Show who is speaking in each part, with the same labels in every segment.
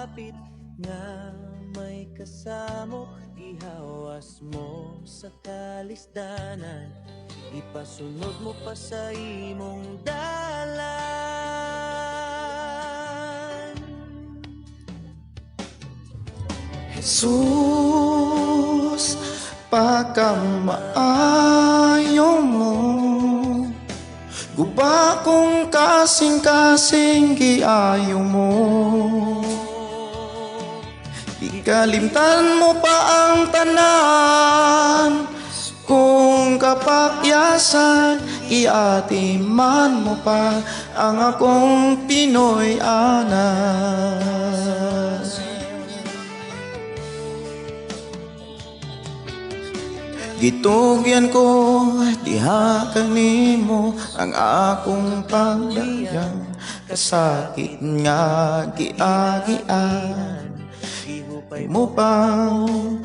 Speaker 1: Hapit nga may kasamok. Gihawas mo sa kalisdanan, ipasunod mo pa sa imong dalan.
Speaker 2: Jesus, pagkamaayo mo, guba kong kasing-kasing giayo mo. Ikalimtan mo pa ang tanan kung kapakyasan, iatiman mo pa ang akong Pinoy anak. Gitugyan ko diha kanimo ang akong pagdayang, kasakit nga giagian mo pang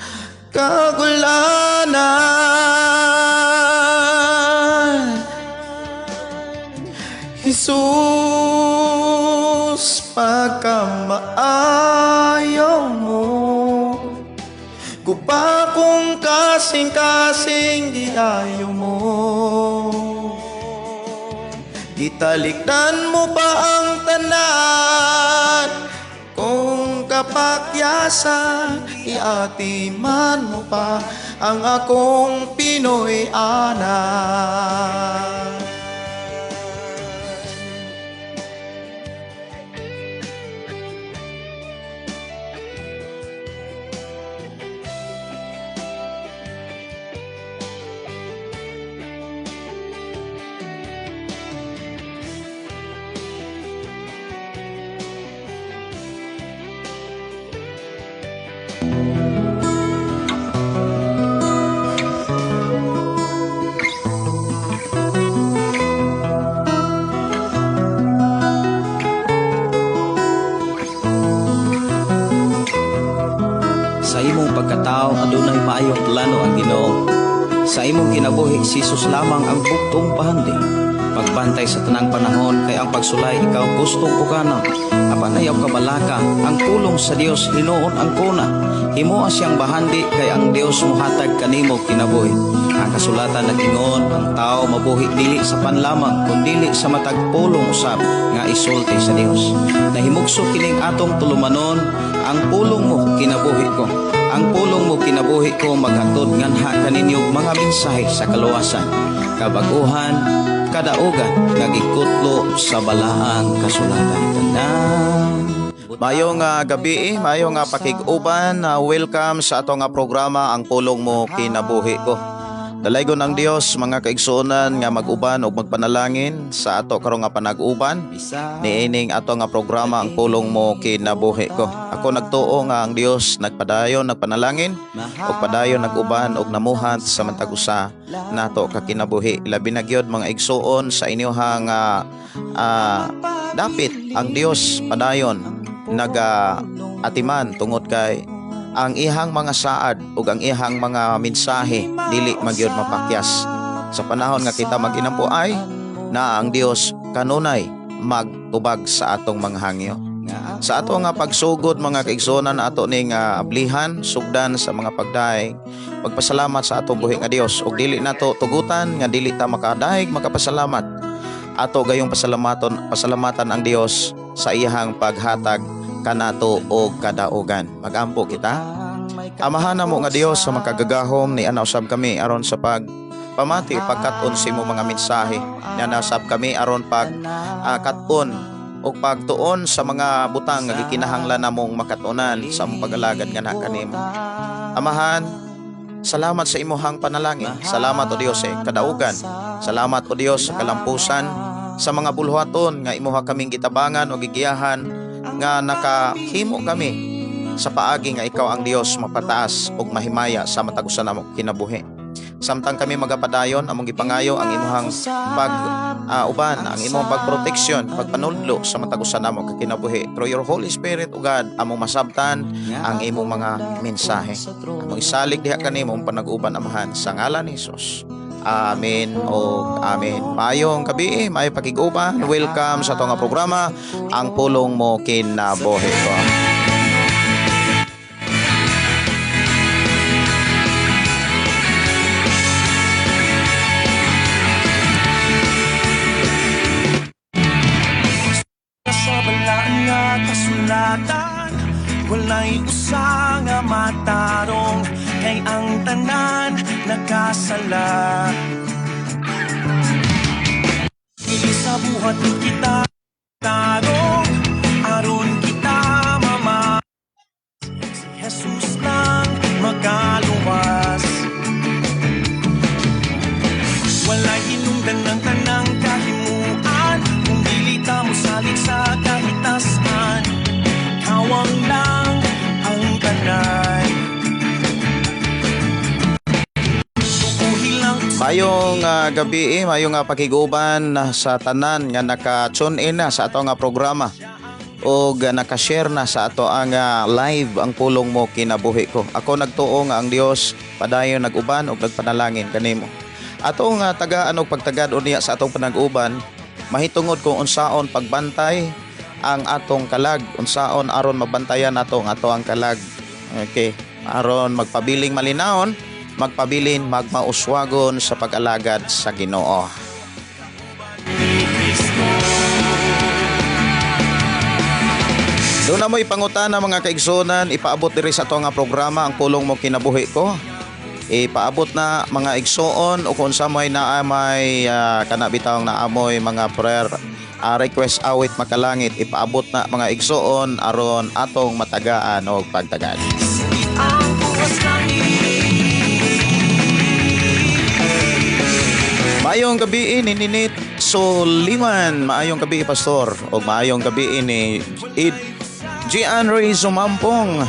Speaker 2: kagulanan. Jesus, pagkamaayo mo, guba kong kasing-kasing giayo mo. Gitalikdan mo pa ang tanan kung kapakyasan, iatiman mo pa ang akong Pinoy anak.
Speaker 3: Sa imong pagkatao adunay maayong plano ang Ginoo. Sa imong kinabuhi si Jesus lamang ang buktong pahandi. Pagbantay sa tanang panahon kay ang pagsulay ikaw gustong pukanon. Apan ayaw kabalaka ang pulong sa Dios hinuon ang kuna. Himoa siyang bahandi kay ang Dios mohatag kanimo kinabuhi. Ang kasulatan nag-ingon ang tao mabuhi dili sa panlamang kundili sa matag pulong usab nga isulti sa Dios. Nahimugso kining atong tulumanon ang pulong mo kinabuhi ko. Ang pulong mo kinabuhi ko maghatod nganha kaninyo mga mensahe sa kaluwasan, kabaguhan, kadaugan nga gikutlo sa balaang kasulatan. Tanan.
Speaker 4: Maayong gabi, maayong pakig-uban, welcome sa ato nga programa Ang Pulong Mo Kinabuhi Ko. Dalaygon ang Dios mga kaigsuonan nga mag-uban ug magpanalangin sa ato karong nga panag-uban niining ato nga programa Ang Pulong Mo Kinabuhi Ko. Ako nagtuo nga ang Dios nagpadayon nagpanalangin ug padayon nag-uban ug namuhat sa matag usa nato ka kinabuhi. Labi na gyud mga igsuon sa inyohang dapit ang Dios padayon naga-atiman tungod kay ang ihang mga saad ug ang ihang mga mensahe dili magyud mapakyas. Sa panahon nga kita maginampo ay na ang Dios kanunay magtubag sa atong mga hangyo. Sa ato nga pagsugod mga kaigsuonan ato ning ablihan sugdan sa mga pagdaig, pagpasalamat sa atong buhi nga Dios ug dili nato tugutan nga dili ta makadaig makapasalamat. Ato gayong pasalamatan ang Dios sa iyahang paghatag kanato og kadaugan. Magampo kita. Amahan namo nga Dios sa makagagahom ni ana usab kami aron sa pag pamati pagkat-on sa imong mga mensahe. Ni ana usab kami aron pag kat-on og pagtuon sa mga butang nga gikinahanglan namong makatunan sa among pag-alagad nganha kanimo. Amahan, salamat sa imuhang panalangin. Salamat o Dios sa kadaugan. Salamat o Dios sa kalampusan sa mga bulhaton nga imuha kaming gitabangan o gigiyahan nga nakahimo kami sa paagi nga ikaw ang Dios mapataas ug mahimaya sa matag usa namo kinabuhi. Samtang kami magapadayon among gipangayo ang imuhang pag uban, ang imong pagproteksyon, pagpanudlo sa matag usa namo ka kinabuhi. Through your Holy Spirit, O God, among masabtan ang imong mga mensahe. Among isalig diha kanimo ang panag-uban, Amahan, sa ngalan ni Jesus. Amen o amen. Maayong gabi, maayong pakig-uban. Welcome sa atong programa, Ang Pulong Mo Kinabuhi Ko.
Speaker 1: Kay ang tanan nakasala. Dili sa buhat kita tarong, aron kita mama. Si Jesus lang makaluwas. Walay hinungdan ng tanang kahimuan kung dili ta mosalig sa kahitasan. Kawang lang ang kanay. Tukuhi lang.
Speaker 4: Mayong gabi, mayong pakiguban sa tanan nga naka-tune in na sa ato nga programa o naka-share na sa ato ang live ang pulong mo kinabuhi ko. Ako nagtuo nga ang Dios padayon nag-uban ug nagpanalangin kanimo. Ato nga tagaan og pagtagad unya sa atong panag-uban mahitungod kung unsaon pagbantay ang atong kalag, unsaon aron mabantayan nato ang ato ang kalag. Okay, aron magpabiling malinawon, magpabilin magmauswagon sa pag-alagad sa Ginoo. Doon na mo ipangutana mga kaigsunan, ipaabot diri sa ato nga programa ang pulong mo kinabuhi ko. Ipaabot na mga igsoon o kung sa may naamay kana bitawng naamoy mga prayer request awit makalangit, ipaabot na mga igsoon aron atong matagaan og pagtagad.
Speaker 1: Ang buwas langit.
Speaker 4: Maayong gabi ni Ninit Soliman, maayong gabi pastor og maayong gabi ni Id G. Henry Sumampong.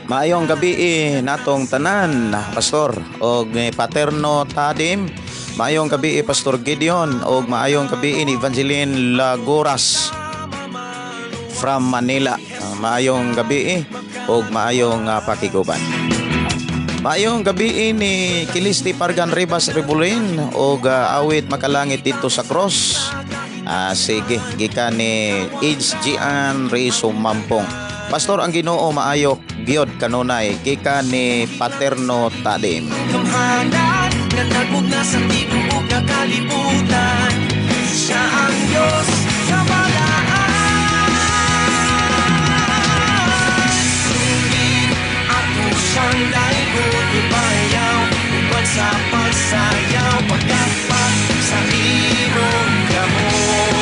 Speaker 4: Maayong gabi natong tanan pastor og ni Paterno Tadim. Maayong gabi Pastor Gideon og maayong gabi ni Evangeline Lagoras from Manila. Maayong gabi og maayong pakiguban. Maayong gabi ni Kilisti Pargan Rivas Rebulin og awit makalangit dito sa cross. Sige, gikan ni Age Gian Rizzo Mampong. Pastor, ang Ginoo maayo gyud kanunay, gikan ni Paterno Tadim.
Speaker 1: Kamhanan nga nagmugna sa tibuok nga kalibutan. Siya ang Diyos sa balaan. Sugid ato siyang daigon, ibayaw uban sa pagsayaw, pagkapak sa imong kamot.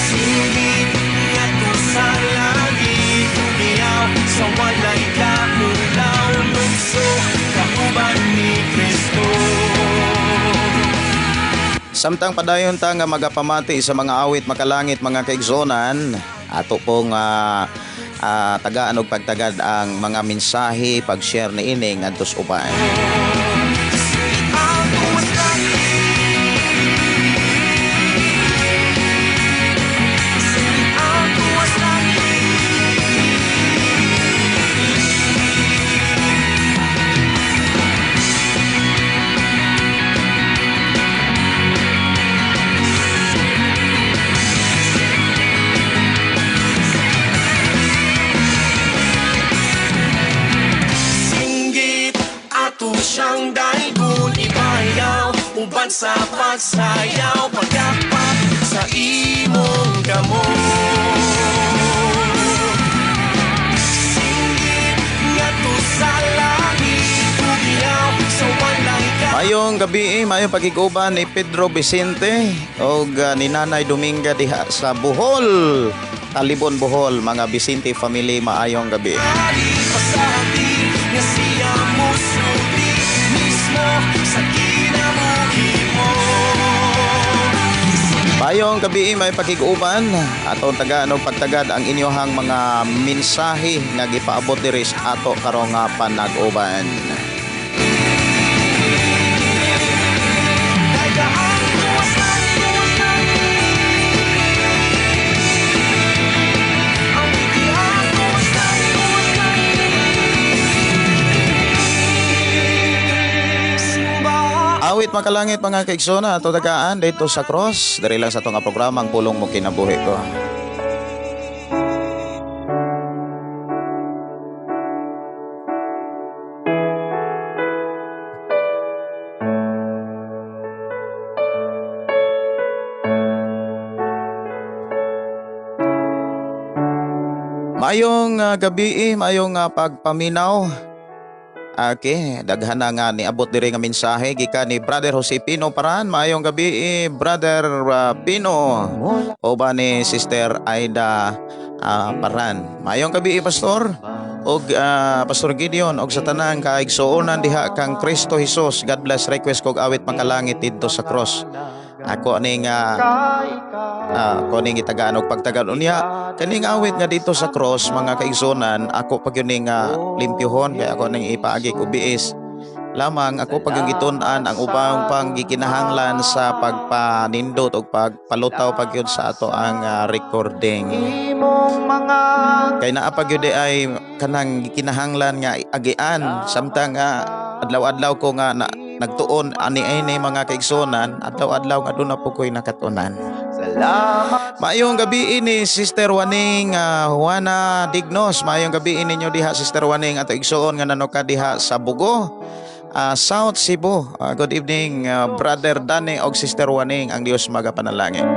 Speaker 1: Sugid ngadto sa langit, umiyaw sa walay kaulaw, lukso kauban ni Kristo.
Speaker 4: Samtang padayon ta nga magapamati sa mga awit makalangit mga kaigsonan, ato pong tagaan og pagtagad ang mga mensahe pag-share niini ngadto sa uban.
Speaker 1: Uban sa pagsayaw, pagkapak sa imong kamot. Singgit ngadto sa langit, umiyaw sa walay ka.
Speaker 4: Mayong gabi, mayong pagiguban ni Pedro Vicente og ni Nanay Dominga diha sa Bohol, Talibon, Bohol, mga Vicente family, maayong gabi.
Speaker 1: Ali pa sa atin, nga siya musulti mismo sa kinabuhi mo.
Speaker 4: Mayong gabi, may pakiguban atong tagaan og pagtagad ang inyohang mga mensahe nga gipaabot diri sa ato karong nga panag-uban. Awit makalangit mga kaiksona ato tagaan dito sa cross diri lang sa atong programa ang pulong mo kinabuhi ko. Maayong gabi, maayong pagpaminaw. Okay, daghan na nga niabot diri nga mensahe gikan ni Brother Jose Pino Paran. Maayong gabi, Brother Pino. Uban ni Sister Aida Paran. Maayong gabi, Pastor. Og Pastor Gideon og sa tanang kaigsuonan diha kang Kristo Jesus. God bless. Request kog awit "Makalangit", "Didto sa Cross". Ako ning gitagaan og pagtagaan unya kaning awit nga "Didto sa Cross", mga kaigsuonan. Ako pag yun ning limpyohon kay ako ning ipaagi ko OBS lamang. Ako pag yung gitun-an ang ubang pang gikinahanglan sa pagpanindot og pagpalutaw pag yun sa ato ang recording
Speaker 2: Imong mga
Speaker 4: kay naa pa gyud ay kanang gikinahanglan nga agian samtang nga adlaw-adlaw ko nga na, nagtuon ani ini, mga kaigsuonan. Adlaw-adlaw nga doon na po ko'y nakatunan.
Speaker 2: Salamat.
Speaker 4: Maayong gabi ni Sister Waning Juana Dignos. Maayong gabi ninyo diha, Sister Waning, ato igsuon nga nanuka diha sa Bugo, South Cebu. Good evening, Brother Danny og Sister Waning, ang Dios magapanalangin.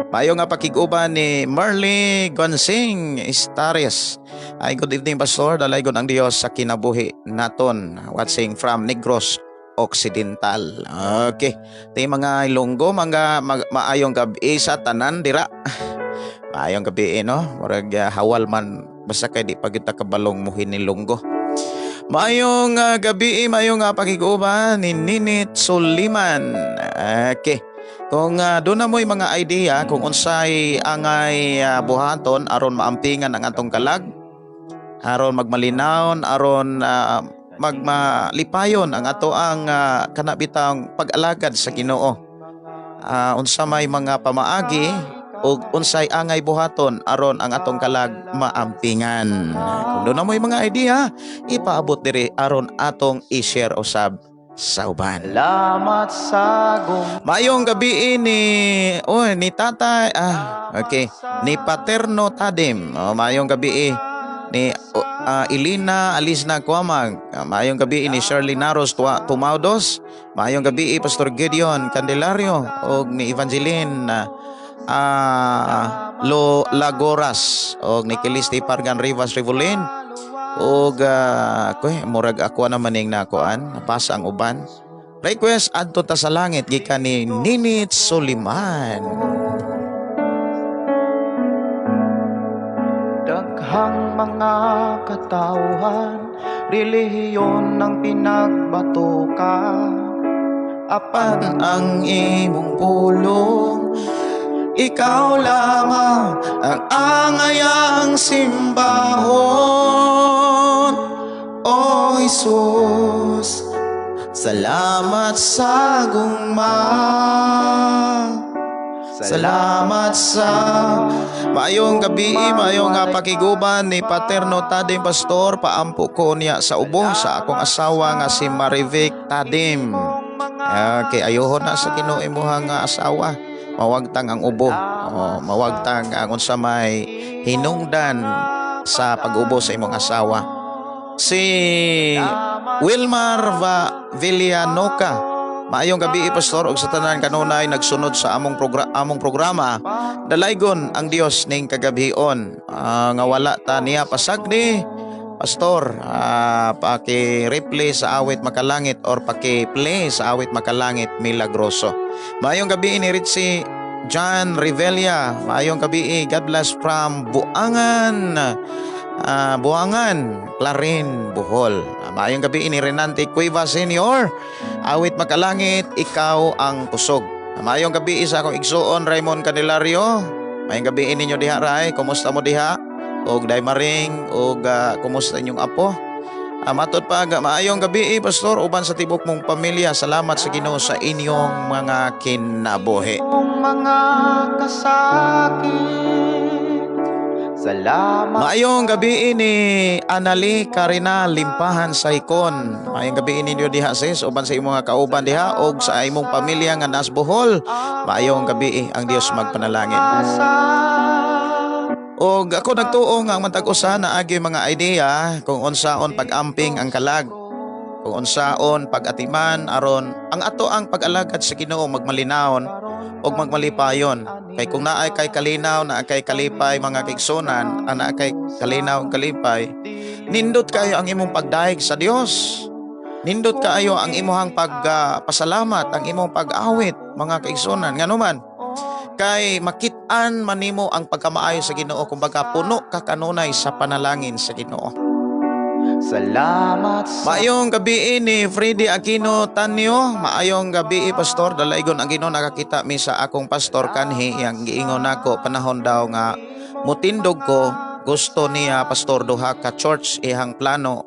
Speaker 4: Maayo nga pakig-uban ni Marley Gonsing Estares. Ay, good evening, Pastor, dalaygon ang Dios sa kinabuhi naton. Watching from Negros Occidental. Okay. Ti mga Ilonggo, mga maayong gabi sa tanan dira. Maayong gabi, no. Murag hawal man basta kay di pa kita kabalong muhin ni Ilonggo. Maayong gabi, maayong pakig-uban ni Ninit Suliman. Okay. Kung doon na mo'y mga idea kung unsay angay buhaton aron maampingan ang atong kalag, aron magmalinawon, aron magmalipayon ang ato ang kanabitang pag-alagad sa Ginoo. Unsa may mga pamaagi ug unsay angay buhaton aron ang atong kalag maampingan. Kung doon na mo'y mga idea, ipaabot diri aron atong i-share usab sa uban.
Speaker 2: Salamat sa gum
Speaker 4: Maayong gabi ni, oh, ni Tatay, okay, ni Paterno Tadim. Oh, maayong gabi ni, oh, Elina Alisna Kuamag. Maayong gabi ni Shirley Naros Tumaudos. Maayong gabi, Pastor Gideon Candelario og ni Evangeline Lo Lagoras og ni Kilisti Pargan Rivas Rivolin og koy murag ako naman ning nakuan napasa ang uban. Request "Adto Ta sa Langit" gikan ni Ninit Suliman.
Speaker 2: Daghang mga katauhan, relihiyon ang pinagbatukan.
Speaker 4: Apan ang imong pulong, ikaw lamang ang angayang simbahon. O Jesus, salamat sa gugma. Salamat sa. Maayong gabi, maayong nga pakiguban ni Paterno Tadim, Pastor, paampo ko niya sa ubo sa akong asawa nga si Marivic Tadim. Okay, ayuhon na sa Ginoo imuha nga asawa. Mawagtang ang ubo. Oh, mawagtang ang unsa may hinungdan sa pag-ubo sa imong asawa. Si Wilmar Va Villanoca. Maayong gabi, Pastor, ug sa tanan kanunay nagsunod sa among programa. Dalaygon ang Dios ning kagabhion. Nga wala ta niya pasagdi. Pastor, paki-replay sa awit "Makalangit" or paki-play sa awit "Makalangit Milagroso". Maayong gabi ni Ritzy John Revilla. Maayong gabi, God bless from Buangan. Buangan, Clarin, Bohol. Maayong gabi ni Renante Cueva Senior. Awit "Makalangit", "Ikaw ang Kusog". Maayong gabi sa akong igsuon Raymond Candelario. Maayong gabi ninyo diha, Ray. Kumusta mo diha? Og day maring og kumusta inyong apo? Matod pa maayong gabi, Pastor, uban sa tibok mong pamilya. Salamat sa Ginoo sa inyong mga kinabuhi.
Speaker 2: Mga kasakit. Salamat.
Speaker 4: Maayong gabi ni Anali Karina Limpahan Saikon. Maayong gabi ninyo diha, sis, uban sa imong mga kauban diha og sa imong pamilya nga nas Bohol. Maayong gabi, ang Dios magpanalangin. Og ako nagtuo nga ang matag usa na agi mga idea kung unsaon pag-amping ang kalag. Kung unsaon pag-atiman aron ang ato ang pag-alagad sa Ginoo magmalinawon ug magmalipayon. Kay kung naay kay kalinaw, naa kay kalipay, mga kaigsunan, ang naa kay kalinaw ug kalipay, nindot kayo ang imong pagdayeg sa Dios. Nindot kaayo ang imuhang pagpasalamat, ang imong pag-awit, mga kaigsunan. Nganuman, kay makit-an manimo ang pagkamaayo sa Ginoo, kumbaga puno ka kanunay sa panalangin sa Ginoo.
Speaker 2: Salamat sa
Speaker 4: Maayong gabi ni Freddy Aquino Tanyo, maayong gabi, Pastor. Dalaygon ang Ginoo, nakakita mi sa akong pastor kanhi, iyang giingon nako panahon daw nga mutindog ko, gusto niya, Pastor, duha ka church ihang plano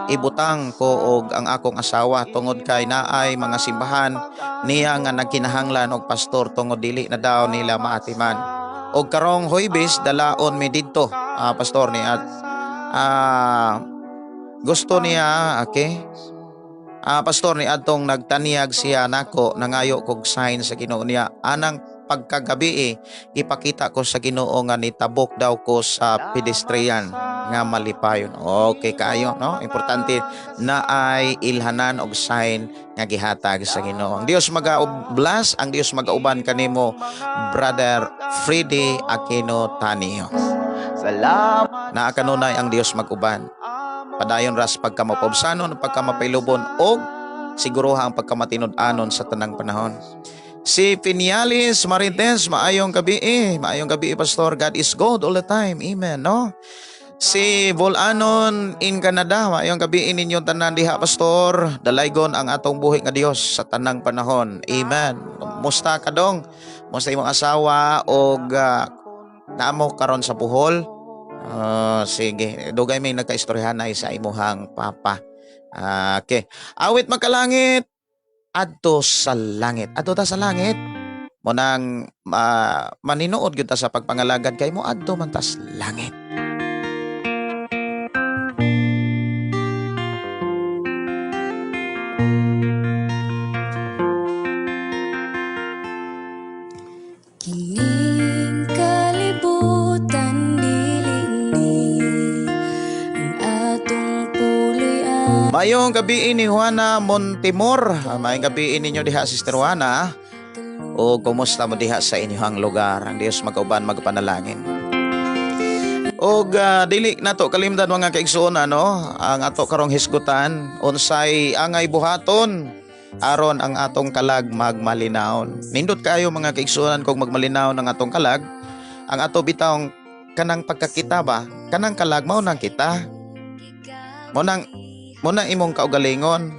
Speaker 4: ibutang ko og ang akong asawa tungod kay naay mga simbahan niya nga nagkinahanglan og pastor tungod dili na daw nila maatiman. Og karong Huwebes dalaon mi didto, pastor ni at gusto niya, okay? Pastor, ni adtong nagtaniyag siya nako, nangayo kog sign sa Ginoo niya. Anang pagkagabi ipakita ko sa Ginoo nga nitabok daw ko sa pedestrian nga malipayon. Okay kayo, no? Importante na ay ilhanan og sign nga gihatag sa Ginoo. Ang Dios maga-bless, ang Dios magauban kanimo, Brother Freddy Aquino Tanio.
Speaker 2: Salamat.
Speaker 4: Naa kanunay ang Dios mag-uban. Padayon ras pagkamapobsanon, pagkamapilubon og siguruha ang pagkamatinud-anon sa tanang panahon. Si Pinialis Marites, maayong gabi. Maayong gabi, Pastor. God is good all the time. Amen, no? Si Volanon in Canada, maayong gabi ninyong tanan diha, Pastor. Dalaygon ang atong buhi nga Dios sa tanang panahon. Amen. Musta ka dong? Musta imong asawa og naamo karon sa Bohol? Sige, dugay may nagkaistoryahan ay sa imuhang papa. Okay. Awit magkalangit adto sa langit. Adto ta sa langit. Mo nang maninuod gyud ta sa pagpangalagad kay mo adto man tas langit.
Speaker 5: Kining kalibutan dili ni ang atong puloy-an.
Speaker 4: Maayong gabi ni Juana Montimor. Maayong gabi ninyo diha, Sister Juana. O kumusta mo diha sa inyong lugar? Ang Dios magauban, magpanalangin. Og dili nato kalimdan, mga kaigsuonan, no, ang ato karong hisgutan, unsay angay buhaton aron ang atong kalag magmalinawon. Nindot kayo, mga kaigsuonan, kung magmalinawon ang atong kalag, ang ato bitawng kanang pagkakita ba, kanang kalag mao nang kita. Mo nang imong kaugalingon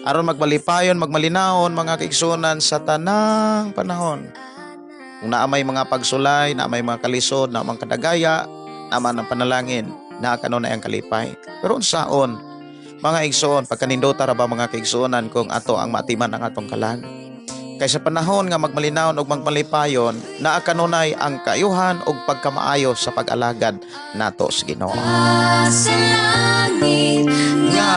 Speaker 4: aron magmalipayon, magmalinawon, mga kaigsuonan, sa tanang panahon. Kung naa may mga pagsulay, naa may mga kalisod, naa may kadagaya, naa man ang panalangin, naa kanunay ang kalipay. Pero unsaon, mga igsoon, pagkanindota ra ba, mga kaigsuonan, kung ato ang maatiman ang atong kalag? Kay sa panahon nga magmalinawon ug magmalipayon, naa kanunay ang kaayuhan ug pagkamaayo sa pag-alagad nato sa Ginoo.
Speaker 5: Sa langit
Speaker 4: Nga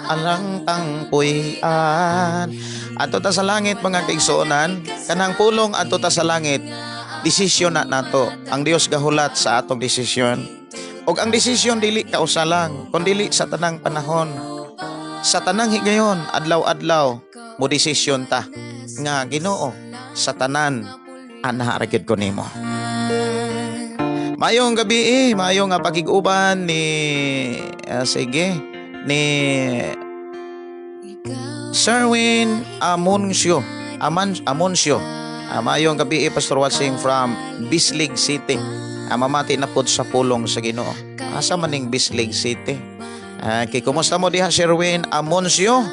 Speaker 4: alang tangpuy-an. Adto ta sa langit, mga kaigsuonan, kanang pulong adto ta sa langit, desisyon na nato. Ang Dios gahulat sa atong desisyon. Og ang desisyon dili kausa lang, kun dili sa tanang panahon. Sa tanang higayon, adlaw-adlaw, mo desisyon ta nga Ginoo sa tanan ana ra gyud ko nimo. Maayong gabi maayong nga pakig-uban ni sige ni Sherwin Amuncio. Amuncio. Maayong gabi, Pastor, watching from Bislig City. Mamati na pod sa pulong sa Ginoo. Asa maning Bislig City? Kay kumusta mo diha, Sherwin Amuncio?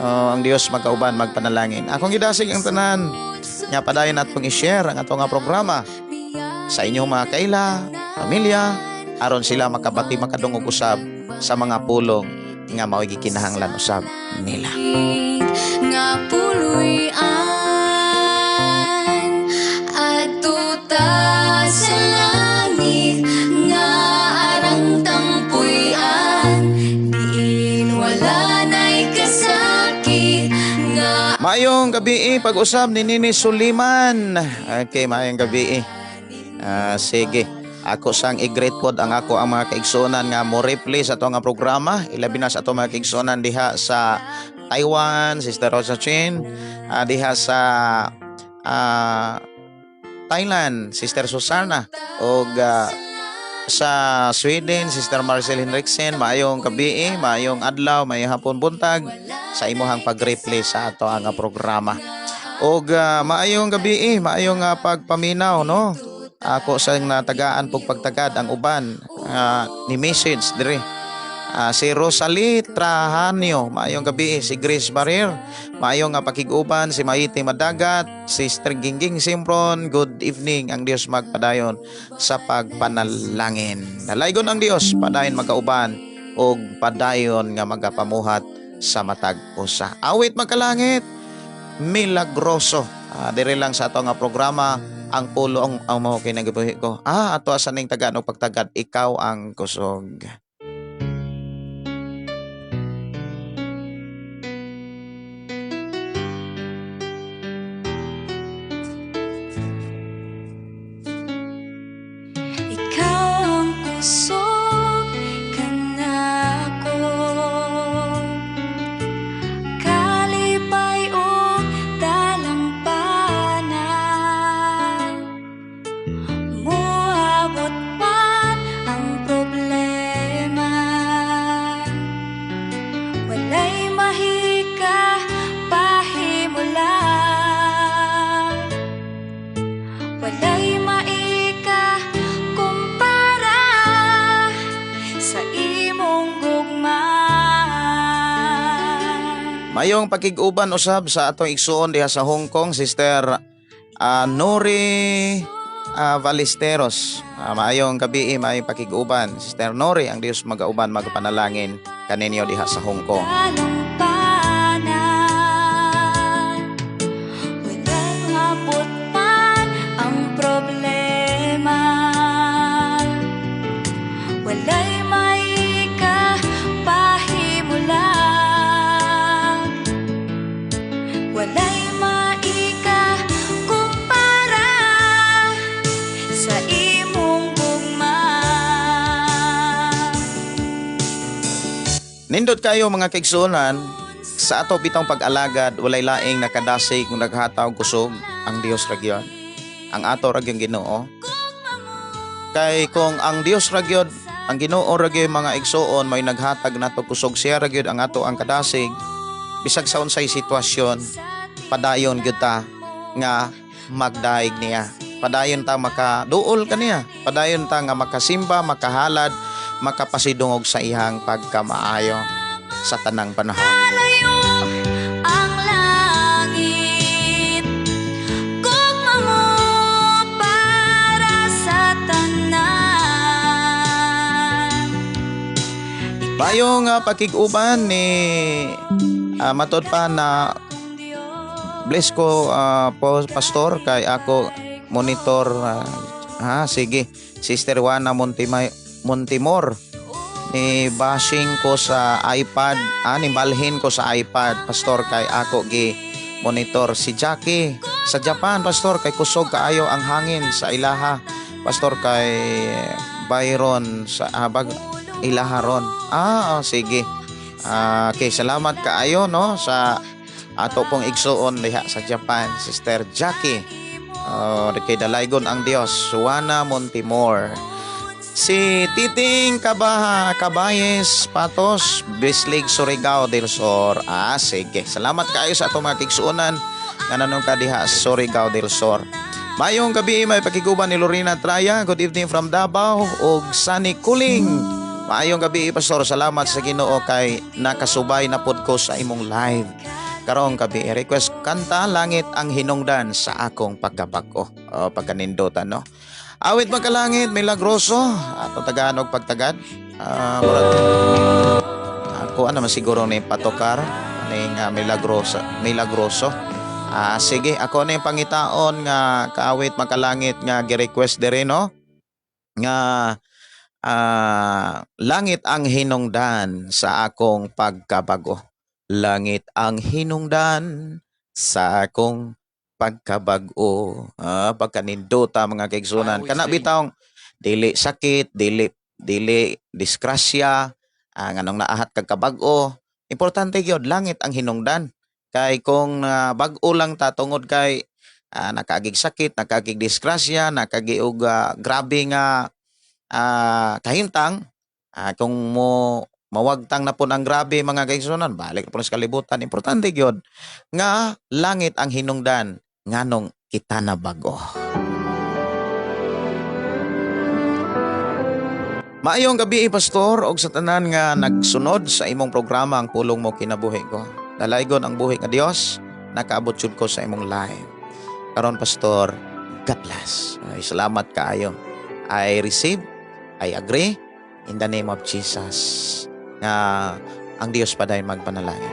Speaker 4: Oh, ang Dios magkauban, magpanalangin. Akong gidasig ang tanan nya padayon natong i-share ang atong nga programa sa inyong mga kaila, pamilya, aron sila makabati, makadungog usab sa mga pulong nga mao'y gikinahanglan usab nila.
Speaker 5: Nga puloy-an adto ta sa langit nga arang tangpuy-an diin wala na'y kasakit nga
Speaker 4: Maayong gabi pag-usab ni Nini Suliman. Okay, maayong gabi. Sige. Ako sang i-greet pod ang ako ang mga kaigsuonan nga mo replay sa ato nga programa, ilabi na sa ato mga kaigsuonan diha sa Taiwan, Sister Rosa Chin, diha sa Thailand, Sister Susana, og sa Sweden, Sister Marcel Henriksen. Maayong gabii, maayong adlaw, maayong hapon, buntag sa imuhang pag-replay sa ato ang programa. Og maayong gabii, maayong pagpaminaw, no? Ako sang natagaan pug pagtagad ang uban ni message dire. Si Rosalie Trahanio, maayong gabi. Si Grace Barrier, maayong nga pakig-uban. Si Maiti Madagat, si Sister Gingging Simpron, good evening. Ang Dios magpadayon sa pagpanalangin. Dalaygon ang Dios, padayon magkauban og padayon nga magapamuhat sa matag usa. Awit magkalangit, Milagroso. Dire lang sa ato nga programa, Ang Pulong ang mao kinabuhi ko. Ato asa ning tagaan og pagtagad, Ikaw ang Kusog.
Speaker 5: Ikaw ang kusog kanako, kalipay ug talampanan. Moabot man ang problema, walay mahika pahimula. Walay maika kumpara sa imong gugma.
Speaker 4: Mayong pakig-uban usab sa atong igsuon diha sa Hong Kong, Sister Nori Ballesteros. Maayong gabi, maayong pakig-uban. Sister Nori, ang Dios magauban, magpanalangin kaninyo diha sa Hong Kong.
Speaker 5: Talampanan, walang abot man ang problema, walay maika pahimula. Walay maika kumpara sa imong gugma.
Speaker 4: Nindot kayo, mga kaigsuonan, sa ato bitong pag-alagad, walay laing nakadasig kung naghatag kusog, ang Dios ra gyud. Ang ato ra gyud Ginoo. Kay kung ang Dios ra gyud, ang Ginoo ra gyud, mga igsuon, may naghatag nato kusog, siya ra gyud ang ato ang kadasig. Bisag sa unsay sitwasyon, padayon gyud ta nga magdaig niya. Padayon ta makaduol kaniya. Padayon ta nga makasimba, makahalad, makapasidungog sa iyang pagkamaayo sa tanang panahon.
Speaker 5: Kalayo ang langit, gugma mo para sa tanan.
Speaker 4: Mayong pakig-uban ni matod pa na bless ko po, pastor, kay ako monitor, ha, sige, Sister Juana Montimor, ni bashing ko sa iPad, ni balhin ko sa iPad, pastor, kay ako gi monitor. Si Jackie sa Japan, pastor, kay kusog kaayo ang hangin sa ilaha, pastor, kay Byron sa bag ilaha ron. Oh, sige. Okay, salamat kaayo, no, sa ato pong igsuon diha sa Japan, Sister Jackie. Oh, kay dalaygon ang Dios, Juana Montimor. Si Titing Kabaha, Kabayes Patos, Bislig, Surigao del Sur. Sige. Salamat kaayo sa atong mga kigsuonan nga nanong ka diha sa Surigao del Sur. Mayong gabi, may pakiguban ni Lorena Traya. Good evening from Davao ug Sunny Kuling. Maayong gabi, pastor. Salamat sa Ginoo kay nakasubay na pod ko sa imong live. Karong gabi, request kanta Langit ang Hinungdan sa akong pagkabag-o. O, pagkanindutan, no? Awit magkalangit, Milagroso. Ato tagaan og pagtagad. Murag, ako ano man siguro ni patokar ning Milagroso, Milagroso. Sige, ako na yung pangitaon nga kaawit makalangit nga gi-request diri, no? Nga Langit ang Hinungdan sa akong pagkabago. Langit ang hinungdan sa akong pagkabago. Pagkaninduta, mga kaigsunan. Kana bitawng Dili sakit, dili dili disgrasya, nganong naahat kag kabag-o. Importante gyud langit ang hinungdan. Kay kung bag-o lang ta tungod kay nakaagig sakit, nakaagig disgrasya, nakaagi og grabe nga kahimtang, kung mo mawagtang na pud ang grabe, mga kaigsuonan, balik na pud sa kalibutan. Importante gyud nga langit ang hinungdan nganong kita na bag-o. Maayong gabi, Pastor, og sa tanan nga nagsunod sa imong programa, Ang Pulong Mo Kinabuhi Ko. Dalaygon ang buhi nga Dios, nakaabot jud ko sa imong live. Karon, Pastor, God bless. Ay, salamat kaayo. I receive, I agree in the name of Jesus nga ang Dios padayon magpanalangin.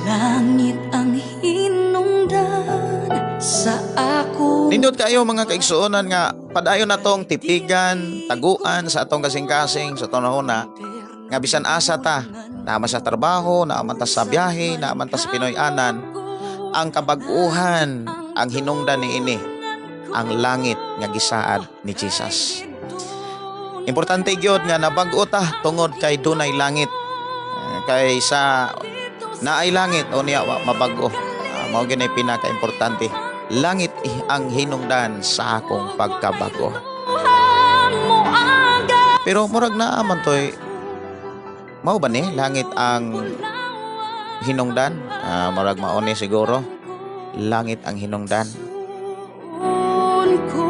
Speaker 5: Langit ang hinungdan sa ako.
Speaker 4: Nindot kayo, mga kaigsuonan, nga padayon na tong tipigan, taguan sa atong kasing-kasing sa tunahuna nga bisan asa ta, naa man sa trabaho, naa man ta sa biyahe, naa man ta sa Pinoy-anan, ang kabag-uhan, ang hinungdan niini, ang langit nga gisaad ni Jesus. Importante gyud nga nabag-o ta tungod kay dunay langit. Kay sa naay langit o niya wa mabag-o. Mao gyud nay pinaka-importante. Langit ang hinungdan sa akong pagkabago. Pero murag naa man toy, mao ba ni langit ang hinungdan? Murag mao ni siguro. Langit ang hinungdan.
Speaker 5: Ko.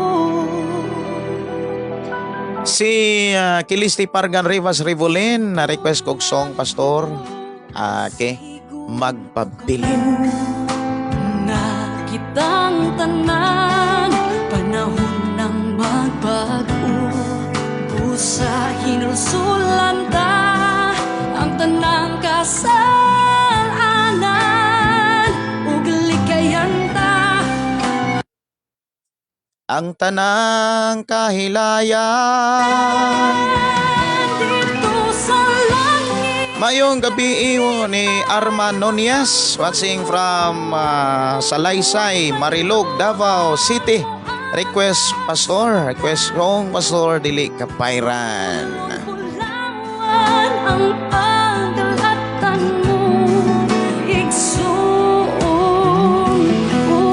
Speaker 4: Si Kilisti Pargan Rivas Rivolin na request kog song, Pastor. Okay. Magpabilin.
Speaker 5: Na kitang tanan, panahon ng magbago. Usa hinulsulan ta ang tanang kasalanan ug likayan ta.
Speaker 4: Ang tanang kahilayan.
Speaker 5: Dito sa langit.
Speaker 4: Mayong gabi iyo ni Arman Nonias, watching from Salaysay, Marilog, Davao City. Request, Pastor, request song, Pastor, Dili Kapayran.
Speaker 5: Bulawan ang pagdalatan mo, igsuon ko.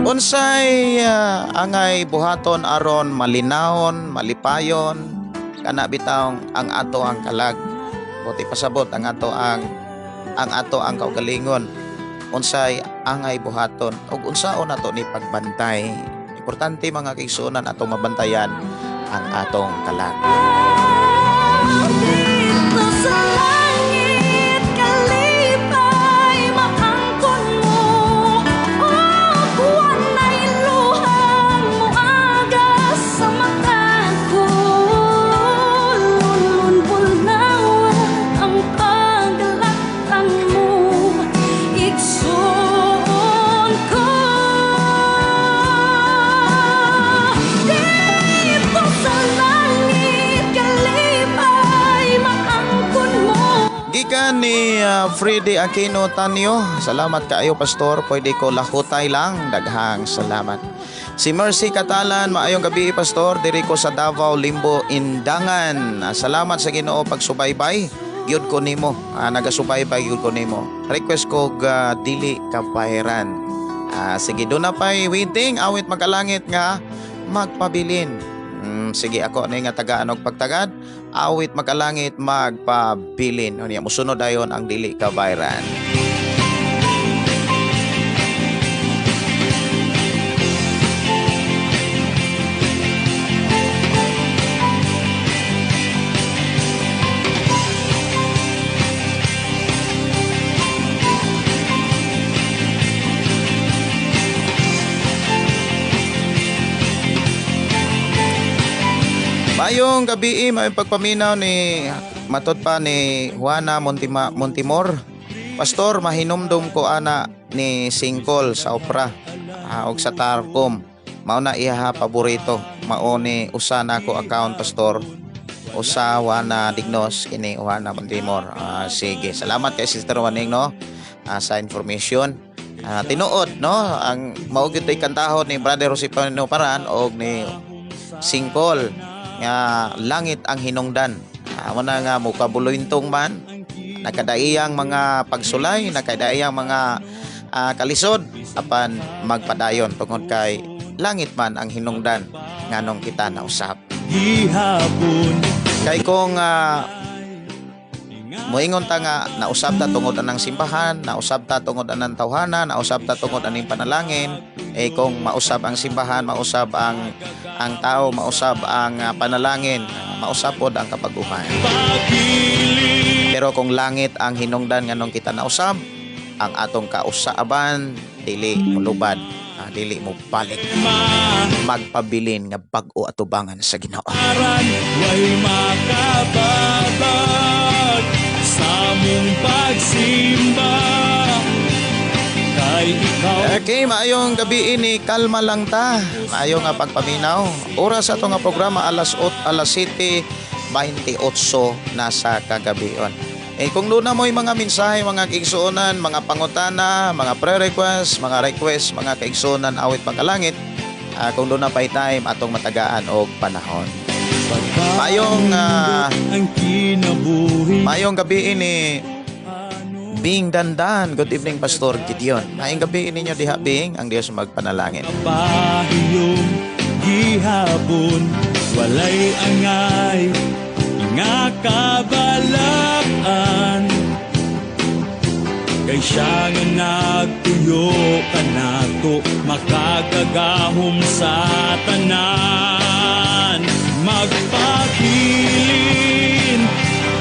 Speaker 4: Unsay angay buhaton aron malinawon, malipayon kana bitawng ang ato ang kalag? Buti pasabot ang ato ang kaugalingon. Unsay angay buhaton ug unsaon nato ni pagbantay? Importante, mga kaigsuonan, atong mabantayan ang atong kalag.
Speaker 5: Dito sa langit, kalipay maangkon mo. Ug walay luhang moagas sa mata ko. Lunlun bulawan ang paglaktan mo, igsuon ko. Dito sa langit, kalipay maangkon mo.
Speaker 4: Gikan ni Freddy Aquino Tanyo, salamat kaayo, Pastor, pwede ko lahutay lang, daghang salamat. Si Mercy Katalan, maayong gabi, Pastor, diri ko sa Davao, Limbo, Indangan. Salamat sa Ginoo pagsubaybay gyud ko nimo. Nagasubaybay gyud ko nimo. Request ko Dili Kapayran. Sige, duna pay waiting, awit makalangit nga Magpabilin. Sige, ako na nga tagaan og pagtagad, awit makalangit Magpabilin. Unya musunod dayon ang Dili Kabayran. Mayong gabi, may pagpaminaw ni matod pa ni Juana Montimor. Pastor, mahinumdum ko ana ni Singkol sa opera og sa Tarcom. Mao na iha paborito. Mao ni usa na ako account, Pastor. Usa Juana Dignos kini Juana Montimor. Sige, salamat kay Sister Waning, no, sa information. Tinuod, no, ang mao gyud to'y kantahon ni Brother Josepino Paran og ni Singkol nga langit ang hinungdan. Mo na nga mukabuluyntong man, nakadaiyang mga pagsulay, nakadaiyang mga kalisod, apan magpadayon tungod kay langit man ang hinungdan nganong kita nausab.
Speaker 1: Gihapon.
Speaker 4: Kay kung moingon ta nga nausab ta tungod anang simbahan, nausab ta tungod anang tawhana, nausab ta tungod aning panalangin, eh kung mausab ang simbahan, mausab ang tao, mausab ang panalangin, mausab pod ang kabaguhan. Pero kung langit ang hinungdan nganong kita nausab, ang atong kausaban dili molubad, dili mo balik. Magpabilin nga bag-o atubangan sa Ginoo.
Speaker 1: Way makababag sa among pagsimba kay ikaw.
Speaker 4: Okay, maayong gabi ini, kalma lang ta. Maayo nga pagpaminaw. Oras ato nga programa alas 8, alas 7:28 na sa kagabion. Eh kung duna mo'y mga mensahe, mga kaigsuonan, mga pangutana, mga pre-request, mga request, mga kaigsuonan awit pagkalangit, kung duna pa'y time atong matagaan og panahon. Maayong
Speaker 1: ang kinabuhi.
Speaker 4: Maayong gabi ini Bing Dandan. Good evening, Pastor Gideon. Maayong gabi ninyo diha, Bing. Ang Dios magpanalangin.
Speaker 1: Pahiyom gihapon, walay angay nga kabalaan kay siya nga nagtuyo kanato makagagahom sa tanan. Magpabilin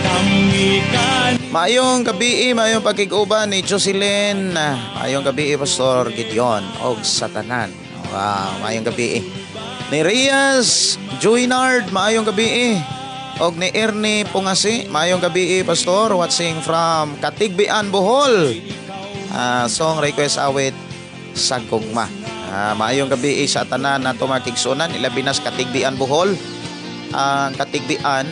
Speaker 1: kami kan.
Speaker 4: Maayong gabi, maayong pagkig-uban ni Jocelyn. Maayong gabi, Pastor Gideon og sa tanan. Wow, maayong gabi. Ni Rias Joinard, maayong gabi. Og ni Ernie Pungasi, maayong gabi, Pastor, watching from Katigbian, Bohol. Song request awit sa gugma. Maayong gabi sa tanan nato mga kigsunan, ilabi na sa Katigbian, Bohol. Ang Katigbian,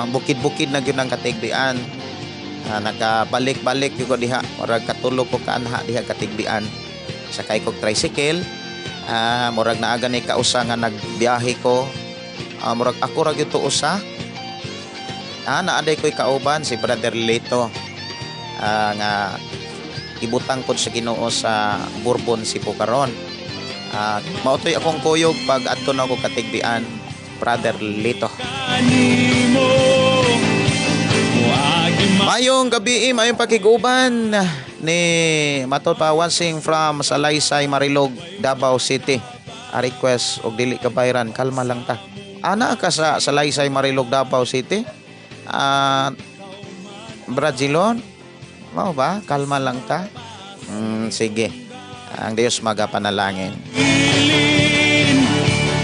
Speaker 4: bukid-bukid na gyud ang Katigbian. Nakabalik-balik gyud ko diha, murag katulog ko kaanha diha Katigbian. Sakay kog tricycle, murag naa gani kausa nga nagbiyahe ko. Murag ako ra gyud to usa. Naaday ko'y kauban si Brother Lito. Nga ibutang pod sa Ginoo sa Bourbon Cebu karon. Mao to'y akong kuyog pag adto na ako Katigbian, Brother Lito. Mayong gabi, mayong pakiguban ni Matod pa watching from Salaysay, Marilog, Davao City. A request og dili ka bayran, kalma lang ta. Ana ka sa Salaysay, Marilog, Davao City? Brazilon? Mao ba? Kalma lang ta? Sige. Ang Dios magapanalangin.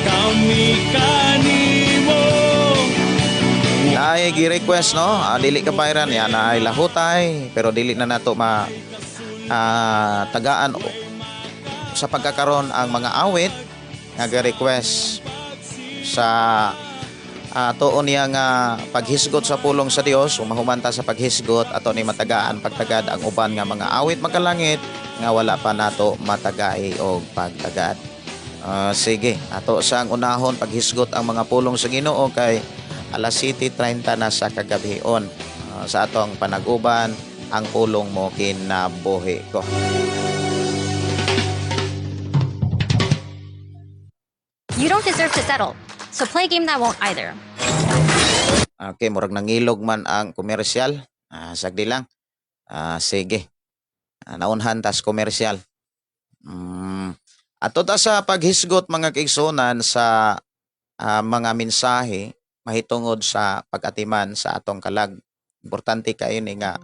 Speaker 1: Kami kanimo.
Speaker 4: Naay gi-request, no? Dili ka bayran ya, naay lahutay, pero dili na nato ma tagaan sa pagkakaron ang mga awit nga gi-request sa tuon niya nga paghisgot sa pulong sa Dios. Umahumanta sa paghisgot ato ni matagaan pagtagad ang uban nga mga awit magkalangit nga wala pa nato matagai og pagtagad. Sige, ato sang unahon paghisgot ang mga pulong sa Ginoo kay alas 7:30 na sa kagabion. Sa atong panaguban ang pulong mo kinabuhi ko.
Speaker 6: You don't deserve to settle, so play a game that won't either.
Speaker 4: Okay, murag nangilog man ang komersyal. Sagdi lang. Sige. Naunhan tas komersyal. Ato ta sa paghisgot mga kaigsunan sa mga mensahe mahitungod sa pag-atiman sa atong kalag. Importante kayo ni nga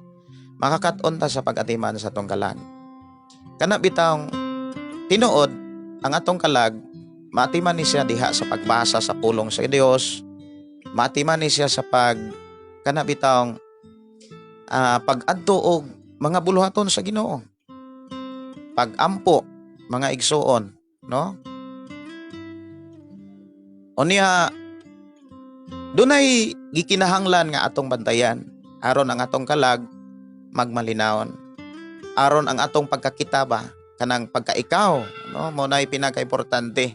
Speaker 4: makakat-on ta sa pag-atiman sa atong kalag. Kana bitawng tinuod ang atong kalag maatiman ni siya diha sa pagbasa sa pulong sa Dios, maatiman ni siya sa pag kana bitawng pag-adto og mga buluhaton sa Ginoo. Pag-ampo mga igsuon, no? Unya dunay gikinahanglan nga atong bantayan aron ang atong kalag magmalinawon. Aron ang atong pagkakita ba, kanang pagkaikaw, no, mao nay pinakaimportante.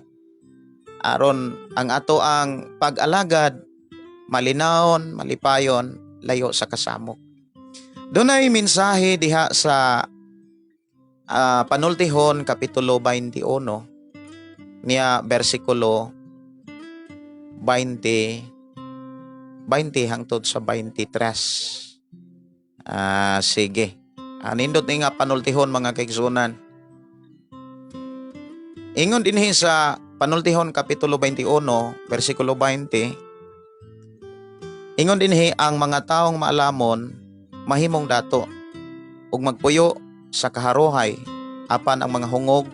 Speaker 4: Aron ang ato ang pag-alagad malinawon, malipayon, layo sa kasamok. Dunay mensahe diha sa Panultihon kapitulo 21 niya bersikulo 20 20 hangtod sa 23. Sige. Nindot ni nga panultihon, mga kaigsunan. Ingon dinhi sa Panultihon kapitulo 21 bersikulo 20. Ingon dinhi, ang mga taong maalamon mahimong dato ug magpuyo sa kaharuhay, apan ang mga hungog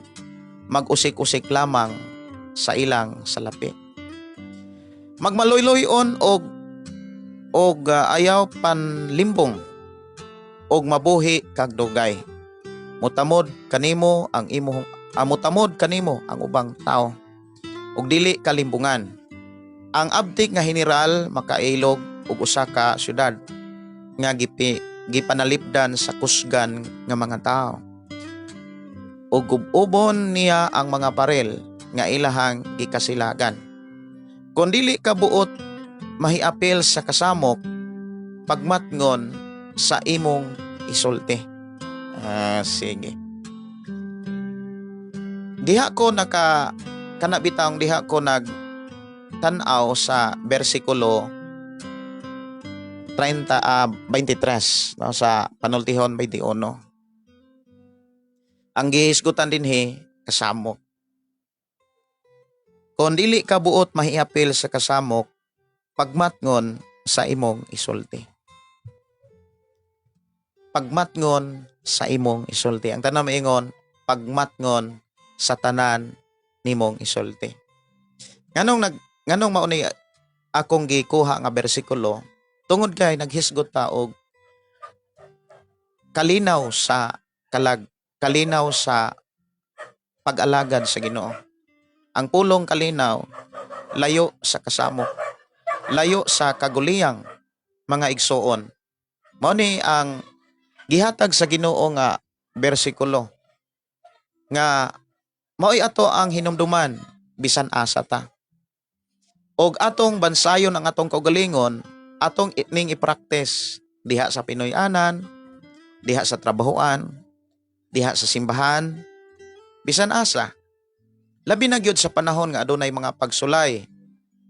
Speaker 4: mag-usik-usik lamang sa ilang salapi. Magmaluyloy-on og ayaw panlimbong og mabuhi kag dugay. Mutamod kanimo ang ubang tao ug dili kalimbungan. Ang abtik nga general makailog og usa ka syudad nga gipanalipdan sa kusgan nga mga tao. Ug gub-ubon niya ang mga baril nga ilahang gikasilagan. Kung dili ka buot mahiapil sa kasamok, pagmatngon sa imong isulti. Sige. Diha ko naka kana bitawng diha ko nag tan-aw sa bersikulo 30 23, no, sa Panultihon 21. Ang gihisgutan dinhi, kasamok. Kung dili ka buot mahiapil sa kasamok, pagmatngon sa imong isulti. Pagmatngon sa imong isulti. Ang tanan maingon, pagmatngon sa tanan nimong isulti. Nganong mao ni akong gikuha nga bersikulo? Tungod kay naghisgot ta og kalinaw sa kalag, kalinaw sa pag-alagad sa Ginoo. Ang pulong kalinaw, layo sa kasamok, layo sa kaguliyang, mga igsuon. Mao ni ang gihatag sa Ginoo nga bersikulo nga mao'y ato ang hinumduman bisan asa ta. Og atong bansayon ang atong kaugalingon, atong ning i-practice diha sa Pinoy-anan, diha sa trabahoan, diha sa simbahan, bisan asa. Labi na gyud sa panahon nga adunay mga pagsulay,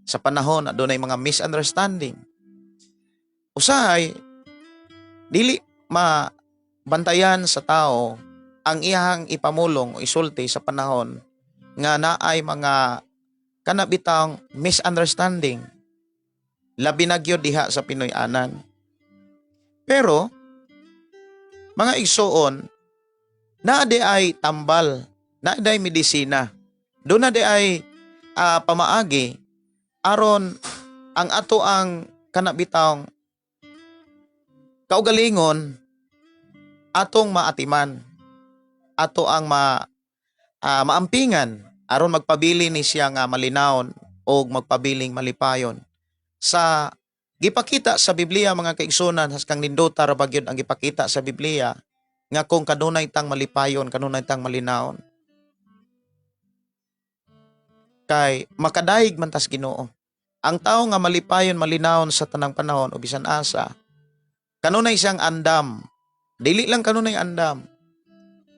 Speaker 4: sa panahon adunay mga misunderstanding. Usahay dili mabantayan sa tao ang iyahang ipamulong o isulti sa panahon nga naay mga kanabitang misunderstanding. Labi na gyud diha sa Pinoy-anan. Pero mga igsuon, naa di ay tambal, naa di ay medisina. Doon na di ay pamaagi aron ang ato ang kanabitang kaugalingon atong maatiman, ato ang maampingan aron magpabili ni siya nga malinawon o magpabiling malipayon. Sa gipakita sa Biblia, mga kaigsunan, haskang nindota ra ba gyud ang gipakita sa Biblia nga kung kanunay tang malipayon, kanunay tang malinawon. Kay makadaig man tas Ginoo. Ang tao nga malipayon, malinawon sa tanang panahon o bisan asa, kanunay siyang andam. Dili lang kanunay andam.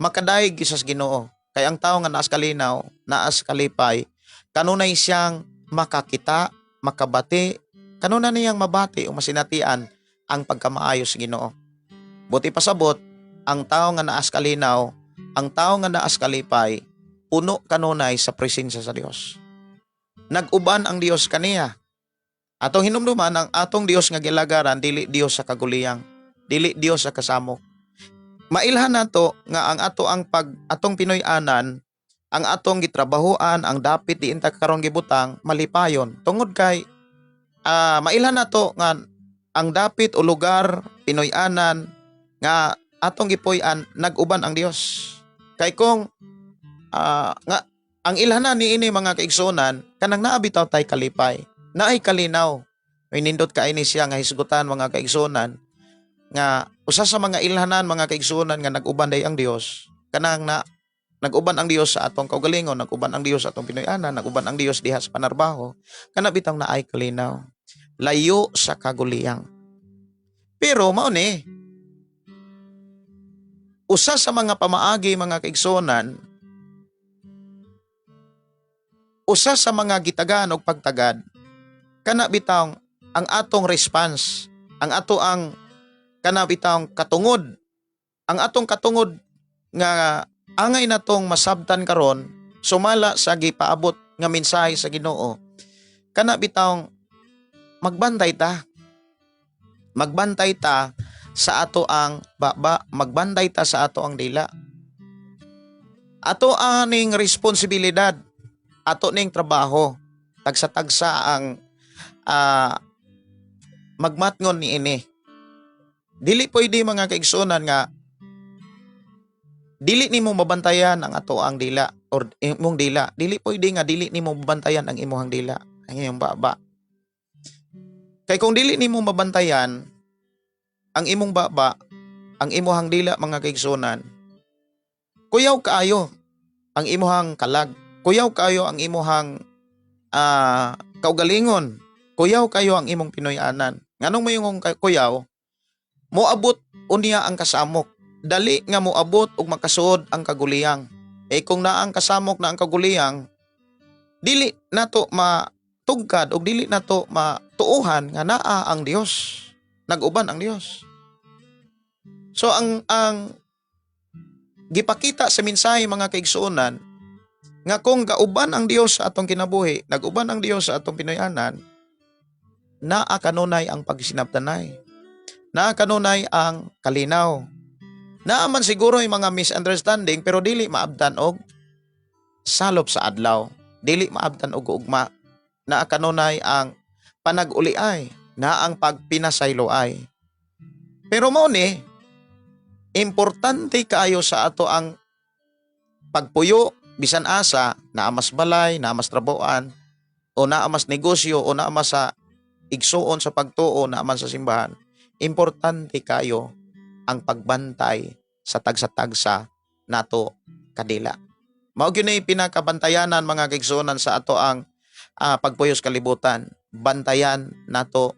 Speaker 4: Makadaig gyud sa Ginoo. Kay ang tao nga naas kalinaw, naas kalipay, kanunay siyang makakita, makabati, kanunay niyang mabati o masinatian ang pagkamaayo sa Ginoo. Buti pasabot, ang tao nga naas kalinaw, ang tao nga naas kalipay, puno kanunay sa presensya sa Dios. Nag-uban ang Dios kaniya. Atong hinumduman ang atong Dios nga gilagaran, dili Dios sa kaguliyang, dili Dios sa kasamok. Mailhan nato nga ang ato ang pag atong Pinoy-anan, ang atong gitrabahoan, ang dapit diin ta karon gibutang malipayon tungod kay mailhan nato nga ang dapit o lugar Pinoy-anan nga atong gipuy-an, nag-uban ang Dios. Kay kung nga ang ilhanan niini, mga kaigsuonan, kanang naa bitaw tay kalipay, naay kalinaw. May nindot kay ni siya nga hisgutan, mga kaigsuonan. Nga usa sa mga ilhanan, mga kaigsuonan, nga nag-uban day ang Dios, kanang na nag-uban ang Dios sa atong kaugalingon, nag-uban ang Dios sa atong Pinoy-anan, nag-uban ang Dios diha sa panarbaho, kana bitang naay kalinaw, layo sa kaguliyang. Pero mao ni usa sa mga pamaagi, mga kaigsuonan, usa sa mga gitagaan og pagtagad, kana bitang ang atong response, ang ato ang kana bitang katungod, ang atong katungod nga angay natong masabtan karon sumala sa gipaabot nga mensahe sa Ginoo, kana bitang magbantay ta, magbantay ta sa ato ang baba, magbantay ta sa ato ang dila. Ato aning responsibilidad, ato ning trabaho, tagsa-tagsa ang magmatngon niini. Dili pwede, mga kaigsuonan, nga dili nimo mabantayan ang ato ang dila or imong dila. Dili pwede nga dili nimo mabantayan ang imong dila, ang imong baba. Kay kung dili nimo mabantayan ang imong baba, ang imong dila, mga kaigsuonan, kuyaw kaayo ang imong kalag, kuyaw kaayo ang imong kaugalingon, kuyaw kayo ang imong Pinoy-anan. Nganong mayong kuyaw? Moabot unya ang kasamok. Dali nga moabot ug makasuod ang kaguliyang. Eh kung naa ang kasamok na ang kaguliyang, dili nato matugkad ug dili nato matuuhan nga naa ang Dios. Nag-uban ang Dios. So ang gipakita sa mensahe, mga kaigsuonan, nga kung gauban ang Dios sa atong kinabuhi, nag-uban ang Dios sa atong Pinoy-anan, naa kanunay ang pagsinabtanay. Naa kanunay ang kalinaw. Naa man siguro yung mga misunderstanding, pero dili maabtan og salop sa adlaw. Dili maabtan og ugma. Naa kanunay ang panag-uliay, naa ang pagpinasayloay. Pero mao ni importante kaayo sa ato ang pagpuyo bisan asa, naa mas balay, naa mas trabahoan, o naa mas negosyo, o naa mas sa igsuon sa pagtuo, naa man sa simbahan. Importante kayo ang pagbantay sa tagsa-tagsa nato kadila. Mao gyud ni pinakabantayanan, mga kaigsuonan, sa ato ang pagpuyo sa kalibutan. Bantayan nato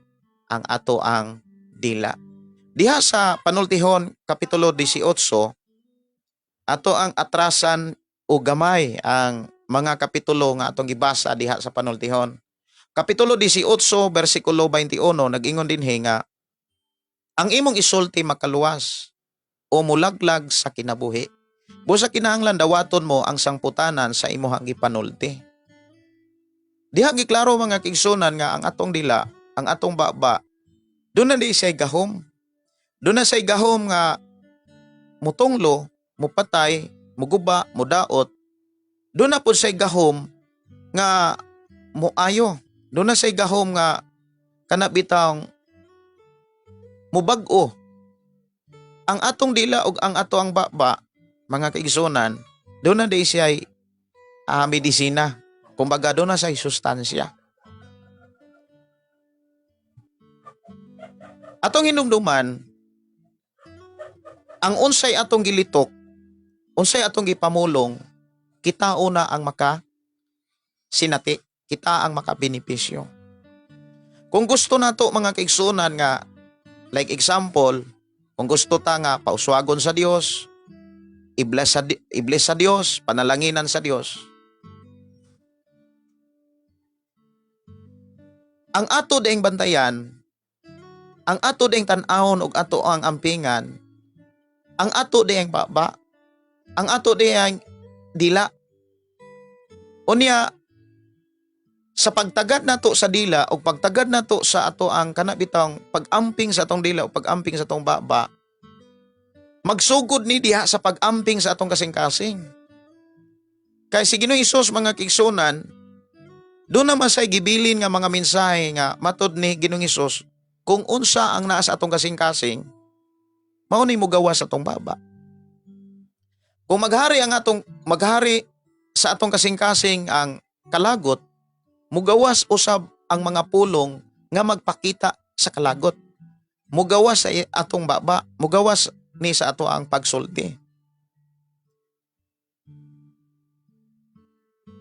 Speaker 4: ang ato ang dila. Diha sa Panultihon Kapitulo 18, ato ang atrasan o gamay ang mga kapitulo nga atong gibasa diha sa Panultihon. Kapitulo 18 bersikulo 21, nag-ingon dinhi nga ang imong isulti makaluwas o mulaglag sa kinabuhi. Busa kinahanglan dawaton mo ang sangputanan sa imong gipanulti. Diha giklaro, mga kaigsuonan, nga ang atong dila, ang atong baba, duna di siya gahom. Duna siya gahom nga mutunglo, mupatay, muguba, mudaot. Duna pud siya gahom nga muayo. Duna siya gahom nga kana bitang mubag-o. Ang atong dila ug ang ato ang baba, mga kaigsuonan, duna di siya medisina. Kumbaga duna siya sustansya. Atong hinumduman, ang unsay atong gilitok, unsay atong gipamulong, kita una ang maka sinati, kita ang makabenepisyo. Kung gusto nato, mga kaigsuonan, nga like example, kung gusto ta nga pauswagon sa Dios, i-bless sa Dios, panalanginan sa Dios. Ang ato ding bantayan, ang ato ding tan-awon ug ato ang ampingan, ang ato ding baba, ang ato ding dila. Unya sa pagtagad nato sa dila o pagtagad nato sa ato ang kana bitang pag-amping sa atong dila o pag-amping sa atong baba, magsugod ni diha sa pag-amping sa atong kasing-kasing. Kay si Ginoong Hesus, mga kaigsuonan, doon naman say gibilin nga mga mensahe nga matod ni Ginoong Hesus, kung unsa ang naa sa atong kasing-kasing, mao ni mogawa sa atong baba. Kung maghari sa atong kasing-kasing ang kalagot, mugawas usab ang mga pulong nga magpakita sa kalagot. Mugawas sa atong baba, mugawas ni sa ato ang pagsulti.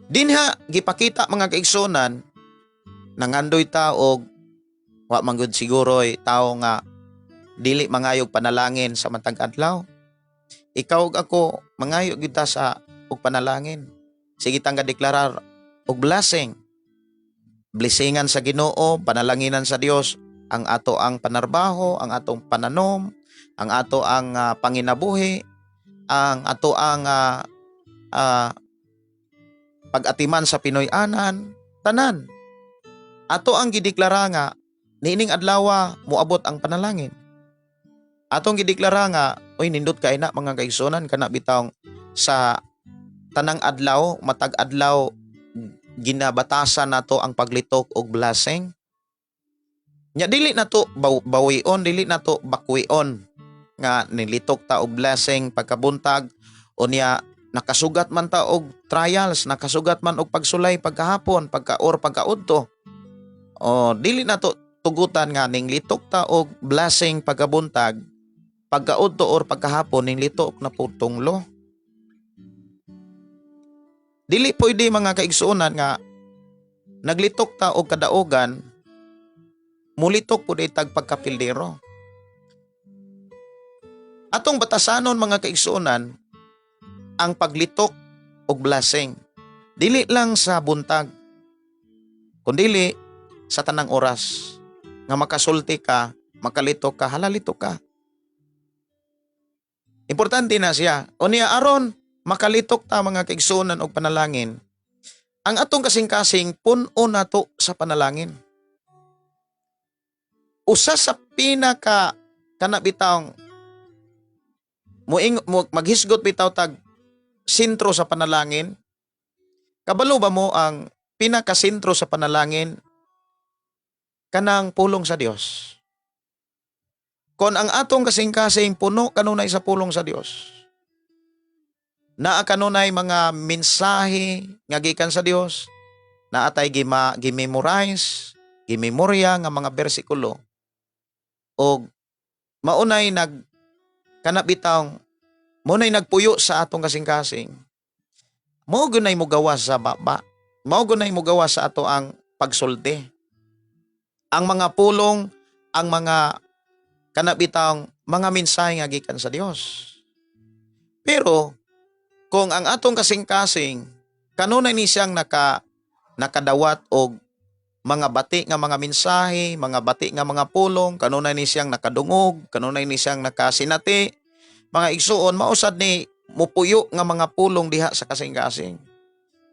Speaker 4: Dinha gipakita mga kaigsunan, nangandoy ta og wa man gud siguro'y tawo nga dili mangayog panalangin sa matag adlaw. Ikaw ug ako mangayo gyud ta sa og panalangin. Sige tang gadeklarar og blessing. Blessingan sa Ginoo, panalanginan sa Dios ang ato ang panarbaho, ang atong pananom, ang ato ang panginabuhi, ang ato ang pag-atiman sa Pinoy-anan, tanan. Ato ang gideklara nga niining adlawa moabot ang panalangin. Atong gideklara nga, oy nindot kay na mga kaigsunan, kana bitawng sa tanang adlaw, matag adlaw ginabatasan nato ang paglitok og blessing. Nya dili nato bawion, dili nato bakwion nga nilitok ta og blessing pagkabuntag, unya nakasugat man ta og trials, nakasugat man og pagsulay pagkahapon, pagka-or, pagkaudto. O dili nato tugutan nga ning litok ta og blessing pagkabuntag, pagkaudto or pagkahapon ning litok na putunglo. Dili pwede mga kaigsuonan nga naglitok ta og kadaogan, mulitok pud itag pagkapildero. Atong batasanon mga kaigsuonan ang paglitok og blessing. Dili lang sa buntag, kundili sa tanang oras nga makasulti ka, makalitok ka, halalito ka. Importante na siya. O niya aron makalitok ta mga kaigsuonan og panalangin, ang atong kasing-kasing pun-o nato sa panalangin. Usa sa pinaka kana bitawng muing, mo, maghisgot bitaw tag sentro sa panalangin. Kabalo ba mo ang pinakasentro sa panalangin? Kanang pulong sa Dios. Kon ang atong kasing-kasing puno kanunay sa pulong sa Dios, naa kanunay mga mensahe nga gikan sa Dios, naa tay gimemorize, gimemorya nga mga bersikulo, og maunay nag kana bitawng maunay nagpuyo sa atong kasing-kasing, mao gunay mogawas sa baba, mao gunay mogawas sa ato ang pagsulti. Ang mga pulong, ang mga kana bitawng mga mensahe nga gikan sa Dios. Pero kung ang atong kasing-kasing kanunay ni siyang nakadawat og mga bati nga mga mensahe, mga bati nga mga pulong, kanunay ni siyang nakadungog, kanunay ni siyang nakasinati, mga igsuon, mausad ni mupuyo nga mga pulong diha sa kasing-kasing.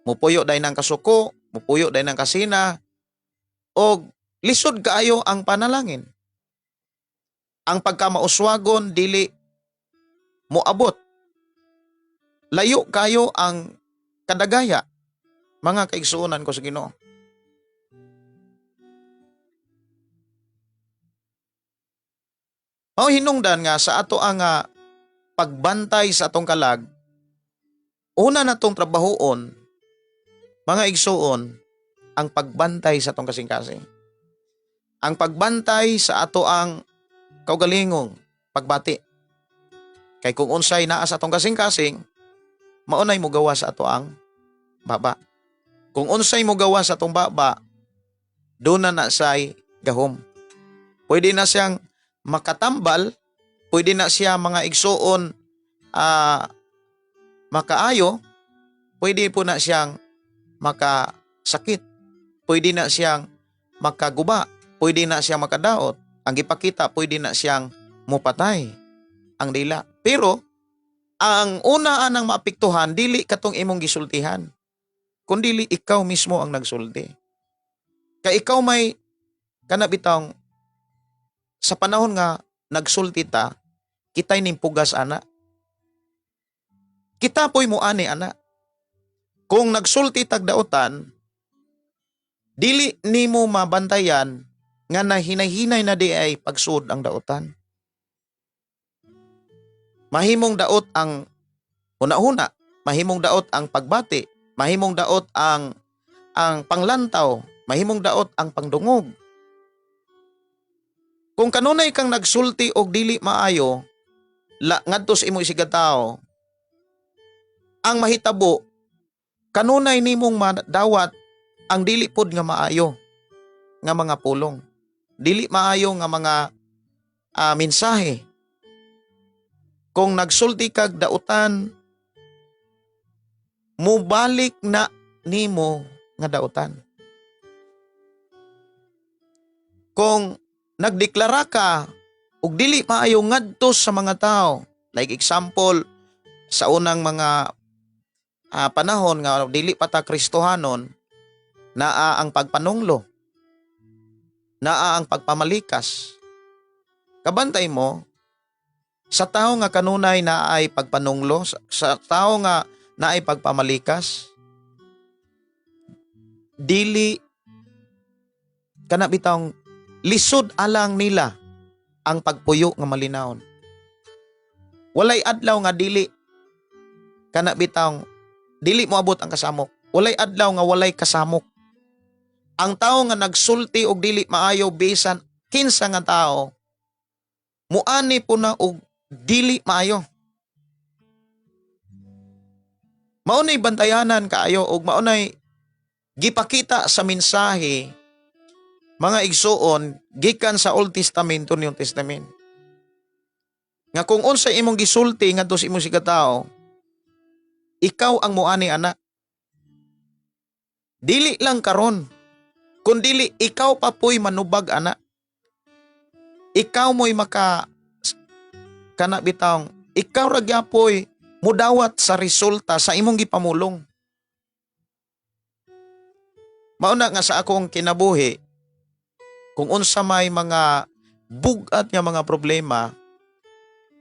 Speaker 4: Mupuyo dahil ng kasuko, mupuyo dahil ng kasina, og lisod kaayo ang panalangin. Ang pagkamauswagon dili moabot. Layo kayo ang kadagaya, mga kaigsuonan ko sa Ginoo. Mao hinungdan nga sa ato ang pagbantay sa atong kalag, una natong trabahoon, mga igsuon, ang pagbantay sa atong kasing-kasing. Ang pagbantay sa ato ang kaugalingong pagbati. Kay kung unsay naa sa atong kasing-kasing, maunay mogawa sa ato ang baba. Kung unsay mogawa sa atong baba, doon na say gahom. Pwede na siyang makatambal, pwede na siya mga igsuon makaayo, pwede po na siyang makasakit, pwede na siyang makaguba, pwede na siyang makadaot. Ang gipakita, pwede na siyang mupatay ang dila. Pero ang una anang maapektuhan, dili katong imong gisultihan, kundili ikaw mismo ang nagsulti. Kay ikaw may kanabitang sa panahon nga nagsulti ta, kita'y nimpugas ana. Kita po'y muani ana. Kung nagsulti tag daotan, dili nimo mabantayan nga nahinay-hinay na di ay pagsud ang daotan. Mahimong daot ang huna-huna, mahimong daot ang pagbati, mahimong daot ang panglantaw, mahimong daot ang pangdungog. Kung kanunay kang nagsulti og dili maayo la ngadto sa imong isigkatawo, ang mahitabo kanunay nimong madawat ang dili pod nga maayo nga mga pulong, dili maayo nga mga mensahe. Kung nagsulti kag dautan, mubalik na nimo nga dautan. Kung nagdeklara ka og dili maayo ngadto sa mga tao, like example sa unang mga panahon nga dili pa ta Kristohanon, naa ang pagpanunglo, naa ang pagpamalikas. Kabantay mo sa tao nga kanunay na ay pagpanunglo, sa tao nga naay pagpamalikas, dili kana bitawng lisod alang nila ang pagpuyo nga malinawon. Walay adlaw nga dili kana bitawng dili moabot ang kasamok. Walay adlaw nga walay kasamok. Ang tao nga nagsulti og dili maayo bisan kinsa nga tao, muani po na og dili maayo. Maunay bantayanan kaayo og maunay gipakita sa mensahe, mga igsuon, gikan sa Old Testament to New Testament. Nga kung unsa imong gisulti ngadto sa imong sikatao, ikaw ang muani ana. Dili lang karon, kun dili ikaw pa po'y manubag ana. Ikaw mo'y maka kana bitawng ikaw ra gyapoy mudawat sa resulta sa imong gipamulong. Mauna nga sa akong kinabuhi, kung unsa may mga bug-at nga mga problema,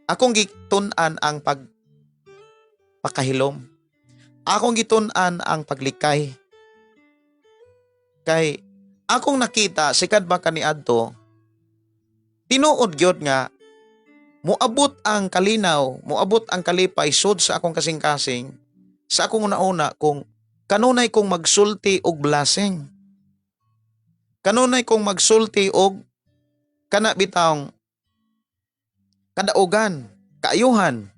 Speaker 4: akong gitun-an ang pagpakahilom. Akong gitun-an ang paglikay. Kay akong nakita sikad ba kaniadto, tinuod gyud nga moabot ang kalinaw, moabot ang kalipay sud sa akong kasing-kasing, sa akong una-una kung kanunay kong magsulti og blessing. Kanunay kong magsulti og kana bitawng kadaugan, kaayuhan.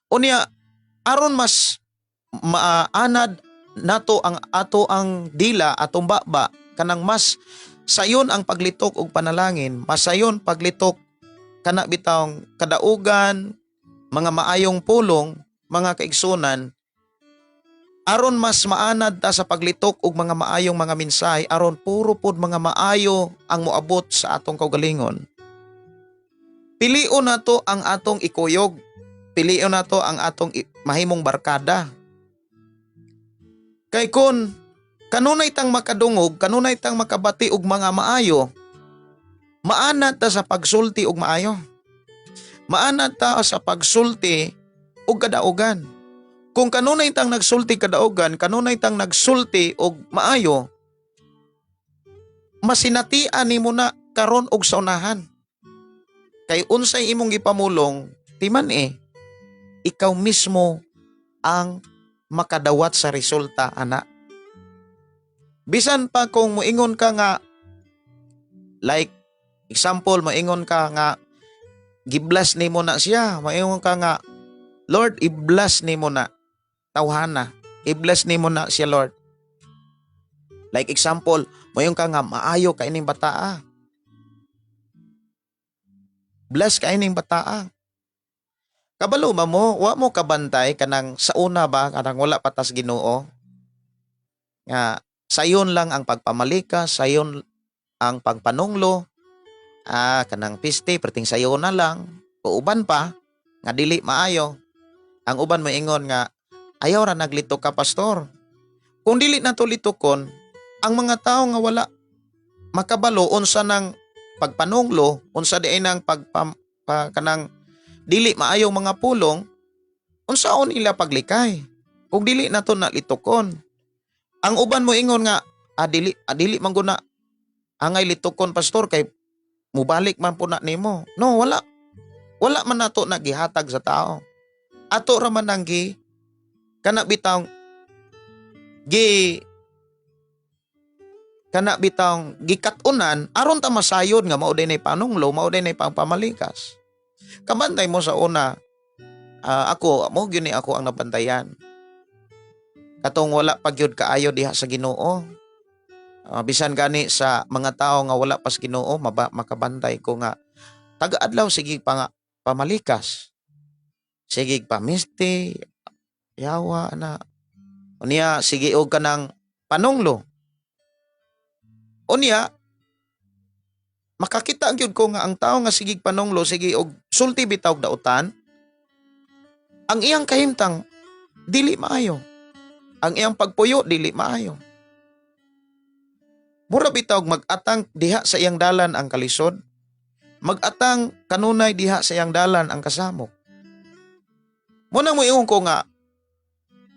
Speaker 4: Unya aron mas maanad nato ang ato ang dila, atong baba, kanang mas sayon ang paglitok og panalangin, mas sayon paglitok kana bitawng kadaugan, mga maayong pulong, mga kaigsunan, aron mas maanad ta sa paglitok og mga maayong mga mensahe, aron puro pod mga maayo ang moabot sa atong kaugalingon. Pilion nato ang atong ikuyog, pilion nato ang atong mahimong barkada. Kay kun kanunay tang makadungog, kanunay tang makabati og mga maayo, maanad ta sa pagsulti og maayo. Maanad ta sa pagsulti og kadaugan. Kung kanunay tang nagsulti kadaugan, kanunay tang nagsulti og maayo, masinatian nimo na karon og sa unahan. Kay unsay imong gipamulong, timan ikaw mismo ang makadawat sa resulta ana. Bisan pa kung moingon ka nga, like example, moingon ka nga gi-bless nimo na siya, moingon ka nga Lord, i-bless nimo na tawhana, i-bless nimo na siya Lord. Like example, moingon ka nga maayo ka ining bataa, bless ka ining bataa. Kabalo ba mo, wa mo kabantay kanang sa una ba, kanang wala patas Ginoo nga sayon lang ang pagpamalika, sayon ang pagpanunglo, kanang piste perting sayon na lang, uuban pa nga dili maayo. Ang uban moingon nga ayaw ra naglito ka pastor. Kung dili na to litukon, ang mga tao nga wala makabalo unsa nang pagpanunglo, unsa di ay nang kanang dili maayong mga pulong, unsaon ila paglikay kung dili na to nalitukon. Ang uban mo ingon nga dili man guna angay litukon pastor kay mubalik man po na nimo. No, wala. Wala man nato na gihatag sa tao. Ato ra man ang gi kana bitawng gi kana bitawng gikat-unan aron ta masayod nga mao dinay panunglo, mao dinay pamalikas. Kabantay mo sa una, ako mo gyud ni ako ang nabantayan. Katong wala pa gyud kaayo diha sa Ginoo. Bisan gani sa mga tawo nga wala pa sa Ginoo, makabantay ko nga taga-adlaw sige pa nga pamalikas. Sige pamisti, yawa na. Unya sige og kanang panunglo. Unya makakita gyud ko nga ang tawo nga sige panunglo, sige og sulti bitaw dautan, ang iyang kahimtang dili maayo. Ang iyang pagpuyo dili maayo. Mura bitaw mag-atang diha sa iyang dalan ang kalisod, mag-atang kanunay diha sa iyang dalan ang kasamok. Muna mo ingon ko nga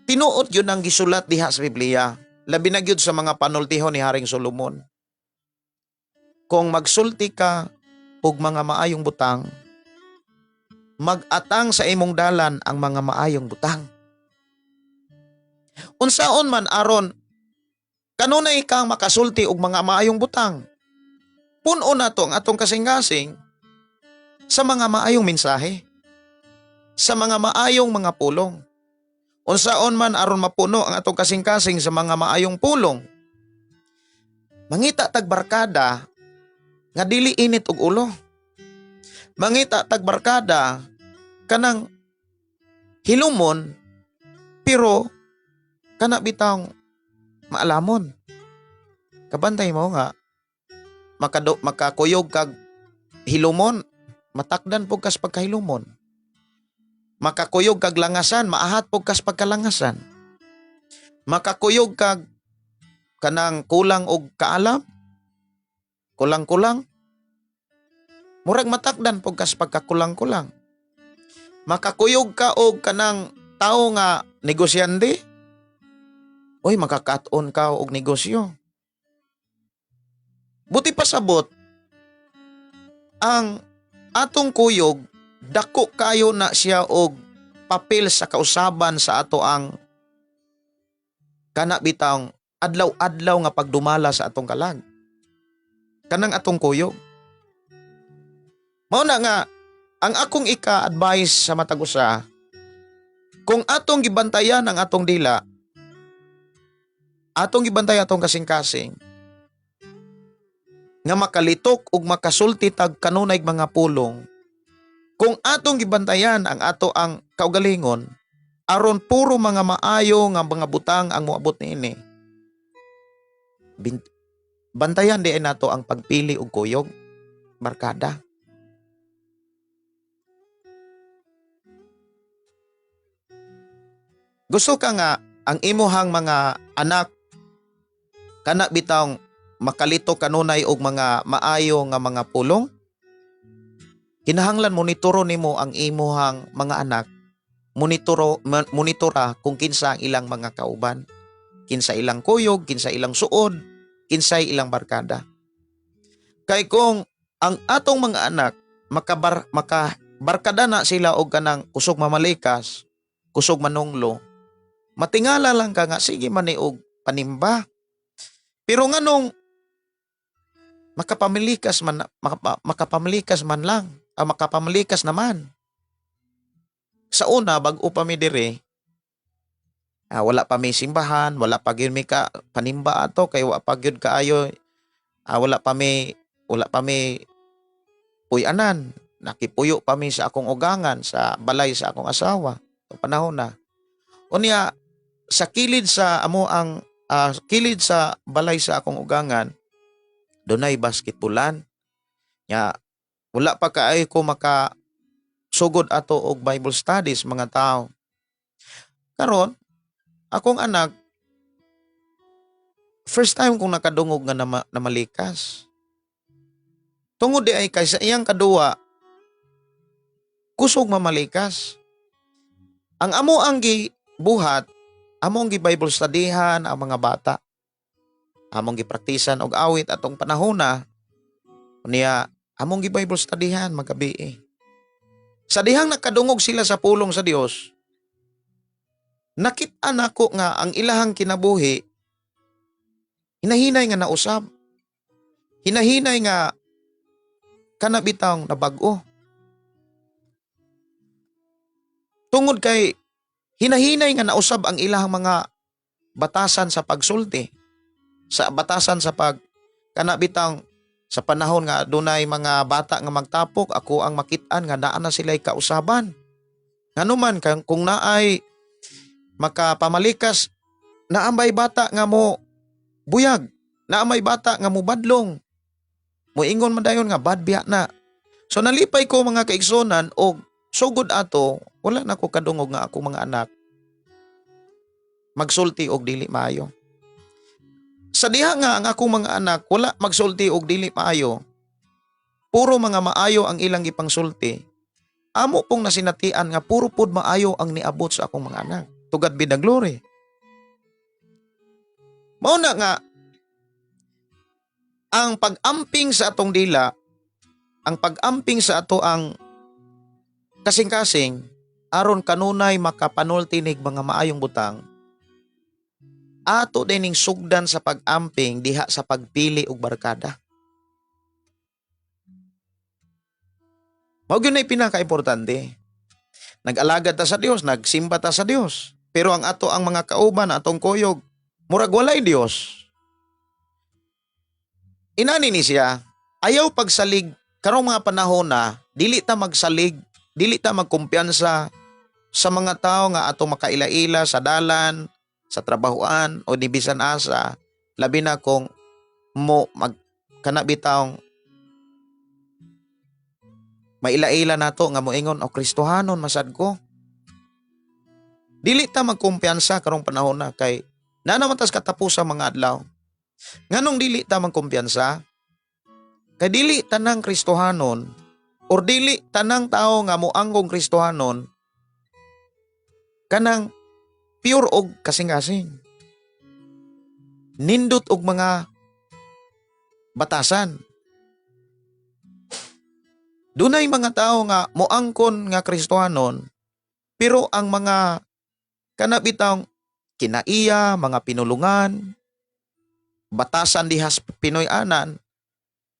Speaker 4: tinuod yun ang gisulat diha sa Biblia, labi na gyud sa mga panultihon ni Haring Solomon. Kung magsulti ka og mga maayong butang, mag-atang sa imong dalan ang mga maayong butang. Unsaon man aron kanunay kang makasulti og mga maayong butang, puno na to ang atong kasing-kasing sa mga maayong mensahe, sa mga maayong mga pulong. Unsaon man aron mapuno ang atong kasing-kasing sa mga maayong pulong, mangita tag barkada nga dili init og ulo. Mangita tag barkada kanang hilumon pero kana bitang maalamon. Kabantay mo nga makakuyog kag hilumon, matakdan pug kas pagkahilumon. Makakuyog kag langasan, maahat pug kas pagkalangasan. Makakuyog kag kanang kulang og kaalam, kulang-kulang, murag matakdan pug kas pagkakulang-kulang. Makakuyog ka og kanang tawo nga negosyante, oy, makakaton ka og negosyo. Buti pasabot, ang atong kuyog, dako kayo na siya og papel sa kausaban sa ato ang kana bitang adlaw-adlaw nga pagdumala sa atong kalag. Kanang atong kuyog. Mao na nga ang akong ika-advise sa matag usa, kung atong gibantayan ang atong dila, atong gibantayan atong kasing-kasing, nga makalitok ug makasulti tag kanunay mga pulong, kung atong gibantayan ang ato ang kaugalingon, aron puro mga maayo nga mga butang ang moabot niini. Bantayan di ay nato ang pagpili og kuyog, barkada. Gusto ka nga ang imuhang mga anak kana bitawng makalito kanunay og mga maayo nga mga pulong? Kinahanglan monitoro nimo ang imuhang mga anak, monitora kung kinsa ang ilang mga kauban, kinsa ilang kuyog, kinsa ilang suod, kinsay ilang barkada. Kay kung ang atong mga anak makabarkada na sila og kanang kusog mamalikas, kusog manunglo, matingala lang ka nga sige man ni og panimba. Pero nganong makapamilikas man, makapamilikas man lang, makapamilikas naman. Sa una, bag-o pa mi dire, wala pa mi simbahan, wala pa gyud mi ka panimba ato kay wa pa gyud kaayo, wala pa mi puy-anan. Nakipuyo pa mi sa akong ugangan, sa balay sa akong asawa. Sa panahon na. Unya, sa kilid sa amo ang kilid sa balay sa akong ugangan, dunay basketballan. Nya, wala pa kaayo ko maka sugod ato og Bible studies mga tao. Karon, akong anak, first time kong nakadungog nga namalikas. Tungod di ay kay sa iyang kaduwa, kusog mamalikas. Ang amo ang gibuhat, among gi-Bible studyhan ang mga bata. Among gipraktisan og awit atong panahona, niya among gi-Bible studyhan magabi. Sa dihang nakadungog sila sa pulong sa Dios, nakit-an nako nga ang ilahang kinabuhi Hinahinay nga nausab. Hinahinay nga kana bitang nabag-o. Tungod kay hinahinay nga nausab ang ilang mga batasan sa pagsulti, sa batasan sa pag kana bitang sa panahon nga adunay mga bata nga magtapok, ako ang makit-an nga naa na sila'y kausaban. Nganuman kung naay makapamalikas, naambay bata nga mo buyag, naamay bata nga mo badlong, moingon man dayon nga bad biya na. So nalipay ko mga kaigsunan og sugod ato, wala na ko kadungog nga ako mga anak magsulti og dili maayo. Sa diha nga ang akong mga anak wala magsulti og dili maayo, puro mga maayo ang ilang gipangsulti, amo pong nasinatian nga puro pod maayo ang niabot sa akong mga anak. To God be the glory. Mao na nga ang pag-amping sa atong dila, ang pag-amping sa ato ang kasing-kasing, aron kanunay makapanulti nig mga maayong butang, ato dining sugdan sa pag-amping diha sa pagpili og barkada. Mao gyud nay pinaka-importante. Nag-alagad ta sa Dios, nagsimba ta sa Dios, pero ang ato ang mga kauban, atong kuyog, murag walay Dios. Inani ni siya, ayaw pagsalig karong mga panahon na dili ta magsalig, dili ta magkumpiyansa sa mga tao nga atong makaila-ila sa dalan, sa trabahoan o di bisan asa, labi na kung mo mag kana bitawng maila-ila nato nga moingon o Kristohanon masad ko. Dili ta magkumpiyansa karong panahon na kay na naman tas katapusan mga adlaw. Nganong dili ta magkumpiyansa? Kay dili tanang Kristohanon or dili tanang tao nga moanggong Kristohanon kanang pure og kasing-kasing. Nindot og mga batasan. Dunay mga tao nga moangkon nga Kristohanon, pero ang mga kanabitang kinaiya, mga pinulungan, batasan dihas Pinoy-anan,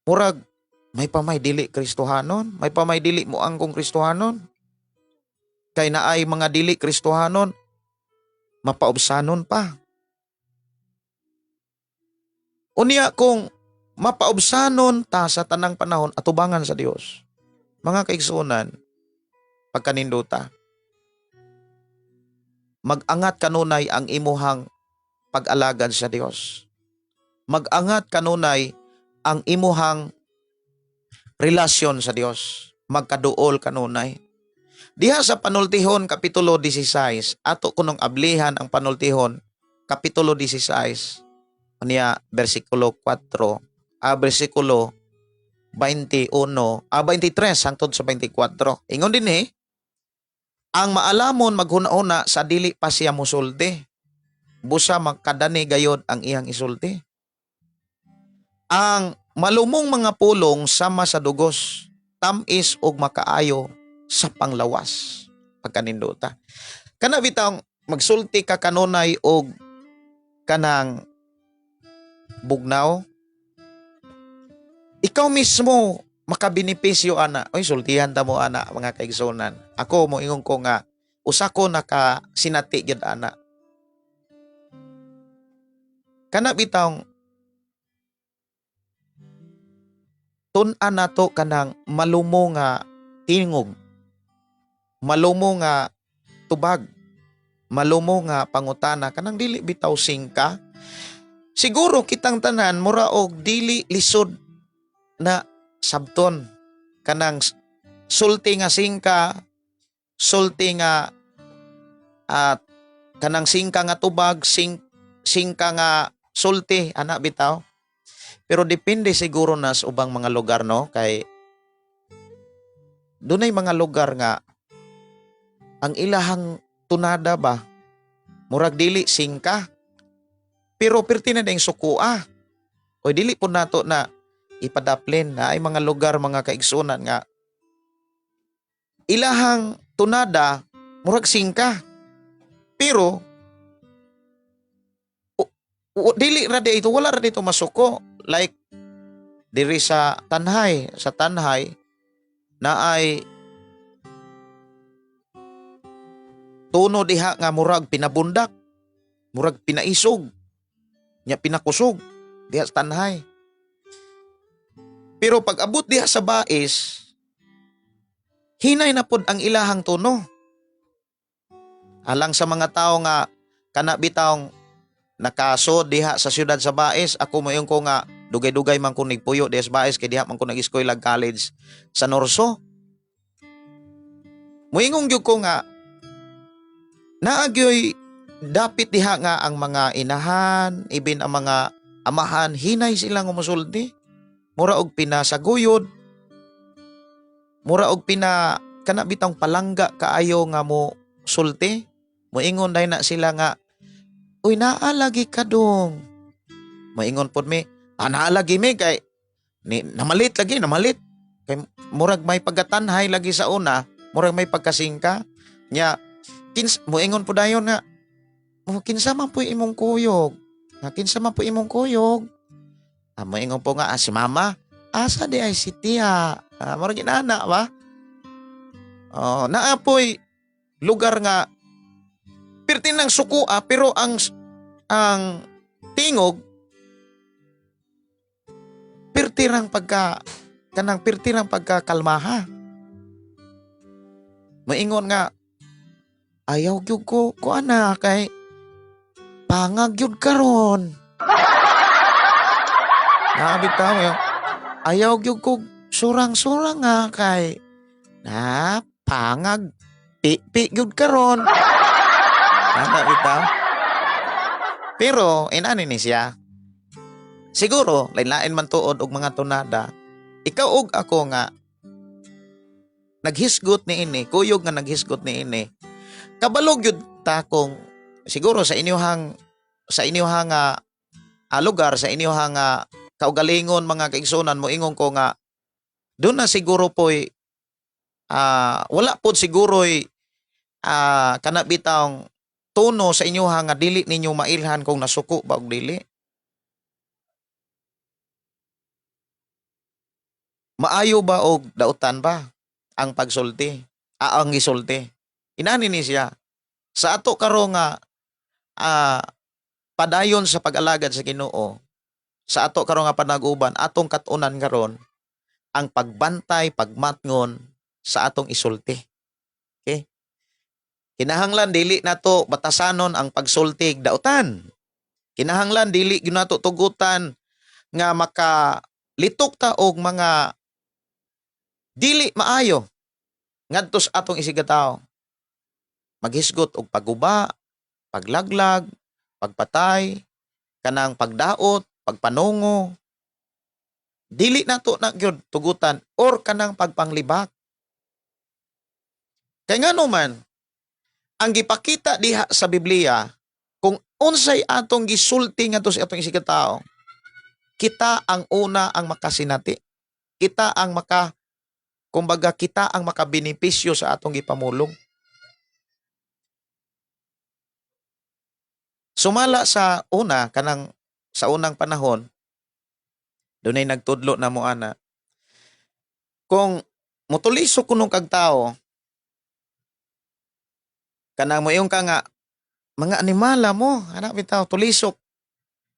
Speaker 4: murag may pamay dili Kristohanon, may pamay dili moangkong Kristohanon. Kay naay mga dili Kristohanon, mapaubsanon pa. Unya kung mapaubsanon ta sa tanang panahon atubangan sa Dios. Mga kaigsuonan, pagkaninduta, mag-angat kanunay ang imuhang pag-alagad sa Dios. Mag-angat kanunay ang imuhang relasyon sa Dios. Magkaduol kanunay. Diha sa Panultihon Kapitulo 16, ato kunong ablihan ang Panultihon Kapitulo 16, unya bersikulo 4, bersikulo 21, 23 hangtod sa 24. Ingon din ang maalamon maghuna-huna sa dili pa siya musulti. Busa makadani gayod ang iyang isulti. Ang malumong mga pulong sama sa dugos, tamis og makaayo sa panglawas. Pagkanindota. Kana bitang magsulti ka kanunay og kanang bugnaw, ikaw mismo makabenepisyo ana. Oy, sultihan ta mo ana mga kaigsunan. Ako moingon ko nga usa ko nakasinati gyud ana. Kana bitang tun-an nato kanang malumo nga tingog, malumo nga tubag, malumo nga pangutana, kanang dili bitaw singka. Siguro kitang tanan mura og dili lisod na sabton kanang sulti nga singka, sulti nga at kanang singka nga tubag, singka nga sulti ana bitaw. Pero depende siguro na sa ubang mga lugar, no, kay dunay mga lugar nga ang ilahang tunada ba murag dili singka pero perti na ding sukua. O dili po nato na ipadaplin na ay mga lugar mga kaigsunan nga ilahang tunada murag singka pero Dili ra di ito, wala ra dito masuko. Like diri sa Tanhay, na ay tuno diha nga murag pinabundak, murag pinaisog, nya pinakusog diha sa Tanhay. Pero pag abot diha sa Bais, hinay na pod ang ilahang tono. Alang sa mga tao nga kana bitawng nakaso diha sa siyudad sa Bais, ako moingon ko nga dugay-dugay man ko nagpuyo diha sa Bais kay diha man ko nag-eskwela college sa Norso. Moingon gyud ko nga naagyoy dapit diha nga ang mga inahan, ibin ang mga amahan, hinay silang umusulti. Mura og pinasaguyod, mura og pina kana bitang palangga kaayo nga mo sulti. Moingon dai na sila nga, uy, naa lagi ka dong. Moingon pod mi, naa lagi mi kay ni, namalit lagi, namalit. Kay murag may pagkatanhay lagi sa una, murag may pagkasingka. Nya moingon po dayon nga, oh, kinsa man po imong kuyog? Nga kinsa man po imong kuyog? Moingon po nga, si mama, asa di ay si tiya? Murag inana ba? Oh, naa po'y lugar nga pirti ng sukua pero ang tingog pirti rang pagka kanang pirti rang pagkakalmaha. Moingon nga ayaw gyud ko kuana kay pangag gyud karon. Bitaw yo. Ayaw gyud ko surang-surang nga kay na pangag pi-pi gyud karon. Ana bitaw. Pero inani ni siya. Siguro lain-lain man tuod og mga tunada. Ikaw og ako nga naghisgot niini, kuyog nga naghisgot niini. Kabalo gyud ta kung siguro sa inyuhang lugar, sa inyuhang kaugalingon mga kaigsunan, moingon ko nga doon na siguro po'y wala pod siguro'y kana bitawng tono sa inyuhang nga dili ninyo mailhan kung nasuko ba og dili. Maayo ba og dautan ba ang pagsulti? Ang gisulti. Inani ni siya. Sa ato karon nga padayon sa pag-alagad sa Ginoo, sa ato karon nga panag-uban, atong kat-unan karon ang pagbantay, pagmatngon sa atong isulti. Okay? Kinahanglan dili nato batasanon ang pagsulti dautan. Kinahanglan dili gyud nato tugutan nga makalitok ta og mga dili maayo ngadto sa atong isigataw. Maghisgot og pagguba, paglaglag, pagpatay, kanang pagdaot, pagpanungo. Dili nato na gyud tugutan or kanang pagpanglibak. Kay ngano man ang gipakita diha sa Biblia kung unsay atong gisulti ngadto sa atong isigataw, kita ang una ang makasinati. Kita ang kumbaga kita ang makabenepisyo sa atong gipamulong. Sumala sa una, kanang sa unang panahon, dunay nagtudlo na mo ana. Kung mutulisok kunong kag tao, kanang moingon ka nga mga animala mo, anak bitaw tulisok.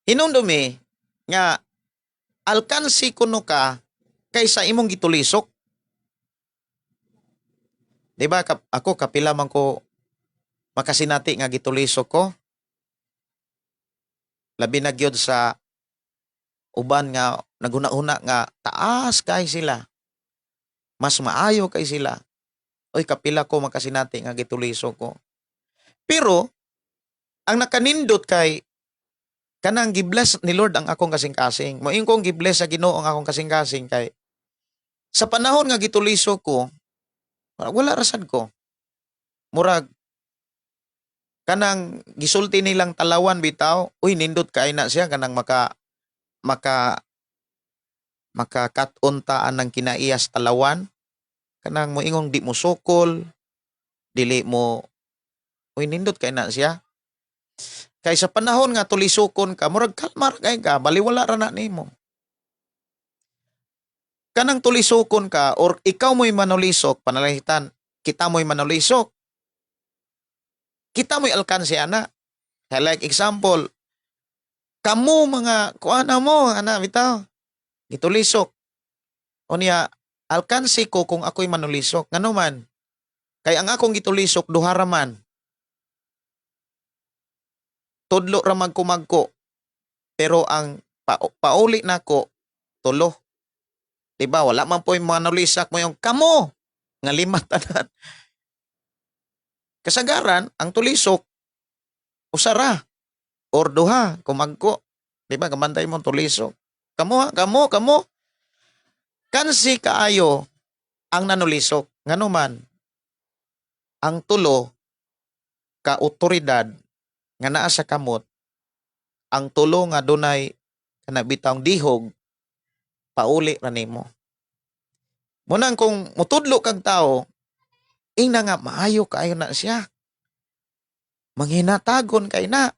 Speaker 4: Hinumdumi nga alkansi kuno ka kaysa imong gitulisok. Di ba ako kapila man ko makasinati nga gitulisok ko. Labi na gyud sa uban nga naghuna-huna nga taas kay sila. Mas maayo kay sila. Oy, kapila ko makasinati nga gitulisok ko. Pero ang nakanindot kay kanang gibless ni Lord ang akong kasing-kasing. Moingon kong gibless sa Ginoo ang akong kasing-kasing kay sa panahon nga gitulisok ko, wala rasad ko. Murag kanang gisulti nilang talawan bitaw, uy nindot kay na siya kanang maka maka-cut-on taan ng kinaiyas talawan. Kanang moingong di mo sukol, dili mo, uy nindot kay na siya. Kay sa panahon nga tulisokon ka, murag kalma ra kay ka, baliwala ra na nimo. Kanang tulisokon ka or ikaw mo'y manulisok, panalahitan, kita mo'y manulisok. Kita mo'y alkanse ana. Kay like example, kamo mga kuana mo, ana bitaw. Gitulisok. Unya, alkanse ko kung ako'y manulisok. Ngano man? Kay ang akong gitulisok duha ra man. Tudlo ra magkumagko. Pero ang pauli nako tulo. Diba? Wala man po'y manulisak mo yung kamo nga lima tanan. Kasagaran, ang tulisok usara or duha kumagko. Diba? Kamantay mo tulisok. Kamo ha? Kamo, kamo. Kansi kaayo ang nanulisok. Ngano man, ang tulo ka otoridad nga naa sa kamot, ang tulo nga dunay kanabitang dihog, pauli ra nimo. Munang kung mutudlo kag tao, ingna nga maayo kaayo na siya. Manghinatagon kay na.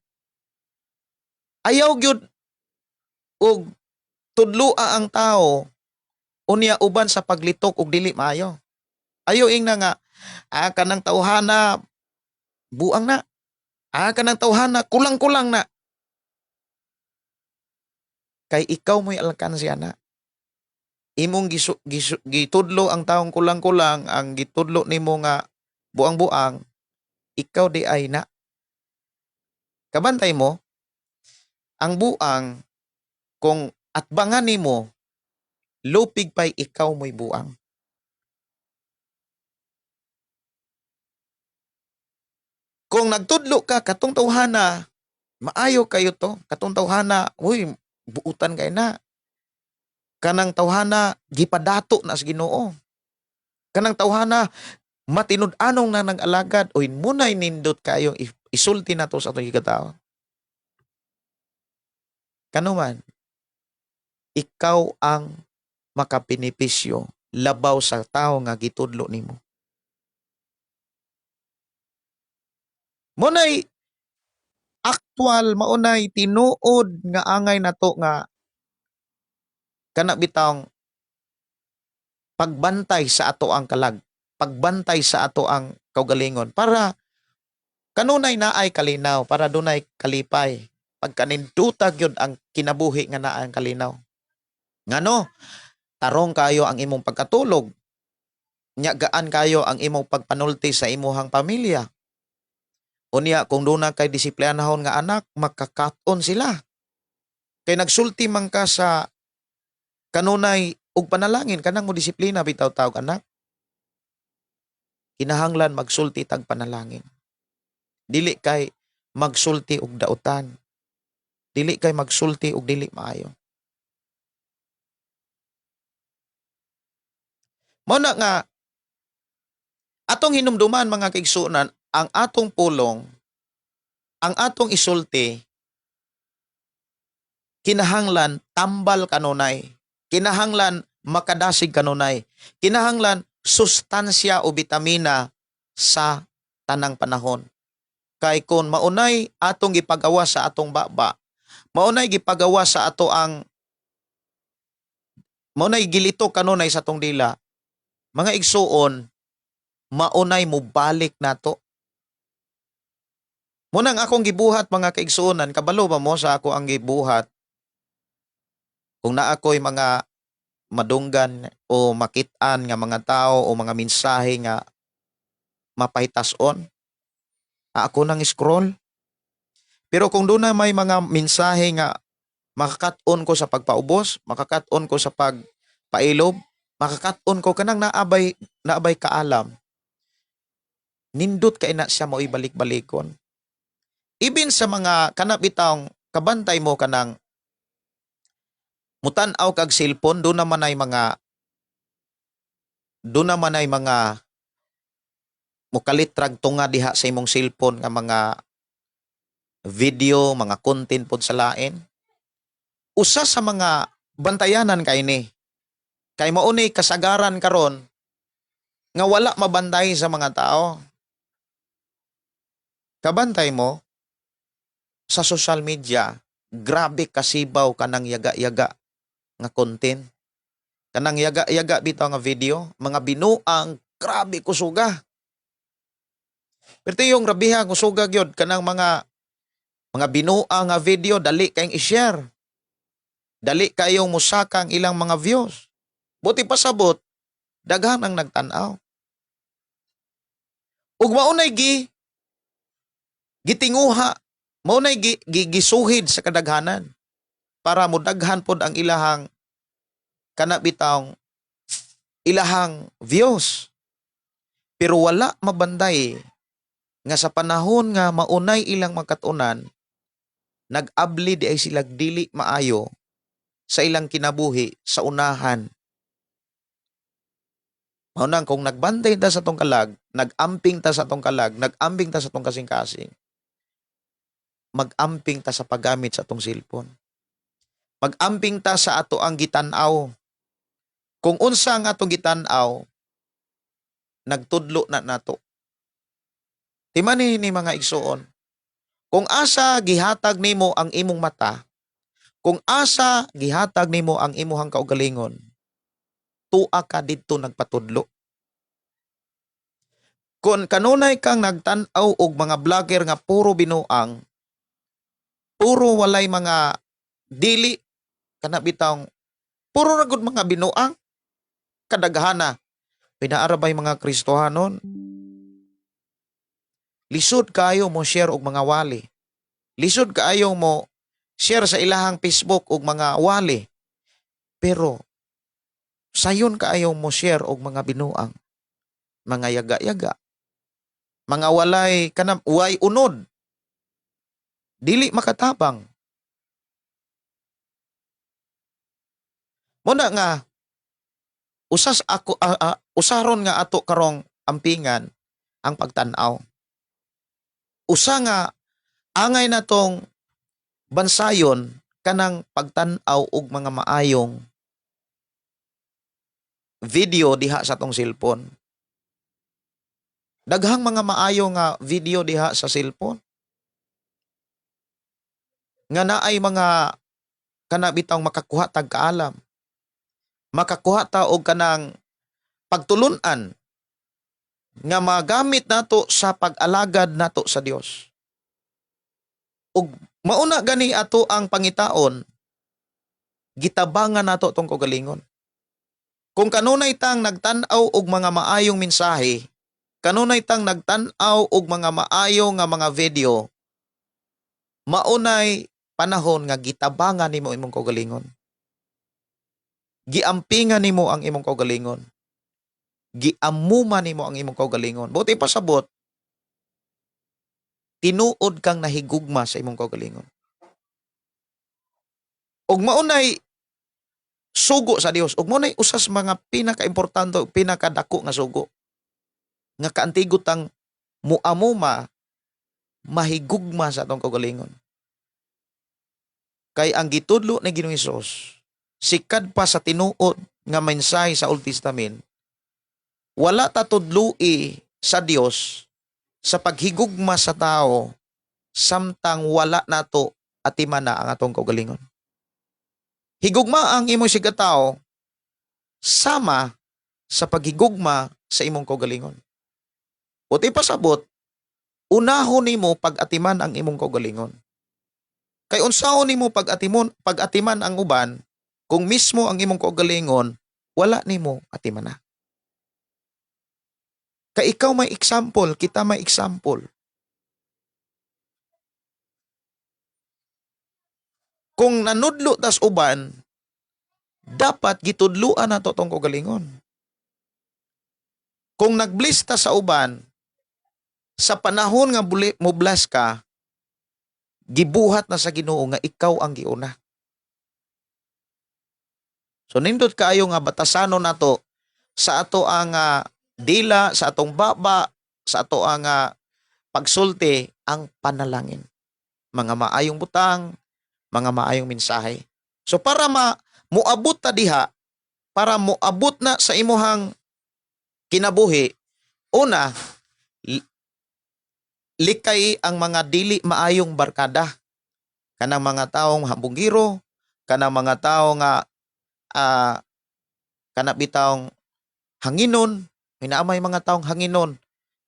Speaker 4: Ayaw gyud og tudloa ang tao unya uban sa paglitok og dili maayo. Ayaw ingna nga kanang tawhana buang na. Kanang tawhana kulang-kulang na. Kay ikaw mo'y alkansi ana. Imong gitudlo ang taong kulang-kulang, ang gitudlo nimo nga buang-buang, ikaw di ay na. Kabantay mo, ang buang, kung atbangan nimo, lupig pa'y ikaw mo'y buang. Kung nagtudlo ka, katong tawhana, maayo kayo to, katong tawhana, uy, buutan kay na. Kanang tawhana, gipadato na sa Ginoo. Kanang tawhana, matinud-anong na nag-alagad, uy, muna'y nindot kayong isulti na to sa atong higataon. Kanuman, ikaw ang makapinipisyo labaw sa tao nga gitudlo nimo. Muna'y aktual, maunay tinuod nga angay nato nga kana bitawng pagbantay sa ato ang kalag, pagbantay sa ato ang kaugalingon para kanunay naay kalinaw, para dunay kalipay. Pagkaninduta gyud ang kinabuhi nga naa ang kalinaw. Ngano, tarong kayo ang imong pagkatulog. Nya gaan kayo ang imong pagpanulti sa imuhang pamilya. Unya kung duna kay disiplinahon nga anak, makakaton sila. Kay nagsulti man ka sa kanunay og panalangin, kanang mo disiplina bitaw tawag anak. Kinahanglan magsulti tag panalangin. Dili kay magsulti og dautan. Dili kay magsulti og dili maayo. Mao na nga atong hinumduman mga kaigsuonan, ang atong pulong, ang atong isulti, kinahanglan tambal kanunay, kinahanglan makadasig kanunay, kinahanglan sustansya o bitamina sa tanang panahon. Kay kung maunay atong gipagawa sa atong baba, maunay gipagawa sa ato ang maunay gilito kanunay sa atong dila, mga igsuon, maunay mobalik nato. Munang akong gibuhat mga kaigsuonan, kabalo ba mo sa ako ang gibuhat? Kung naa ko'y mga madunggan o makit-an nga mga tao o mga mensahe nga mapahitason, ako nang scroll. Pero kung doon na may mga mensahe nga makakat-on ko sa pagpaubos, makakat-on ko sa pagpailob, makakat-on ko kanang naabay kaalam, nindot kay na siya mo ibalik-balikon. Ibin sa mga kanabitang kabantay mo kanang mutan-aw kag cellphone, doon naman ay mga mukalitrag tunga diha sa imong cellphone nga mga video, mga content pod sa lain. Usa sa mga bantayanan kay ni. Kay mauni kasagaran karon nga wala mabantay sa mga tao. Kabantay mo, Sa social media, grabe kasibaw kanang yaga-yaga nga content. Kanang yaga-yaga bitaw nga video, mga binuang, grabe kusuga. Pero yung grabiha kusuga gyud kanang mga binuang nga video, dali kayong i-share. Dali kayong musaka ang ilang mga views. Buti pasabot, daghan ang nagtan-aw. Ug maunay gitinguha, maunay gisuhid sa kadaghanan para modaghan pod ang ilahang kana bitawng ilahang views. Pero wala mabanday nga sa panahon nga maunay ilang magkatunan, nag-abli di ay sila dili maayo sa ilang kinabuhi sa unahan. Mao nang kung nagbantay ta sa tong kalag, nag-amping ta sa tong kalag, nag-amping ta sa tong kasing-kasing, mag-amping ta sa paggamit sa atong cellphone. Mag-amping ta sa ato ang gitan-aw. Kung unsa ang atong gitan-aw, nagtudlo na nato. Timani ni, mga igsuon. Kung asa gihatag nimo ang imong mata, kung asa gihatag nimo ang imuhang kaugalingon, tua ka didto nagpatudlo. Kung kanunay kang nagtan-aw og mga vlogger nga puro binuang, puro walay mga dili kana bitawng puro ra gud mga binuang kadaghana, pinaara bay mga Kristohanon, lisod kaayo mo share og mga wali, lisod kaayo mo share sa ilahang Facebook og mga wali, pero sayon kaayo mo share og mga binuang, mga yaga-yaga, mga walay kanang way unod, dili makatabang. Muna nga usas ako usaron nga ato karong ampingan ang pagtan-aw. Usa nga angay natong bansayon kanang pagtan-aw og mga maayong video diha sa atong cellphone. Daghang mga maayo nga video diha sa cellphone. Nga naay mga kana bitawng makakuha tag kaalam. Makakuha ta og kanang pagtulun-an nga magamit nato sa pag-alagad nato sa Dios. Ug mauna gani ato ang pangitaon, gitabangan nato tong kaugalingon. Kung kanunay tang nagtan-aw og mga maayong mensahe, kanunay tang nagtan-aw og mga maayo nga mga video, maunay panahon nga gitabangan nimo imong kaugalingon. Giampingan nimo ang imong kaugalingon. Giamuma nimo ang imong kaugalingon. Buti pasabot, tinuod kang nahigugma sa imong kaugalingon. Ug maunay sugo sa Dios, ug maunay usas mga pinakaimportante ug pinakadako nga sugo nga kaantigot ang muamuma, mahigugma sa atong kaugalingon. Kay ang gitudlo ni Ginoong Hesus, sikad pa sa tinuod nga mensahe sa Old Testament, wala ta tudloi sa Dios sa paghigugma sa tao samtang wala nato atiman na ang atong kaugalingon. Higugma ang imong sigatao sama sa paghigugma sa imong kaugalingon. Buti pasabot, unahon nimo pag-atiman ang imong kaugalingon. Kay unsaon nimo pag-atiman ang uban kung mismo ang imong kaugalingon wala nimo atiman na. Kay ikaw may example, kita may example. Kung nanudlo tas uban, dapat gitudluan nato tong kaugalingon. Kung nag-bless ta sa uban, sa panahon nga mo bless ka, gibuhat na sa Ginoo nga ikaw ang giuna. So nindot kaayo nga batasanon nato sa ato ang dila, sa atong baba, sa ato ang pagsulti ang panalangin. Mga maayong butang, mga maayong mensahe. So para muabot ta diha, para muabot na sa imuhang kinabuhi, una, likay ang mga dili maayong barkada. Kanang mga taong hambugiro, kanang mga tao nga kana bitawng hanginon, may mga taong hanginon.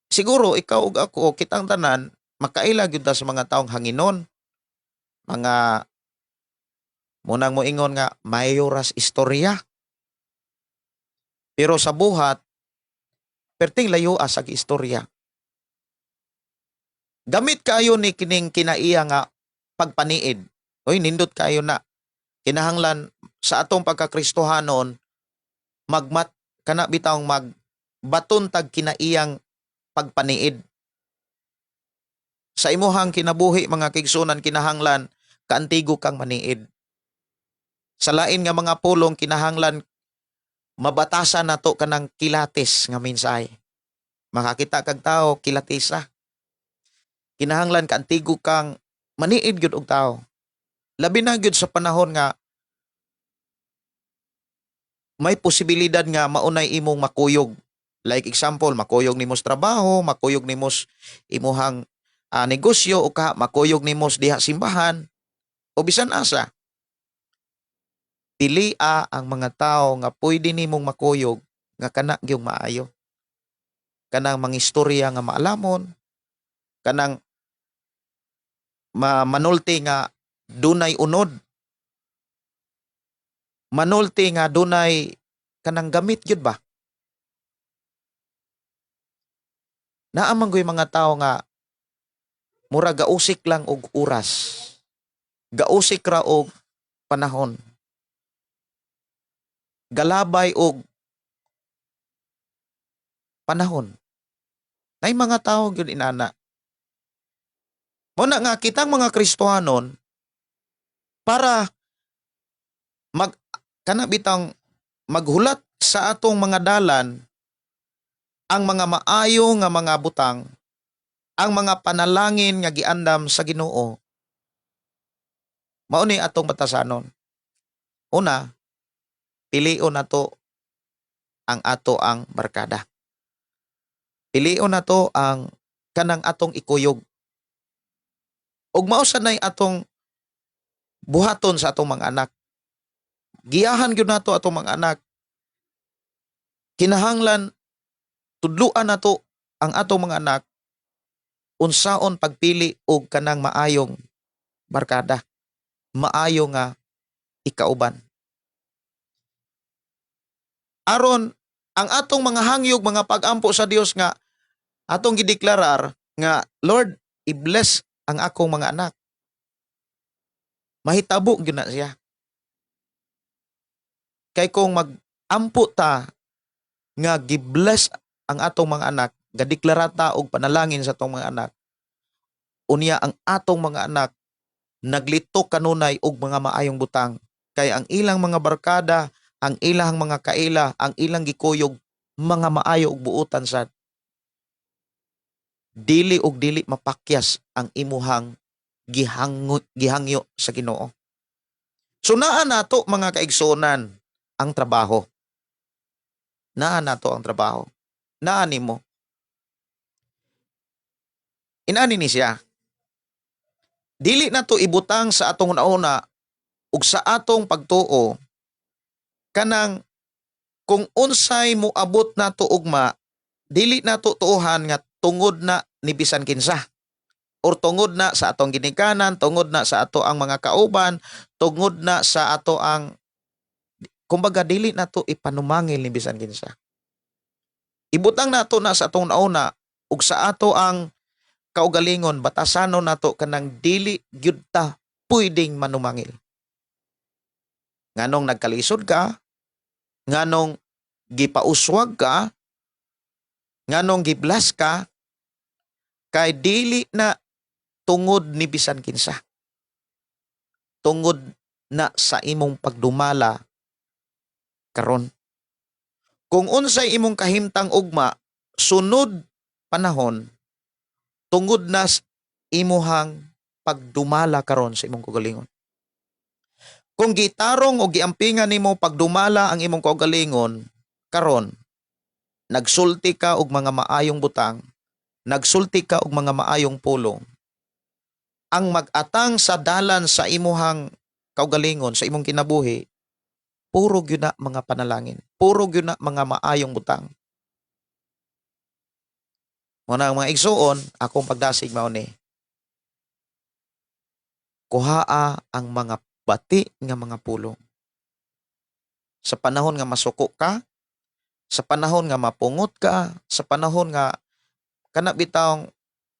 Speaker 4: Siguro ikaw ug ako, kitang tanan makaila gyud ta sa mga taong hanginon. Mga munang moingon nga mayoras istorya. Pero sa buhat perting layo sa istorya. Gamit kaayo ni kining kinaiya nga pagpaniid. Oy, nindot kaayo na. Kinahanglan sa atong pagkakristohanon magmat kana bitawng magbaton tag kinaiyang pagpaniid. Sa imuhang kinabuhi, mga kaigsuonan, kinahanglan kaantigo kang maniid. Sa lain nga mga pulong, kinahanglan mabatasan nato kanang kilatis nga mensahe. Makakita kag tao, kilatisa. Kinahanglan kaantigo kang maniid gyud og tao. Labi na gyud sa panahon nga may posibilidad nga maunay imong makuyog. Like example, makuyog nimo sa trabaho, makuyog nimo sa imuhang negosyo o ka makuyog nimo sa diha simbahan o bisan asa. Pilia ang mga tao nga pwede nimong makuyog nga kana gyung maayo. Kanang mga istorya nga maalamon, kanang manulti nga dunay unod, manulti nga dunay kanang gamit gyud ba. Naa man gyud mga tao nga mura gausik lang og oras, gausik ra og panahon, galabay og panahon. Nay mga tao gyud inana. Mo na nga kitang mga Kristohanon para mag kana bitang maghulat sa atong mga dalan ang mga maayo nga mga butang, ang mga panalangin nga giandam sa Ginoo. Mao ni atong batasanon. Una, pilion nato ang ato ang barkada. Pilion nato ang kanang atong ikuyog. Ug mao sa nay atong buhaton sa atong mga anak. Giyahan gyud nato atong mga anak. Kinahanglan tudluan nato ang atong mga anak unsaon pagpili og kanang maayong barkada, maayo nga ikauban. Aron ang atong mga hangyog, mga pag-ampo sa Dios nga atong gideklarar nga, "Lord, i-bless ang akong mga anak." Mahitabo gyud na siya. Kay kung mag-ampo ta nga gi-bless ang atong mga anak, gadeklara ta og panalangin sa atong mga anak, unya ang atong mga anak naglitok kanunay og mga maayong butang kay ang ilang mga barkada, ang ilang mga kaila, ang ilang gikuyog mga maayo og buotan sad. Dili og dili mapakyas ang imuhang gihangyo sa Ginoo. So naa nato, mga kaigsuonan, ang trabaho. Naa nato ang trabaho. Naa nimo. Inani ni siya. Dili nato ibutang sa atong una ug sa atong pagtuo kanang kung unsay moabot nato ugma, dili nato tuohan nga tungod na ni bisan kinsa or tungod na sa atong ginikanan, tungod na sa ato ang mga kauban, tungod na sa ato ang, kumbaga, dili nato ipanumangil ni bisan kinsa. Ibutang nato na sa atong nauna ug sa ato ang kaugalingon, batasanon nato kanang dili gyud ta pwedeng manumangil. Nganong nagkalisod ka, nganong gipauswag ka, nganong giblas ka, kay dili na tungod ni bisan kinsa. Tungod na sa imong pagdumala karon. Kung unsay imong kahimtang ugma, sunod panahon, tungod na imuhang pagdumala karon sa imong kaugalingon. Kung gitarong o giampingan nimo pagdumala ang imong kaugalingon karon, nagsulti ka og mga maayong butang, nagsulti ka og mga maayong pulong, Ang mag-atang sa dalan sa imuhang kaugalingon, sa imong kinabuhi, puro gyud na mga panalangin, puro gyud na mga maayong butang. Mao na ang mga igsuon, akong pagdasig mao ni. Kuhaa ang mga bati nga mga pulong. Sa panahon nga masuko ka, sa panahon nga mapungot ka, sa panahon nga kana bitawng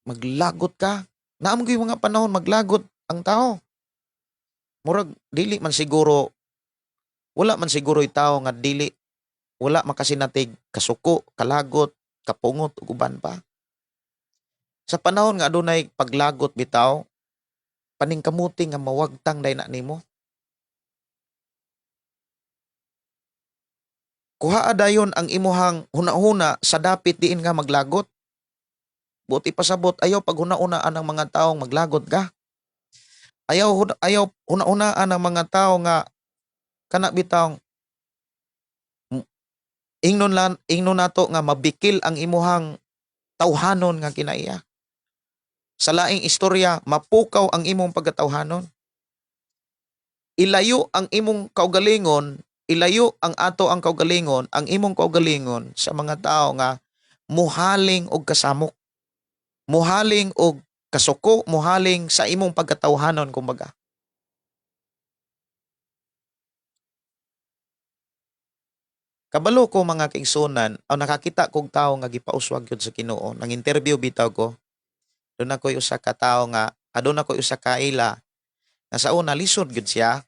Speaker 4: maglagot ka, naa man gyud mga panahon maglagot ang tao. Murag dili man siguro, wala man siguro tao nga dili wala makasinatig kasuko, kalagot, kapungot ug uban pa. Sa panahon nga adunay paglagot bitaw, paningkamuti nga mawagtang day na nimo. Kuhaa dayon ang imuhang hunahuna sa dapit diin nga maglagot. Buti pasabot, ayaw paghuna-unaan ang mga taong maglagot ka. Ayaw huna-unaan ang mga tao nga kana bitawng ingnon nato nga mabikil ang imuhang tawhanon nga kinaiya. Sa laing istorya, mapukaw ang imong pagkatawhanon. Ilayo ang imong kaugalingon, ilayo ang ato ang kaugalingon, ang imong kaugalingon sa mga tao nga muhaling og kasamok, muhaling og kasuko, muhaling sa imong pagkatawhanon kumbaga. Kabalo ko mga kaigsunan, o nakakita kog tawo nga gipauswag gyud sa Ginoo. Nang interview bitaw ko, doon ako'y usa ka tawo nga, aduna ko'y usa ka ila nga sa una lisod gyud siya.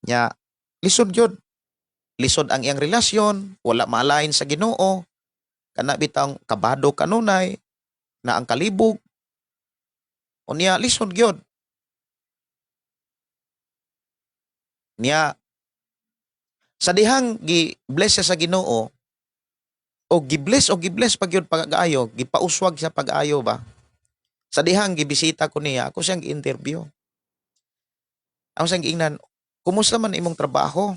Speaker 4: Nya lisod gyud. Lisod ang iyang relasyon, wala maalain sa Ginoo. Kana bitawng kabado kanunay na ang kalibog. Unya lisod gyud. Nya sa dihang gi-bless siya sa Ginoo o gi-bless pag gyud pag-ayo, gipauswag siya pag-ayo ba. Sa dihang gibisita ko niya, ako siyang gi-interview. Ako siyang giingnan, kumusta man imong trabaho?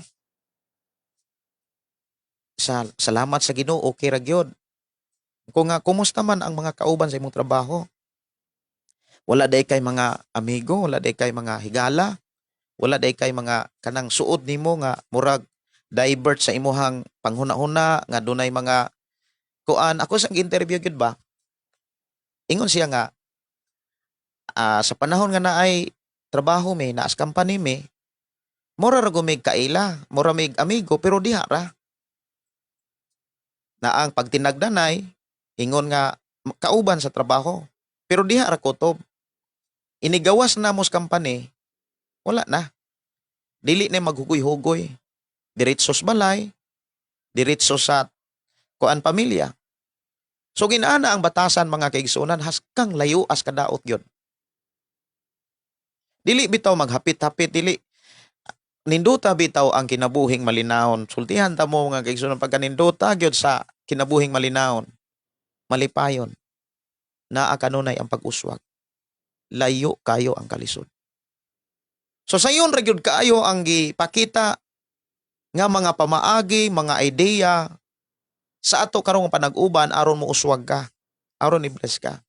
Speaker 4: Salamat sa Ginoo, okay ra gyud. Kung nga kumusta man ang mga kauban sa imong trabaho? Wala day kay mga amigo, wala day kay mga higala, wala day kay mga kanang suod nimo nga murag divert sa imuhang panghuna-huna nga dunay mga kuan. Ako sa interview gyud ba? Ingon siya nga sa panahon nga naay trabaho mi, naas company mi, mura ra gumig kaila, mura mig amigo, pero diha ra. Na ang pagtinagdanay, ingon nga kauban sa trabaho, pero diha ra kutob. Inigawas na mo sa company, wala na. Dili na maghugoy-hugoy. Diretso sa balay, diretso sa kuan pamilya. So ginaana ang batasan mga kaigsunan, haskang layo as kadaot gyud. Dili bitaw maghapit-hapit, dili nindota bitaw ang kinabuhing malinahon. Sultihan ta mo mga kaigsunan, pagka nindota gyud sa kinabuhing malinahon, malipayon, naa kanunay ang pag-uswag. Layo kayo ang kalisod. So sayon ra gyud kaayo ang gipakita nga mga pamaagi, mga idea sa ato karong panag-uban aron mo uswag ka, aron i-bless ka.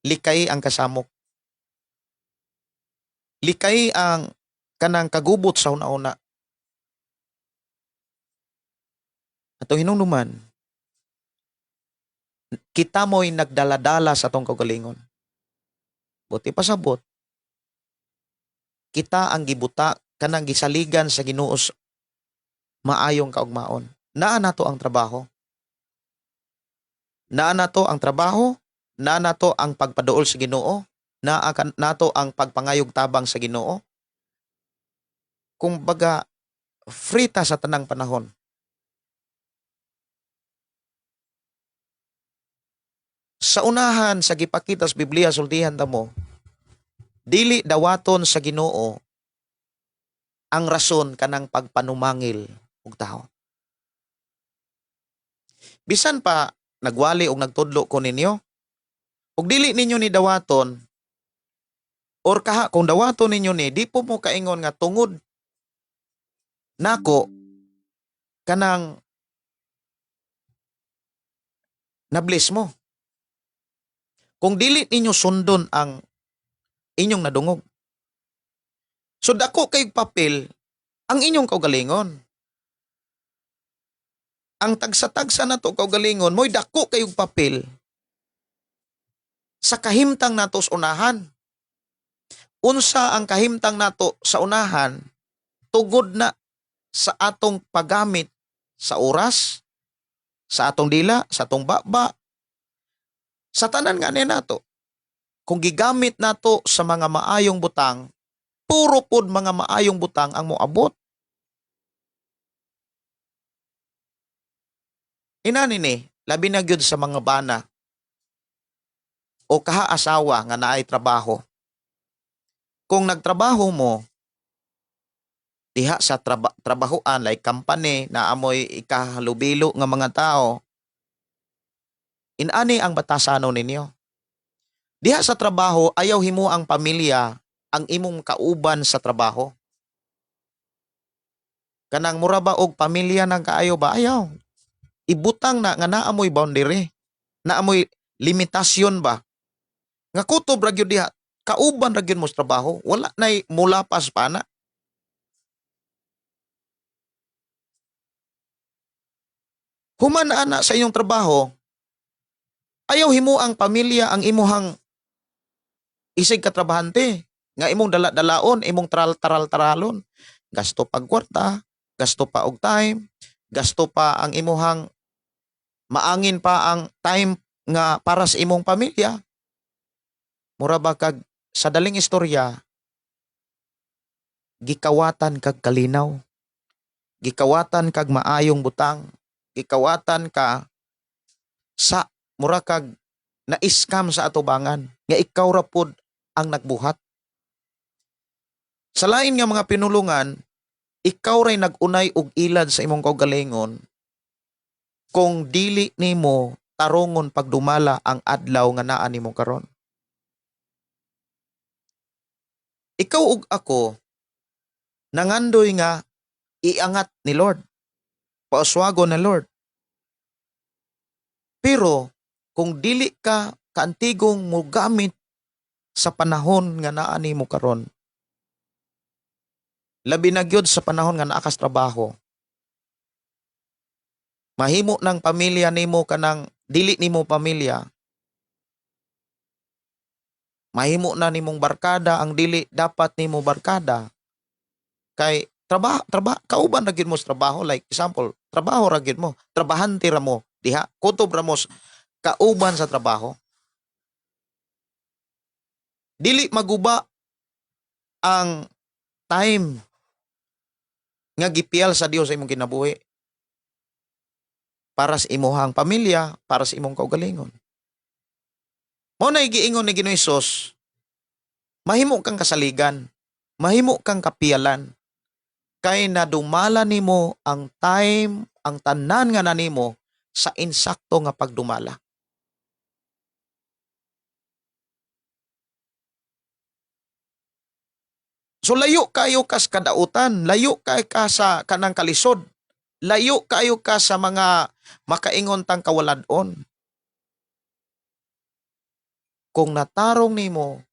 Speaker 4: Likay ang kasamok. Likay ang kanang kagubot sa una-una. Atong hinungduman, kita mo'y nagdaladala sa atong kaugalingon. Buti pasabot, kita ang gibuta kanang gisaligan sa Ginoo maayong kaugmaon. Naa nato ang trabaho. Naa nato ang trabaho, naa nato ang pagpaduol sa Ginoo, naa nato ang pagpangayog tabang sa Ginoo. Kumbaga, free ta sa tanang panahon. Sa unahan sa gipakita sa Biblia, sultihan ta mo, dili dawaton sa Ginoo ang rason kanang pagpanumangil og tawo. Bisan pa nagwali og nagtudlo ko ninyo, og dili ninyo ni dawaton, or kaha kung dawaton ninyo ni, di po mo kaingon nga tungod nako kanang nabless mo. Kung dili ninyo sundon ang Inyong nadungog. So dako kay papel ang inyong kaugalingon. Ang tagsa-tagsa nato kaugalingon mo'y dako kayog papel sa kahimtang nato sa unahan. Unsa ang kahimtang nato sa unahan tugod na sa atong paggamit sa oras, sa atong dila, sa atong baba, sa tanan nga ni nato. Kung gigamit nato sa mga maayong butang, puro pod mga maayong butang ang moabot. Inani ni, labi na gyud sa mga bana o kaha-asawa nga naay trabaho. Kung nagtrabaho mo diha sa trabahoan, like company na amoy ikahalubilo nga mga tao, inani ang batasano ninyo. Diha sa trabaho, ayaw himo ang pamilya ang imong kauban sa trabaho. Kanang mura ba og pamilya nang kaayo ba? Ayaw. Ibutang na nga naamoy boundary, naamoy limitasyon ba? Nga kutob ra gyud diha, kauban ra gyud mo sa trabaho, wala nay mulapas pa na. Human ana sa inyong trabaho, ayaw himo ang pamilya ang imuhang isig katrabahante nga imong dala-dalaon, imong taral-taral-taralon. Gasto pag kwarta, gasto pa og time, gasto pa ang imuhang maangin pa ang time nga para sa imong pamilya. Mura ba kag sa daling istorya, gikawatan kag kalinaw, gikawatan kag maayong butang, gikawatan ka sa mura kag na-scam sa atubangan nga ikaw ra pod ang nagbuhat. Sa lain nga mga pinulungan, ikaw ray nag-unay og ilad sa imong kaugalingon kung dili nimo tarongon pagdumala ang adlaw nga naa nimo karon. Ikaw ug ako nangandoy nga iangat ni Lord, pauswago ni Lord. Pero kung dili ka kaantigong mogamit sa panahon nga naa nimo karon, labi na gyud sa panahon nga naa kas trabaho, mahimo ng pamilya nimo kanang dili nimo pamilya, mahimo na nimong barkada ang dili dapat nimo barkada. Kay kauban ra gyud mo sa trabaho, like example, trabaho ra gyud mo, trabahante ra mo diha, kutob ra mo kauban sa trabaho. Dili maguba ang time nga gipiyal sa Dios sa imong kinabuhi para sa imuhang pamilya, para sa imong kaugalingon. Mao na giingon ni Ginoong Hesus, mahimo kang kasaligan, mahimo kang kapiyalan, kay nadumala nimo ang time, ang tanan nga nanimo sa insakto nga pagdumala. So layo kayo kas kadautan, layo kayo ka sa kanang kalisod, layo kayo ka sa mga makaingon tang kawaladon. Kung natarong nimo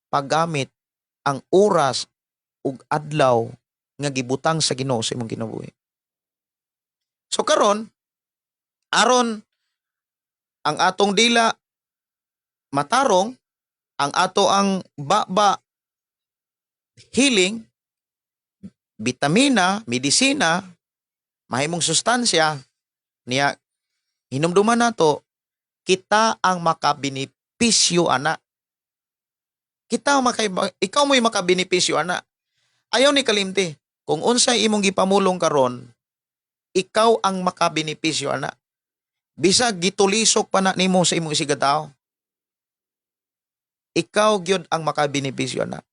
Speaker 4: paggamit ang oras ug adlaw nga gibutang sa Ginoo sa imong kinabuhi. So karon, aron ang atong dila matarong, ang ato ang baba healing, bitamina, medisina, mahimong sustansya niya, hinumduman nato kita ang makabenepisyo ana. Kita ang ikaw mo'y makabenepisyo ana. Ayaw ni kalimti, kung unsay imong gipamulong karon, ikaw ang makabenepisyo ana. Bisag gitulisok pa na nimo sa imong isigatao, ikaw gyud ang makabenepisyo ana.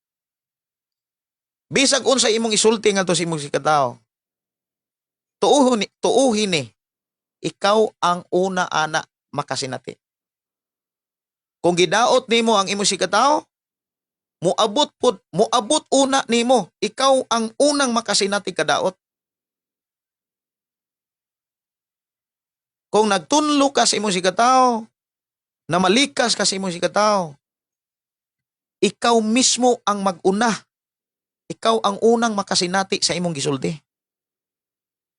Speaker 4: Bisag unsay imong isulti ngadto sa imong isigatao, tuuhin ni, ikaw ang una ana makasinati. Kung gidaot nimo ang imong sikatao, moabot una nimo, ikaw ang unang makasinati kadaot. Kung nagtunlo ka sa imong sikatao, namalikas ka sa imong sikatao, Ikaw mismo ang mag-una. Ikaw ang unang makasinati sa imong gisulti.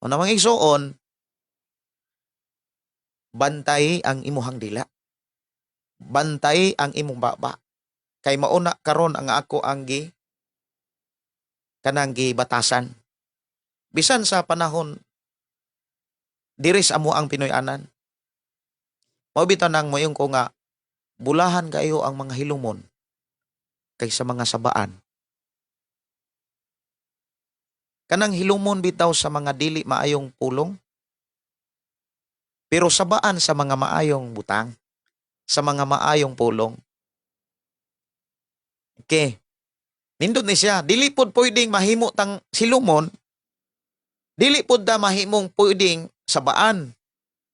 Speaker 4: O namang igsuon, bantay ang imuhang dila. Bantay ang imong baba. Kay mauna karon ang ako ang gi kanang gibatasan. Bisan sa panahon diri sa amo ang Pinoy-anan. Mao bitaw nang moingon ko nga bulahan kayo ang mga hilumon kaysa mga sabaan. Kanang hilumon bitaw sa mga dili maayong pulong, pero sabaan sa mga maayong butang, sa mga maayong pulong. Okay. Nindot ni siya, dili pod pwedeng mahimo tang silumon, dili pod da mahimong pwedeng sabaan.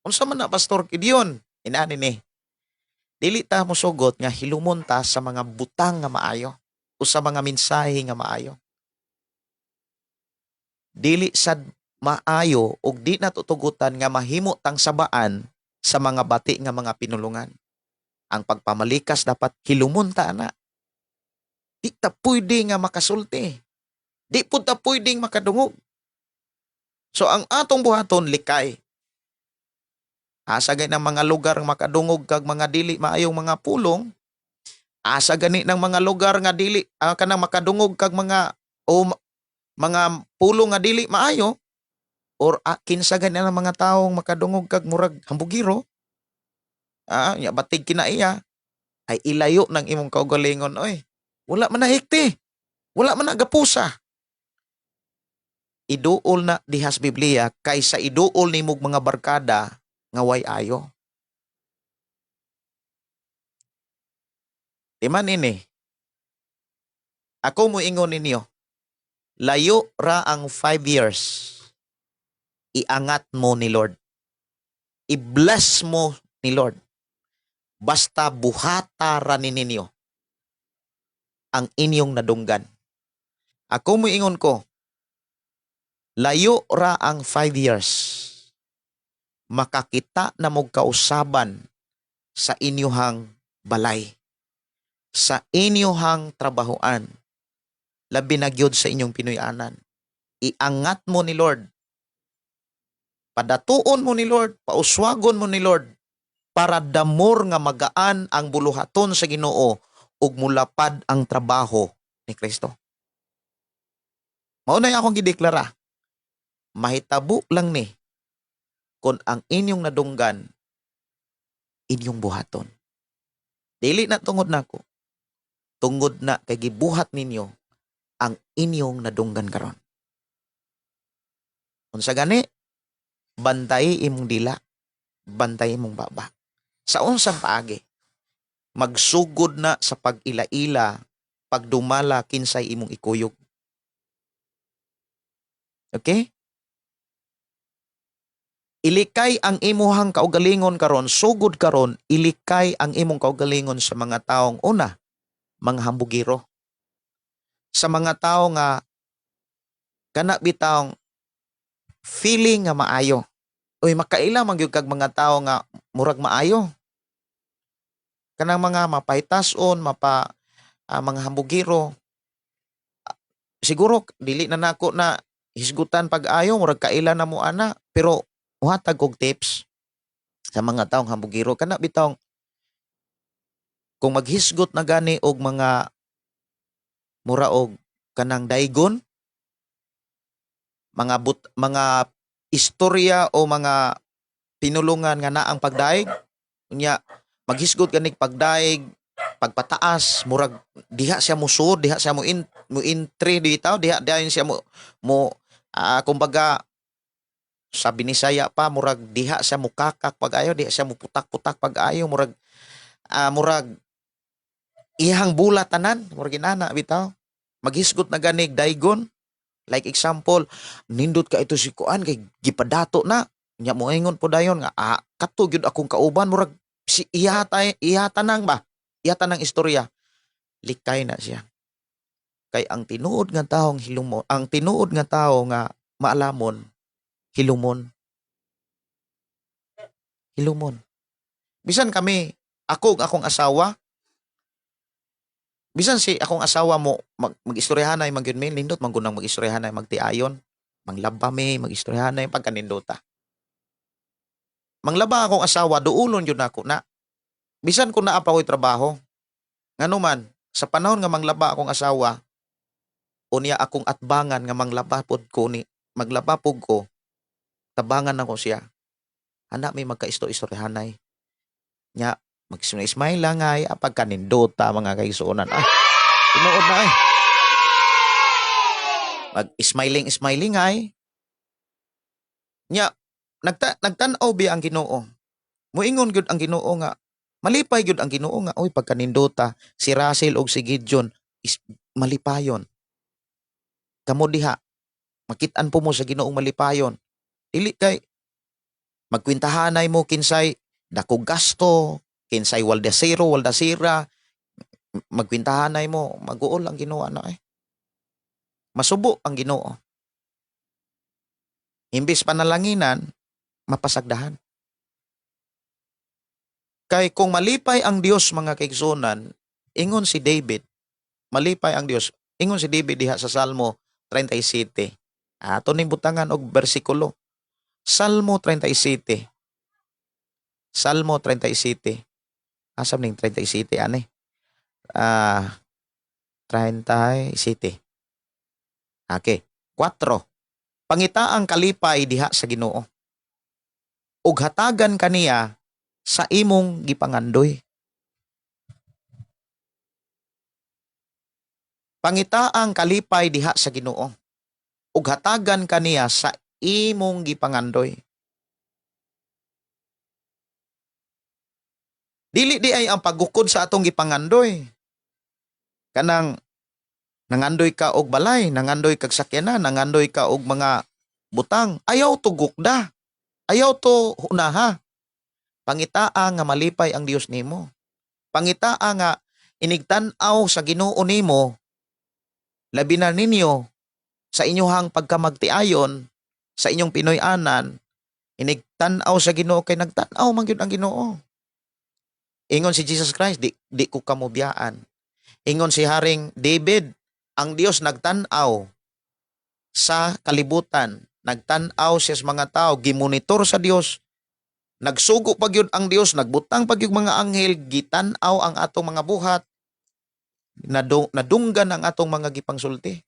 Speaker 4: Unsa man na, Pastor Gideon? Inani ni. Dili ta mosugot nga hilumon ta sa mga butang nga maayo o sa mga mensahe nga maayo. Dili sad maayo og di natutugutan nga mahimo tang sabaan sa mga bati nga mga pinulungan. Ang pagpamalikas dapat hilumon ta ana. Di ta pwede nga makasulti. Di pud ta pwedeng makadungog. So ang atong buhaton, likay. Asa gani ng mga lugar nga makadungog kag mga dili maayong mga pulong, asa gani ng mga lugar nga dili kanang makadungog kag mga o mga pulong nga dili maayo, or kinsa gani ang mga taong makadungog kag murag hambugiro, nya batig kinaiya, ay ilayo ng imong kaugalingon, oy. Wala man na hikti. Wala man na gapusa. Iduol na dihas Biblia kaysa iduol nimog mga barkada nga way ayo. Di man ini. Ako moingon ninyo, layo ra ang 5 years. Iangat mo ni Lord. I-bless mo ni Lord. Basta buhata ra ni ninyo ang inyong nadunggan. Ako moingon ko, layo ra ang 5 years. Makakita na mog kausaban sa inyuhang balay, sa inyuhang trabahoan, labi na gyud sa inyong Pinoy-anan. Iangat mo ni Lord, padatuon mo ni Lord, pauswagon mo ni Lord, para damor nga magaan ang buluhaton sa Ginoo ug mulapad ang trabaho ni Kristo. Mao na akong gideklara. Mahitabo lang ni kung ang inyong nadunggan, inyong buhaton. Dili na tungod nako. Tungod na kay gibuhat ninyo ang inyong nadunggan karon. Unsa gani? Bantay imong dila, bantay imong baba. Sa unsang paagi? Magsugod na sa pag-ila-ila, pagdumala kinsay imong ikuyog. Okay? Ilikay ang imuhang kaugalingon karon, sugod karon, ilikay ang imong kaugalingon sa mga taong una, mga hambugiro. Sa mga tao nga kana bitawng feeling nga maayo. Uy, makaila man gyud kag mga tao nga murag maayo. Kanang mga mapahitason, mga hambugiro. Siguro dili na nako na hisgutan pag-ayo, murag kaila na mo ana, pero muhatag og tips sa mga taong hambugiro, kana bitawng kung maghisgot na gani og mga mura og kanang daygon, mga but, mga istorya o mga pinulungan nga naang pagdaig, unya maghisgot ganig pagdaig, pagpataas, murag diha siya musud, diha siya mo entry ditaw, diha dayon siya mo mo kumbaga sa Binisaya pa, murag diha siya mukakak pag-ayo, diha siya muputak-putak pag-ayo, murag murag iyang bula tanan, murag inana bitaw. Maghisgot na ganig daygon. Like example, nindot ka ito si kuan kay gipadato na. Nya moingon po dayon nga kato gyud akong kauban, murag si iya tay, iya tanang ba? Iya tanang istorya. Likay na siya. Kay ang tinuod nga taong hilumon, ang tinuod nga tawo nga maalamon, hilumon. Hilumon. Bisan kami, ako ug akong asawa, Bisan si akong asawa mo mag-istoryahanay man gyud mi, nindot man gunang mag-istoryahanay magtiayon. Manglaba mi, mag-istoryahanay pagkanindota. Manglaba akong asawa, duulon gyud nako na. Bisan kung naa pa ko'y trabaho. Ngano man, sa panahon nga manglaba akong asawa, unya akong atbangan nga manglaba pod ko ni, maglaba pug ko, tabangan nako siya. Ana may magkaisto-istoryahanay. Nya, mag-smile lang ay, pagkanindota mga kaigsuonan. Ah, tinuod na ay. Mag-smiling, smiling ay. Nya, nagtan-aw biya ang Ginoo. Muingon gyud ang Ginoo nga, malipay gyud ang Ginoo nga, oy, pagkanindota, si Russell og si Gideon is malipayon. Kamo diha, makit-an po mo sa Ginoong malipayon. Dili kay magkwintahanay mo kinsay dako gasto, kinsay waldasero, waldasira, magkwintahanay mo, maguol ang Ginoo na eh. Masubo ang Ginoo. Imbis panalanginan, mapasagdahan. Kay kung malipay ang Dios mga kaigsunan, ingon si David, malipay ang Dios. Ingon si David diha sa Salmo 37. Ato ning butangan og bersikulo. Salmo 37. Salmo 37. Asam ning 37 ani? 37. Okay. 4. Pangita ang kalipay diha sa Ginoo. Ug hatagan kaniya sa imong gipangandoy. Pangita ang kalipay diha sa Ginoo. Ug hatagan kaniya sa imong gipangandoy. Dili di ay ang paggukod sa atong gipangandoy. Kanang nangandoy ka og balay, nangandoy kag sakyanan, nangandoy ka og mga butang, ayaw to gukda. Ayaw to hunaha. Pangitaa nga malipay ang Dios nimo. Pangitaa nga inigtan-aw sa Ginoo nimo, labi na ninyo sa inyohang pagkamagtiayon, sa inyong Pinoy-anan, inigtan-aw sa Ginoo kay nagtan-aw man gyud ang Ginoo. Ingon si Jesus Christ, di ko kamubiyaan. Ingon si Haring David, ang Dios nagtan-aw sa kalibutan, nagtan-aw siya sa mga tao, gimonitor sa Dios. Nagsugo pa gyud ang Dios, nagbutang pa gyud mga anghel, gitan-aw ang atong mga buhat, nadunggan ang atong mga gipangsulti.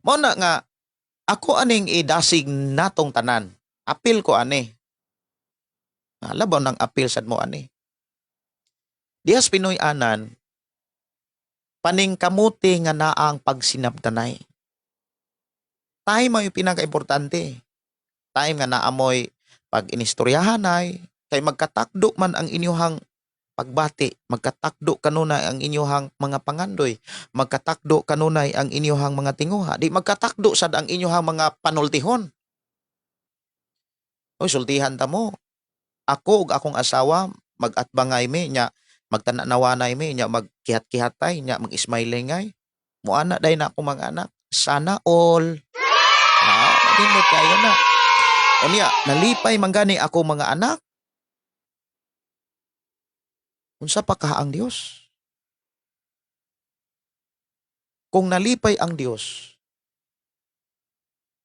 Speaker 4: Mao na nga ako aning idasig natong tanan. Apil ko ani. Labaw ng apil sad mo ani. Dihas Pinoy anan, paningkamuti nga naa ang pagsinabtanay. Time ang pinaka-importante. Time nga naamoy pag inistoryahanay, kay magkatakdo man ang inyuhang pagbati, magkatakdo kanunay ang inyuhang mga pangandoy, magkatakdo kanunay ang inyuhang mga tinguha, di magkatakdo sad ang inyuhang mga panultihon. Oy, sultihan ta mo. Ako ug akong asawa magatbangay mi nya, magtananawanay mi nya, magkihat-kihatay nya, mag-smilingay. Muana day na akong mga anak. Sana all. Dinot kayo na. Unya, nalipay man gani ako mga anak. Unsa pa kaha ang Dios? Kung nalipay ang Dios,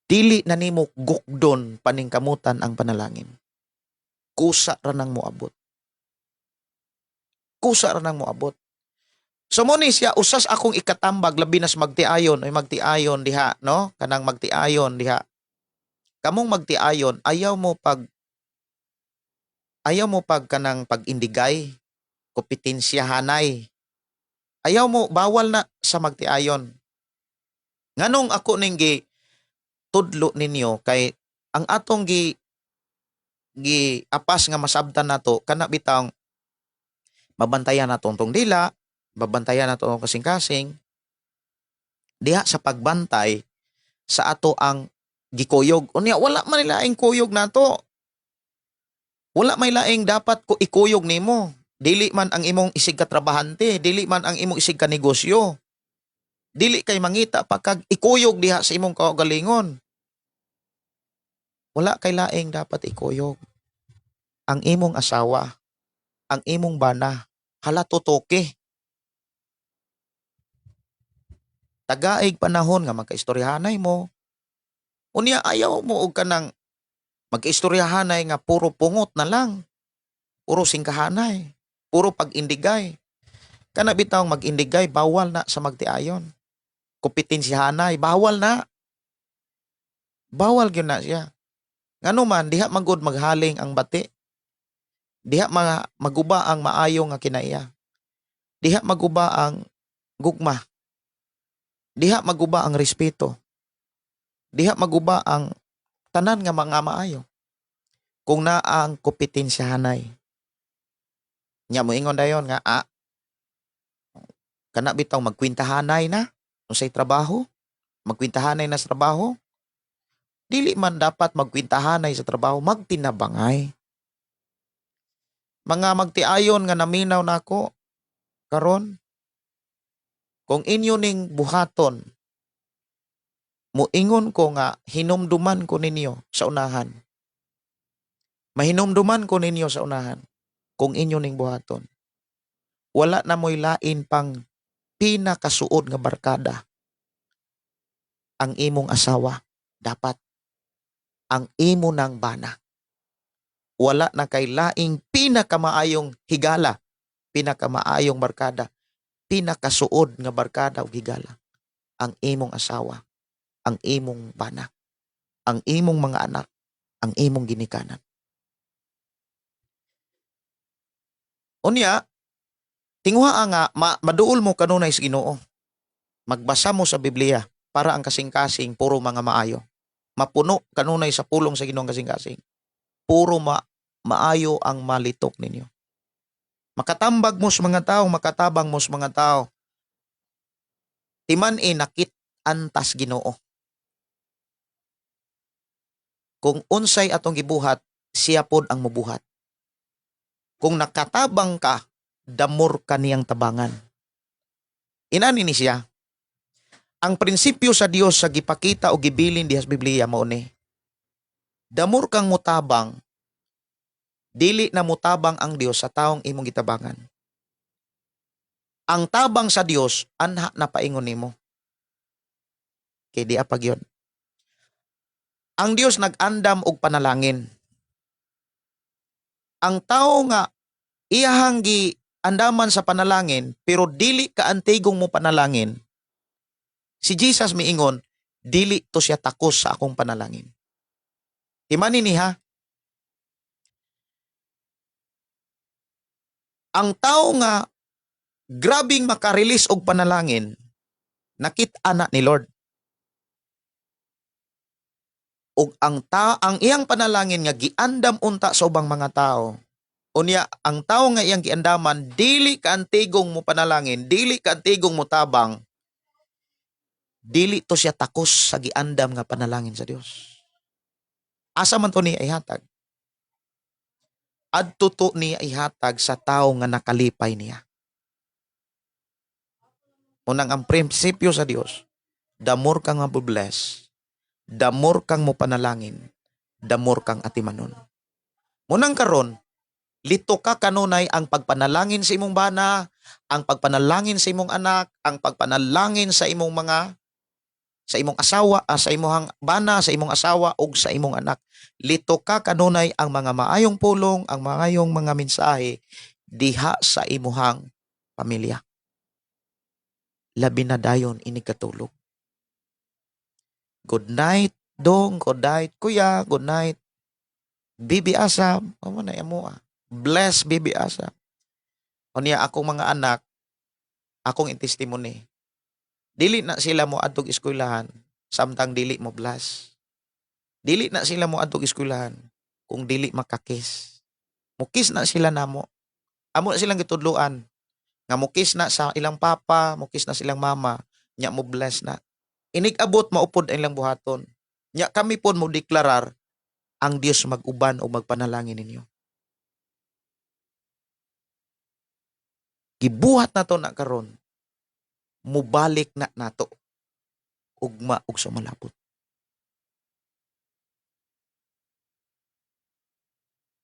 Speaker 4: dili na nimo gukdon paningkamutan ang panalangin. Kusa ra nang moabot. Kusa ra nang moabot. So mo ni siya usas akong ikatambag labi nas magtiayon, oy magtiayon diha, no? Kanang magtiayon diha. Kamong magtiayon, ayaw mo pag kanang pag-indigay, kompetensyahanay. Ayaw mo, bawal na sa magtiayon. Nganong ako ning gi tudlo ninyo kay ang atong gi apas nga masabtan nato kana bitang mabantayan nato tong dila, mabantayan nato ang kasing-kasing. Diha sa pagbantay sa ato ang gikuyog. Unya wala man laing kuyog nato. Wala may laing dapat ko ikuyog nimo. Dili man ang imong isig katrabahante, dili man ang imong isig kanegosyo. Dili kay mangita pa kag ikuyog diha sa imong kaugalingon. Wala kay laing dapat ikuyog. Ang imong asawa, ang imong bana, hala tutoke. Tagaig panahon nga magkaistoryahanay mo. Unya ayaw mo og kanang magkaistoryahanay nga puro pungot na lang. Puro singkahanay, puro pag-indigay. Kana bitawng mag-indigay, bawal na sa magtiayon. Kompetensyahanay, bawal na. Bawal gyud na siya. Ngano man diha man gud maghaling ang bati. Diha mga maguba ang maayo nga kinaiya. Diha maguba ang gugma. Diha maguba ang respeto. Diha maguba ang tanan nga mga maayo. Kung naa ang kompetensyahanay. Nya moingon dayon nga kana bitaw magkwintahanay na unsay trabaho, magkwintahanay na sa trabaho. Dili man dapat magkwintahanay sa trabaho, magtinabangay. Mga magtiayon nga naminaw nako karon, kung inyo ning buhaton, muingon ko nga hinumduman ko ninyo sa unahan. Mahinumduman ko ninyo sa unahan kung inyo ning buhaton. Wala na mo'y lain pang pinakasuod nga barkada ang imong asawa, dapat ang imo nang bana. Wala na kay laing pinakamaayong higala, pinakamaayong barkada, pinakasuod nga barkada o higala ang imong asawa, ang imong bana, ang imong mga anak, ang imong ginikanan. Unya, tinguha nga maduol mo kanunay sa Ginoo. Magbasa mo sa Biblia para ang kasing-kasing puro mga maayo. Mapuno kanunay sa pulong sa Ginoo ang kasing-kasing. Puro maayo ang malitok ninyo. Makatambag mo sa mga tao, makatabang mo sa mga tao. Timan e nakit antas Ginoo. Kung unsay atong gibuhat, siya pod ang mubuhat. Kung nakatabang ka, damor ka niyang tabangan. Inani ni siya. Ang prinsipyo sa Dios sa gipakita o gibilin diha sa Biblia mao ni. Damor kang mutabang, dili na mutabang ang Dios sa taong imong gitabangan. Ang tabang sa Dios anha na paingon nimo. Kay di apag yun. Ang Dios nag-andam og panalangin. Ang tao nga iyahang gi-andaman sa panalangin pero dili ka antigong mo panalangin, si Jesus miingon, dili to siya takos sa akong panalangin. Timani ni ha. Ang tao nga grabing makarelease og panalangin, nakit-a na ni Lord. Og ang iyang panalangin nga giandam unta sa ubang mga tao. Unya, ang tao nga iyang giandaman, dili ka antigong mo panalangin, dili ka antigong mo tabang, dili to siya takos sa giandam nga panalangin sa Dios. Asa man to niya ihatag? Adto to niya ihatag sa tao nga nakalipay niya. Unang ang prinsipyo sa Dios, the more kang mabubless, the more kang mopanalangin, the more kang atimanon. Munang karon, lito ka kanunay ang pagpanalangin sa imong bana, ang pagpanalangin sa imong anak, ang pagpanalangin sa imong mga, sa imong asawa, sa imong bana, sa imong asawa ug sa imong anak. Lito ka kanunay ang mga maayong pulong, ang maayong mga mensahe diha sa imuhang pamilya. Labi na dayon ini katulog. Good night, dong. Good night, kuya. Good night, Bibi Asa. Amo na amo ah. Bless Bibi Asa. Unya akong mga anak, akong testimony. Dili na sila mo adtog eskwelahan samtang dili mo bless. Dili na sila mo adtog eskwelahan kung dili makakis. Mukis na sila namo. Amo na silang gitudloan nga mukis na sa ilang papa, mukis na silang mama, nya mo bless na. Inig-abot maupod ang ilang buhaton. Nya kami pod mo deklarar ang Dios mag-uban o magpanalangin ninyo. Gibuhat na to na karon, mubalik na nato ugma ug sumalabot.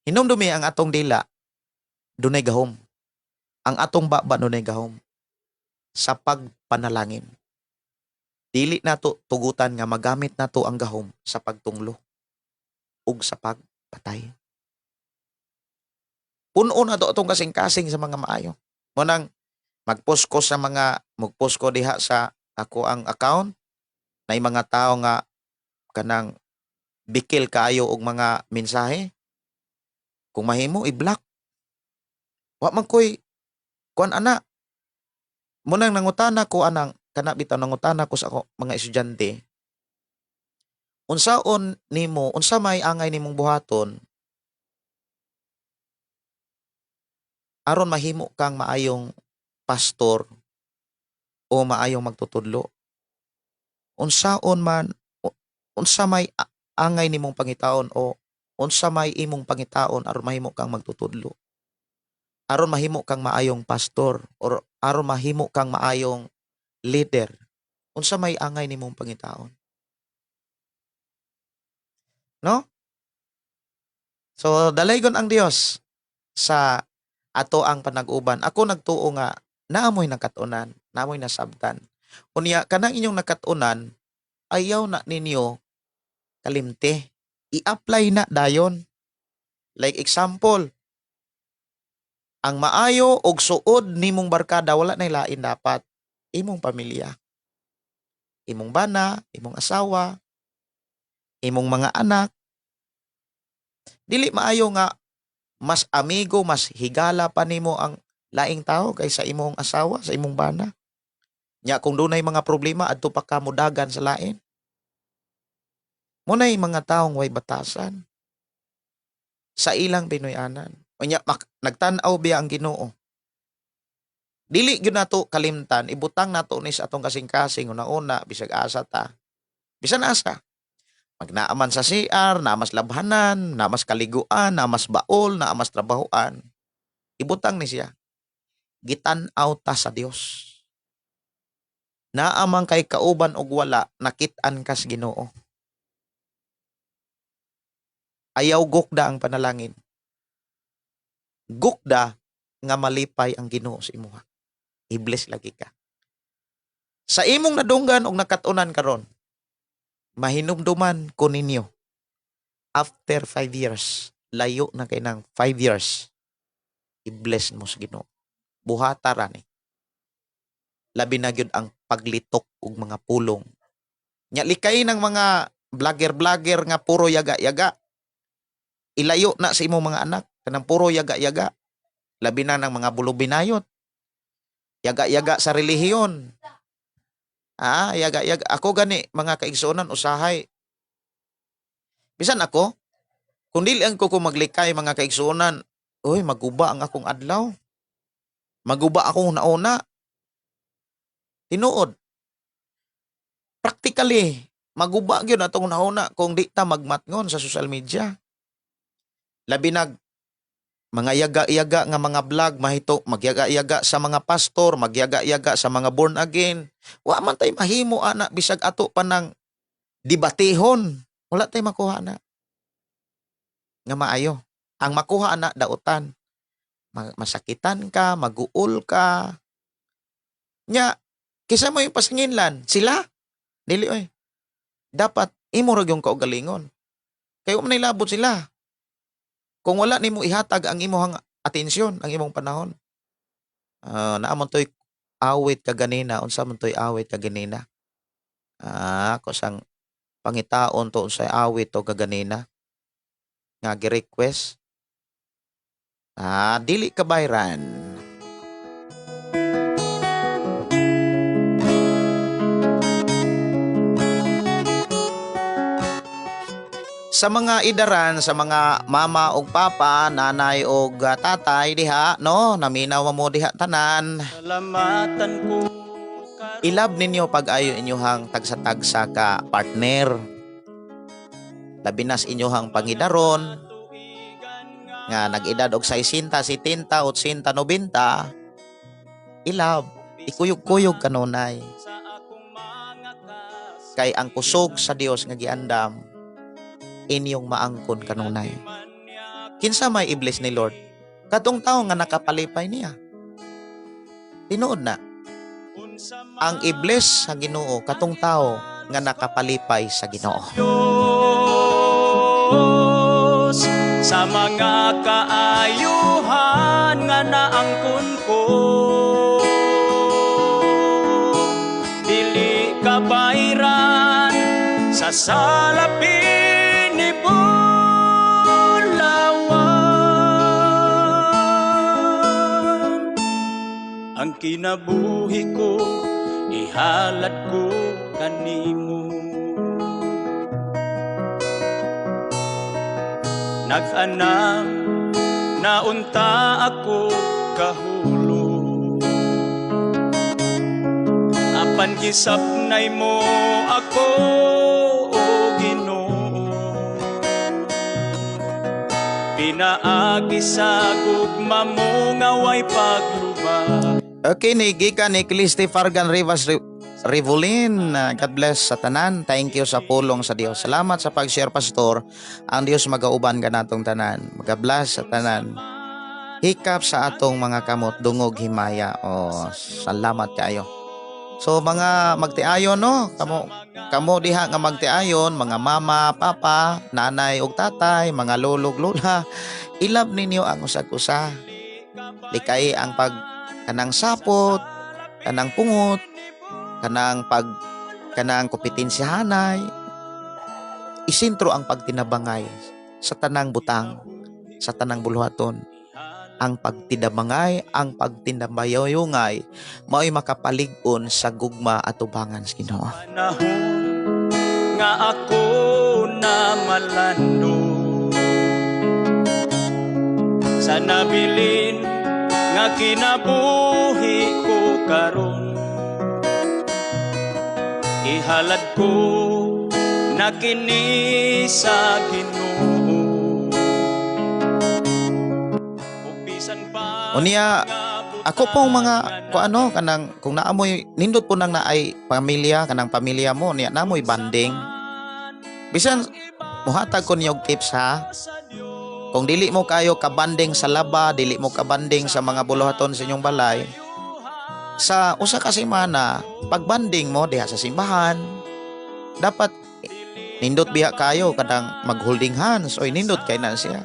Speaker 4: Hinumdumi ang atong dila dunay gahom. Ang atong baba dunay gahom sa pagpanalangin. Dili nato tugutan nga magamit nato ang gahom sa pagtunglo ug sa pagpatay. Puno na to atong kasing-kasing sa mga maayo. Munang magpost ko sa mga magpost ko diha sa ako ang account na mga tao nga kanang bikil kaayo og mga mensahe. Kung mahimo i-block. Wa man koy kuan ana. Munang nangutana ko anang kana bitaw nangutana ko sa ako mga estudyante. Unsaon nimo, unsa may angay nimong buhaton aron mahimo kang maayong pastor o maayong magtutudlo? Unsaon man, unsa may angay nimong pangitaon o unsa may imong pangitaon aron mahimo kang magtutudlo? Aron mahimo kang maayong pastor or aron mahimo kang maayong leader, unsa may angay nimong pangitaon? No? So dalaygon ang Dios sa ato ang panag-uban. Ako nagtuo nga naamoy nakat-unan, naamoy nasabtan. Unya kanang inyong nakat-unan, ayaw na ninyo kalimte. I-apply na dayon. Like example, ang maayo og suod nimong barkada wala nay lain dapat imong pamilya. Imong bana, imong asawa, imong mga anak. Dili maayo nga mas amigo, mas higala pa nimo ang laing tao kaysa imong asawa, sa imong bana. Nya kung dunay mga problema adto pa ka modagan sa lain. Munay mga taong way batasan sa ilang Pinoy-anan. Unya nagtan-aw biya ang Ginoo. Dili gyud nato kalimtan, ibutang nato ni sa atong kasing-kasing una-una bisag asa ta. Bisan asa. Magnaaman sa CR, naamas labhanan, naamas kaliguan, naamas baol, naamas trabahoan. Ibutang ni siya. Gitan-aw ta sa Dios. Naamang kay kauban og wala, nakit-an kas Ginoo. Ayaw gukda ang panalangin. Gukda nga malipay ang Ginoo sa imuha. I-bless lagi ka. Sa imong nadunggan og nakat-unan karon, mahinumduman ko ninyo. After 5 years, layo na kay nang 5 years, i-bless mo sa Ginoo. Buhata ra ni. Labi na gyud ang paglitok og mga pulong. Nya likay ng mga vlogger-vlogger nga puro yaga-yaga. Ilayo na sa imong mga anak kanang puro yaga-yaga. Labi na ng mga bulubinayot. Yaga-yaga sa relihiyon. Ah, yaga-yaga. Ako gani mga kaigsuonan usahay. Bisan ako, kung dili ang ko maglikay mga kaigsuonan, uy, maguba ang akong adlaw. Maguba akong nauna. Tinuod. Practically, maguba gyud atong nauna kung di ta magmatngon sa social media. Labi nag mga yaga-yaga nga mga vlog mahito, magyaga-yaga sa mga pastor, magyaga-yaga sa mga born again. Wa man tay mahimo ana bisag ato pa nang debatehon. Wala tay makuha ana nga maayo. Ang makuha ana dautan. Masakitan ka, maguol ka. Nya kaysa mo yung pasanginlan, sila dili oy. Dapat imo ra gyud kaugalingon. Kay wa man labot sila. Kung wala nimo ihatag ang imong atensyon, ang imong panahon. Naa man toy awit kaganina, unsa man toy awit kaganina? Ako sang pangitaon to unsay awit to kaganina nga gi-request. Dili ka bayran. Sa mga idaran, sa mga mama og papa, nanay og tatay diha, no, naminaw mo diha tanan.
Speaker 1: Salamatan ko
Speaker 4: Ilab ninyo pag-ayo inyohang tagsa-tagsa ka partner. Labi nas inyohang pangidaron nga nag-edad og 60, 70, 80, 90. Ilab, ikuyog-kuyog kanunay. Kay ang kusog sa Dios nga giandam inyong maangkon kanunay. Kinsa may i-bless ni Lord? Katong tawo nga nakapalipay niya. Tinuod na. Ang i-bless sa Ginoo katong tao nga nakapalipay sa Ginoo.
Speaker 1: Diyos sa mga kaayuhan nga naangkon ko, dili ka bayran sa salapi ni Bulawan. Ang kinabuhi ko, ihalad ko kanimo. Nag-anam na unta ako kahulog, apan gisapnay mo ako, o Ginoo. Pinaagi sa gugma mo nga way pagluba.
Speaker 4: Okay, ni gikan ni Clisti Fargan Rivas Rivolin. God bless sa tanan. Thank you sa pulong sa Dios. Salamat sa pag-share, Pastor. Ang Dios magauban kanatong tanan. Magabless sa tanan. Hikap sa atong mga kamot, dungog himaya. Oh, salamat kayo. So mga magtiayon, no, kamo kamo diha nga magtiayon, mga mama, papa, nanay ug tatay, mga lolo ug lola, ilab ninyo ang usag usa. Likay ang pag kanang sapot, kanang pungot, kanang pag kanang kompetensyahanay. Isintro ang pagtinabangay sa tanang butang, sa tanang buluhaton. Ang pagtinabangay, ang pagtinabayayungay, mao'y makapalig-on sa gugma at ubangan sa Ginoo.
Speaker 1: Panahon nga ako na malando sa nabilin nga kinabuhi ko karon, ihalad ko na kini sa Ginoo. Ug bisan pa
Speaker 4: Unya, ako pong mga kung ano kanang kung naamoy nindot po nang naay pamilya, kanang pamilya mo niya naamoy banding. Bisan muhatag ko niyo og tips ha. Kung dili mo kayo kabanding sa laba, dili mo kabanding sa mga buluhaton sa inyong balay, sa usa ka semana, pagbanding mo diha sa simbahan, dapat nindot biya kayo kadang mag-holding hands oy nindot kay na siya.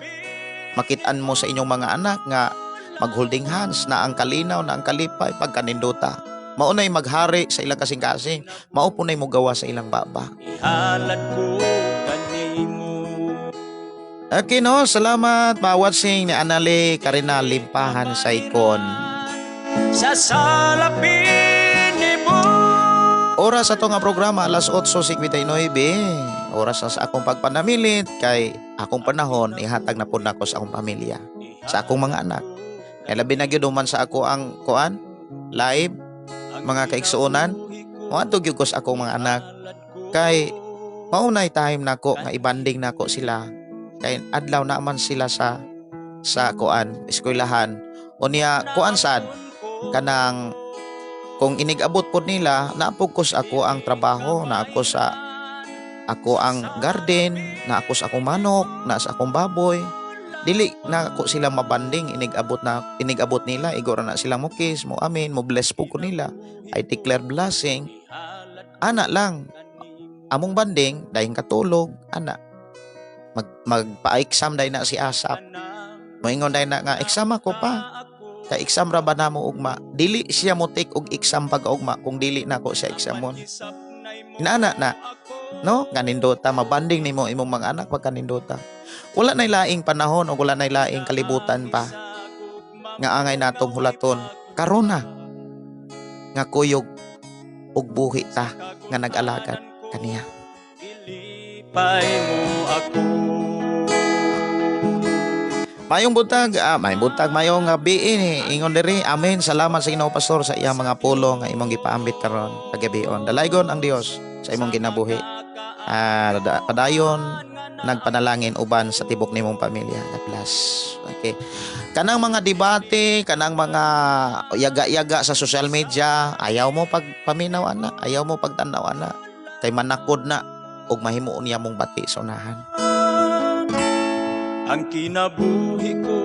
Speaker 4: Makitaan mo sa inyong mga anak nga mag-holding hands na ang kalinaw na ang kalipay pagkanindota. Maunay maghari sa ilang kasing-kasing, mao po na'y mugawa sa ilang baba.
Speaker 1: Ihalad ko kanimo.
Speaker 4: Okay no, salamat ma-watching ni Anali Karina Limpahan sa ikon.
Speaker 1: Sa salapin ni
Speaker 4: Oras ato nga programa alas 8:59. Oras na sa akong pagpanamilit kay akong panahon ihatag na pud nako sa akong pamilya, sa akong mga anak. Kay labi na gyud man sa ako ang kuan live mga kaigsuonan, moadto gyud ko sa akong mga anak kay maunay time nako nga ibanding nako sila kay adlaw na man sila sa kuan eskwelahan. Unya kuan sad kanang kung inig-abot pod nila, naapog ako ang trabaho, na ako sa ako ang garden, na ako sa akong manok, na sa akong baboy. Dili na ako sila mabanding inig-abot na inig-abot nila, igora na sila mo kiss, mo amin, mo bless po ko nila. I declare blessing. Ana lang among banding dahil katulog ana magpa-exam dahil na si Asap. Moingon dahil na nga exam ako pa. Ka exam ra ba namo ugma? Dili siya mo take og exam pag ugma kung dili nako siya examon. Inaana na. No, kanindota mabanding nimo imong mga anak pag kanindota. Wala nay laing panahon o wala nay laing kalibutan pa nga angay natong hulaton. Karon na nga kuyog og buhi ta nga nag-alagad kaniya.
Speaker 1: Ilipay mo ako.
Speaker 4: Mayong buntag, mayong buntag, mayong gabi ni ingon diri. Amen. Salamat sa Ginoo, Pastor, sa iyang mga pulong nga imong gipaambit karon kagabion. Dalaygon ang Dios sa imong kinabuhi. Padayon nagpanalangin uban sa tibok nimong pamilya. God bless. Okay. Kanang mga debate, kanang mga yaga-yaga sa social media, ayaw mo pagpaminaw ana, ayaw mo pagtanaw ana. Kay manakod na ug mahimuon niya mong bati sa unahan.
Speaker 1: Ang kinabuhi ko,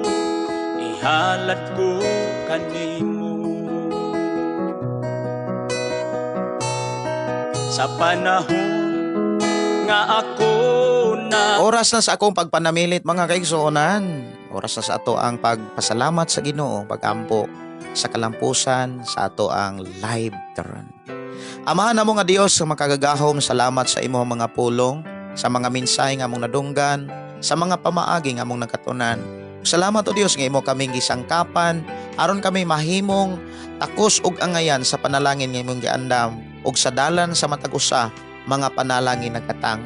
Speaker 1: ihalad ko kanimo. Sa panahon nga ako na
Speaker 4: Oras na sa akong pagpanamilit, mga kaigsuonan. Oras na sa ato ang pagpasalamat sa Ginoo, pagampo sa kalampusan sa ato ang live karon. Amahan namo nga Dios sa makagagahom, salamat sa imong mga pulong, sa mga mensahe nga among nadunggan, sa mga pamaagi nga among nakatunan. Salamat, o Dios, nga imo kaming gisangkapan aron kami mahimong takos og angayan sa panalangin nga imong giandam ug sa dalan sa matag usa mga panalangin nagkatang.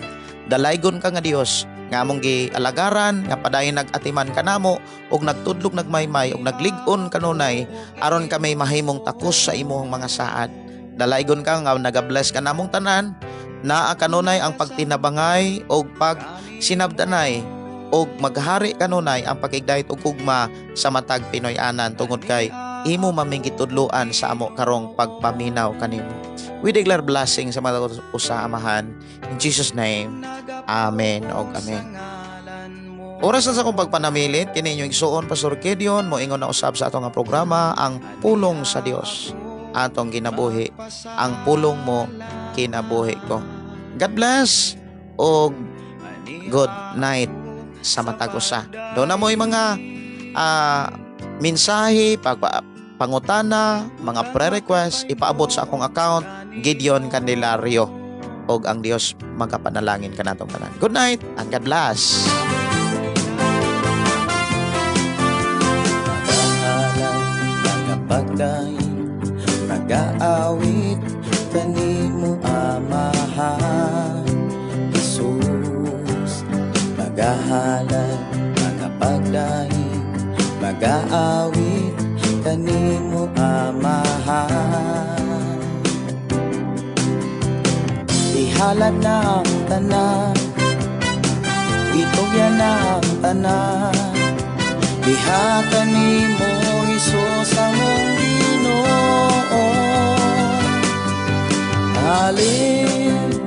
Speaker 4: Dalaygon ka nga Dios nga among gialagaran, nga padayon nag-atiman kanamo ug nagtudlog, nagmaymay ug naglig-on kanunay aron kami mahimong takos sa imong mga saad. Dalaygon ka nga nagabless ka namong tanan, naa kanunay ang pagtinabangay ug pag sinabdanay ug maghari kanunay ang pakigdayot ug gugma sa matag Pinoy-anan tungod kay imo maming gitudloan sa amo karong pagpaminaw kanimo. We declare blessing sa mga usa, Amahan. In Jesus' name. Amen og amen. Oras na sa akong pagpanamilit, kini inyong igsuon, Pastor Gideon, moingon na usab sa atong nga programa, Ang Pulong sa Dios. Atong ginabuhi, ang pulong mo, kinabuhi ko. God bless og good night sa matag usa. Doon na mo yung mga mensahe, pangutana, mga prayer request, ipaabot sa akong account, Gideon Candelario. Og ang Dios magapanalangin kanatong tanan. Good night and God bless.
Speaker 3: Magahalad, magapagdaig, magaawit kanimo, Amahan Jesus. Magahalad, magapagdaig, magaawit kanimo, Amahan. Ihalad na ang tanan, itugyan na ang tanan diha kanimo, Hesus among Ginoo. Hallelujah,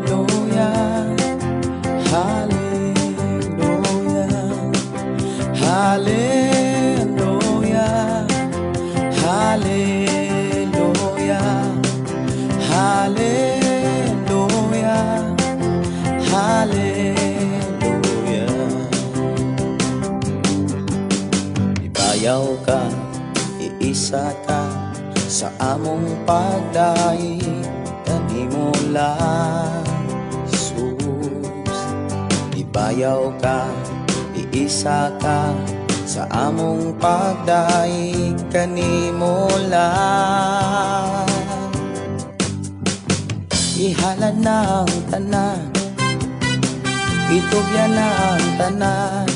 Speaker 3: Hallelujah, Hallelujah, Hallelujah, Hallelujah, Hallelujah. Ibayaw ka, iisa ka sa among pagdaig kanimo lang, Jesus. Ibayaw ka, iisa ka sa among pagdaig kanimo lang. Ihalad na ang tanan, itugyan na ang tanan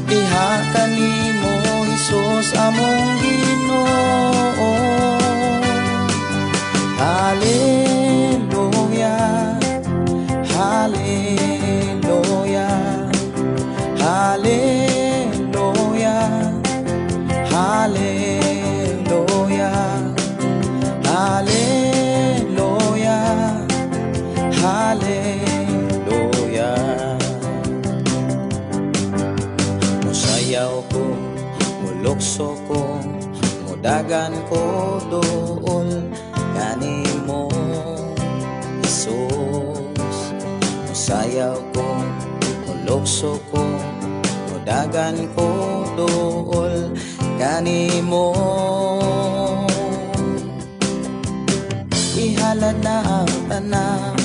Speaker 3: diha kanimo, Hesus among Ginoo. Hallelujah, Hallelujah, Hallelujah, Hallelujah, Hallelujah, Hallelujah. Musayaw ko, mulukso ko, mudagan ko duol kanimo, Jesus. Musayaw ko, mulukso ko, mudagan ko duol kanimo. Ihalad na ang tanan,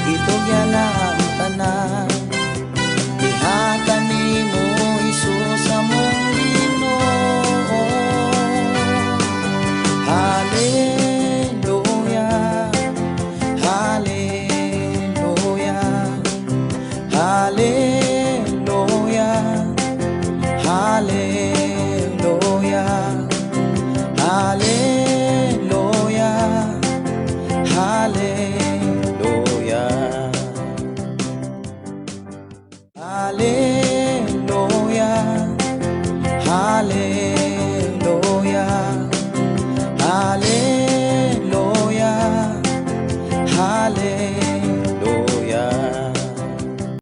Speaker 3: itugyan na ang tanan diha kanimo, Hesus among Ginoo. Hallelujah, Hallelujah, Hallelujah, Hallelujah, Hallelujah, Hallelujah, Hallelujah, Hallelujah, Hallelujah, Hallelujah.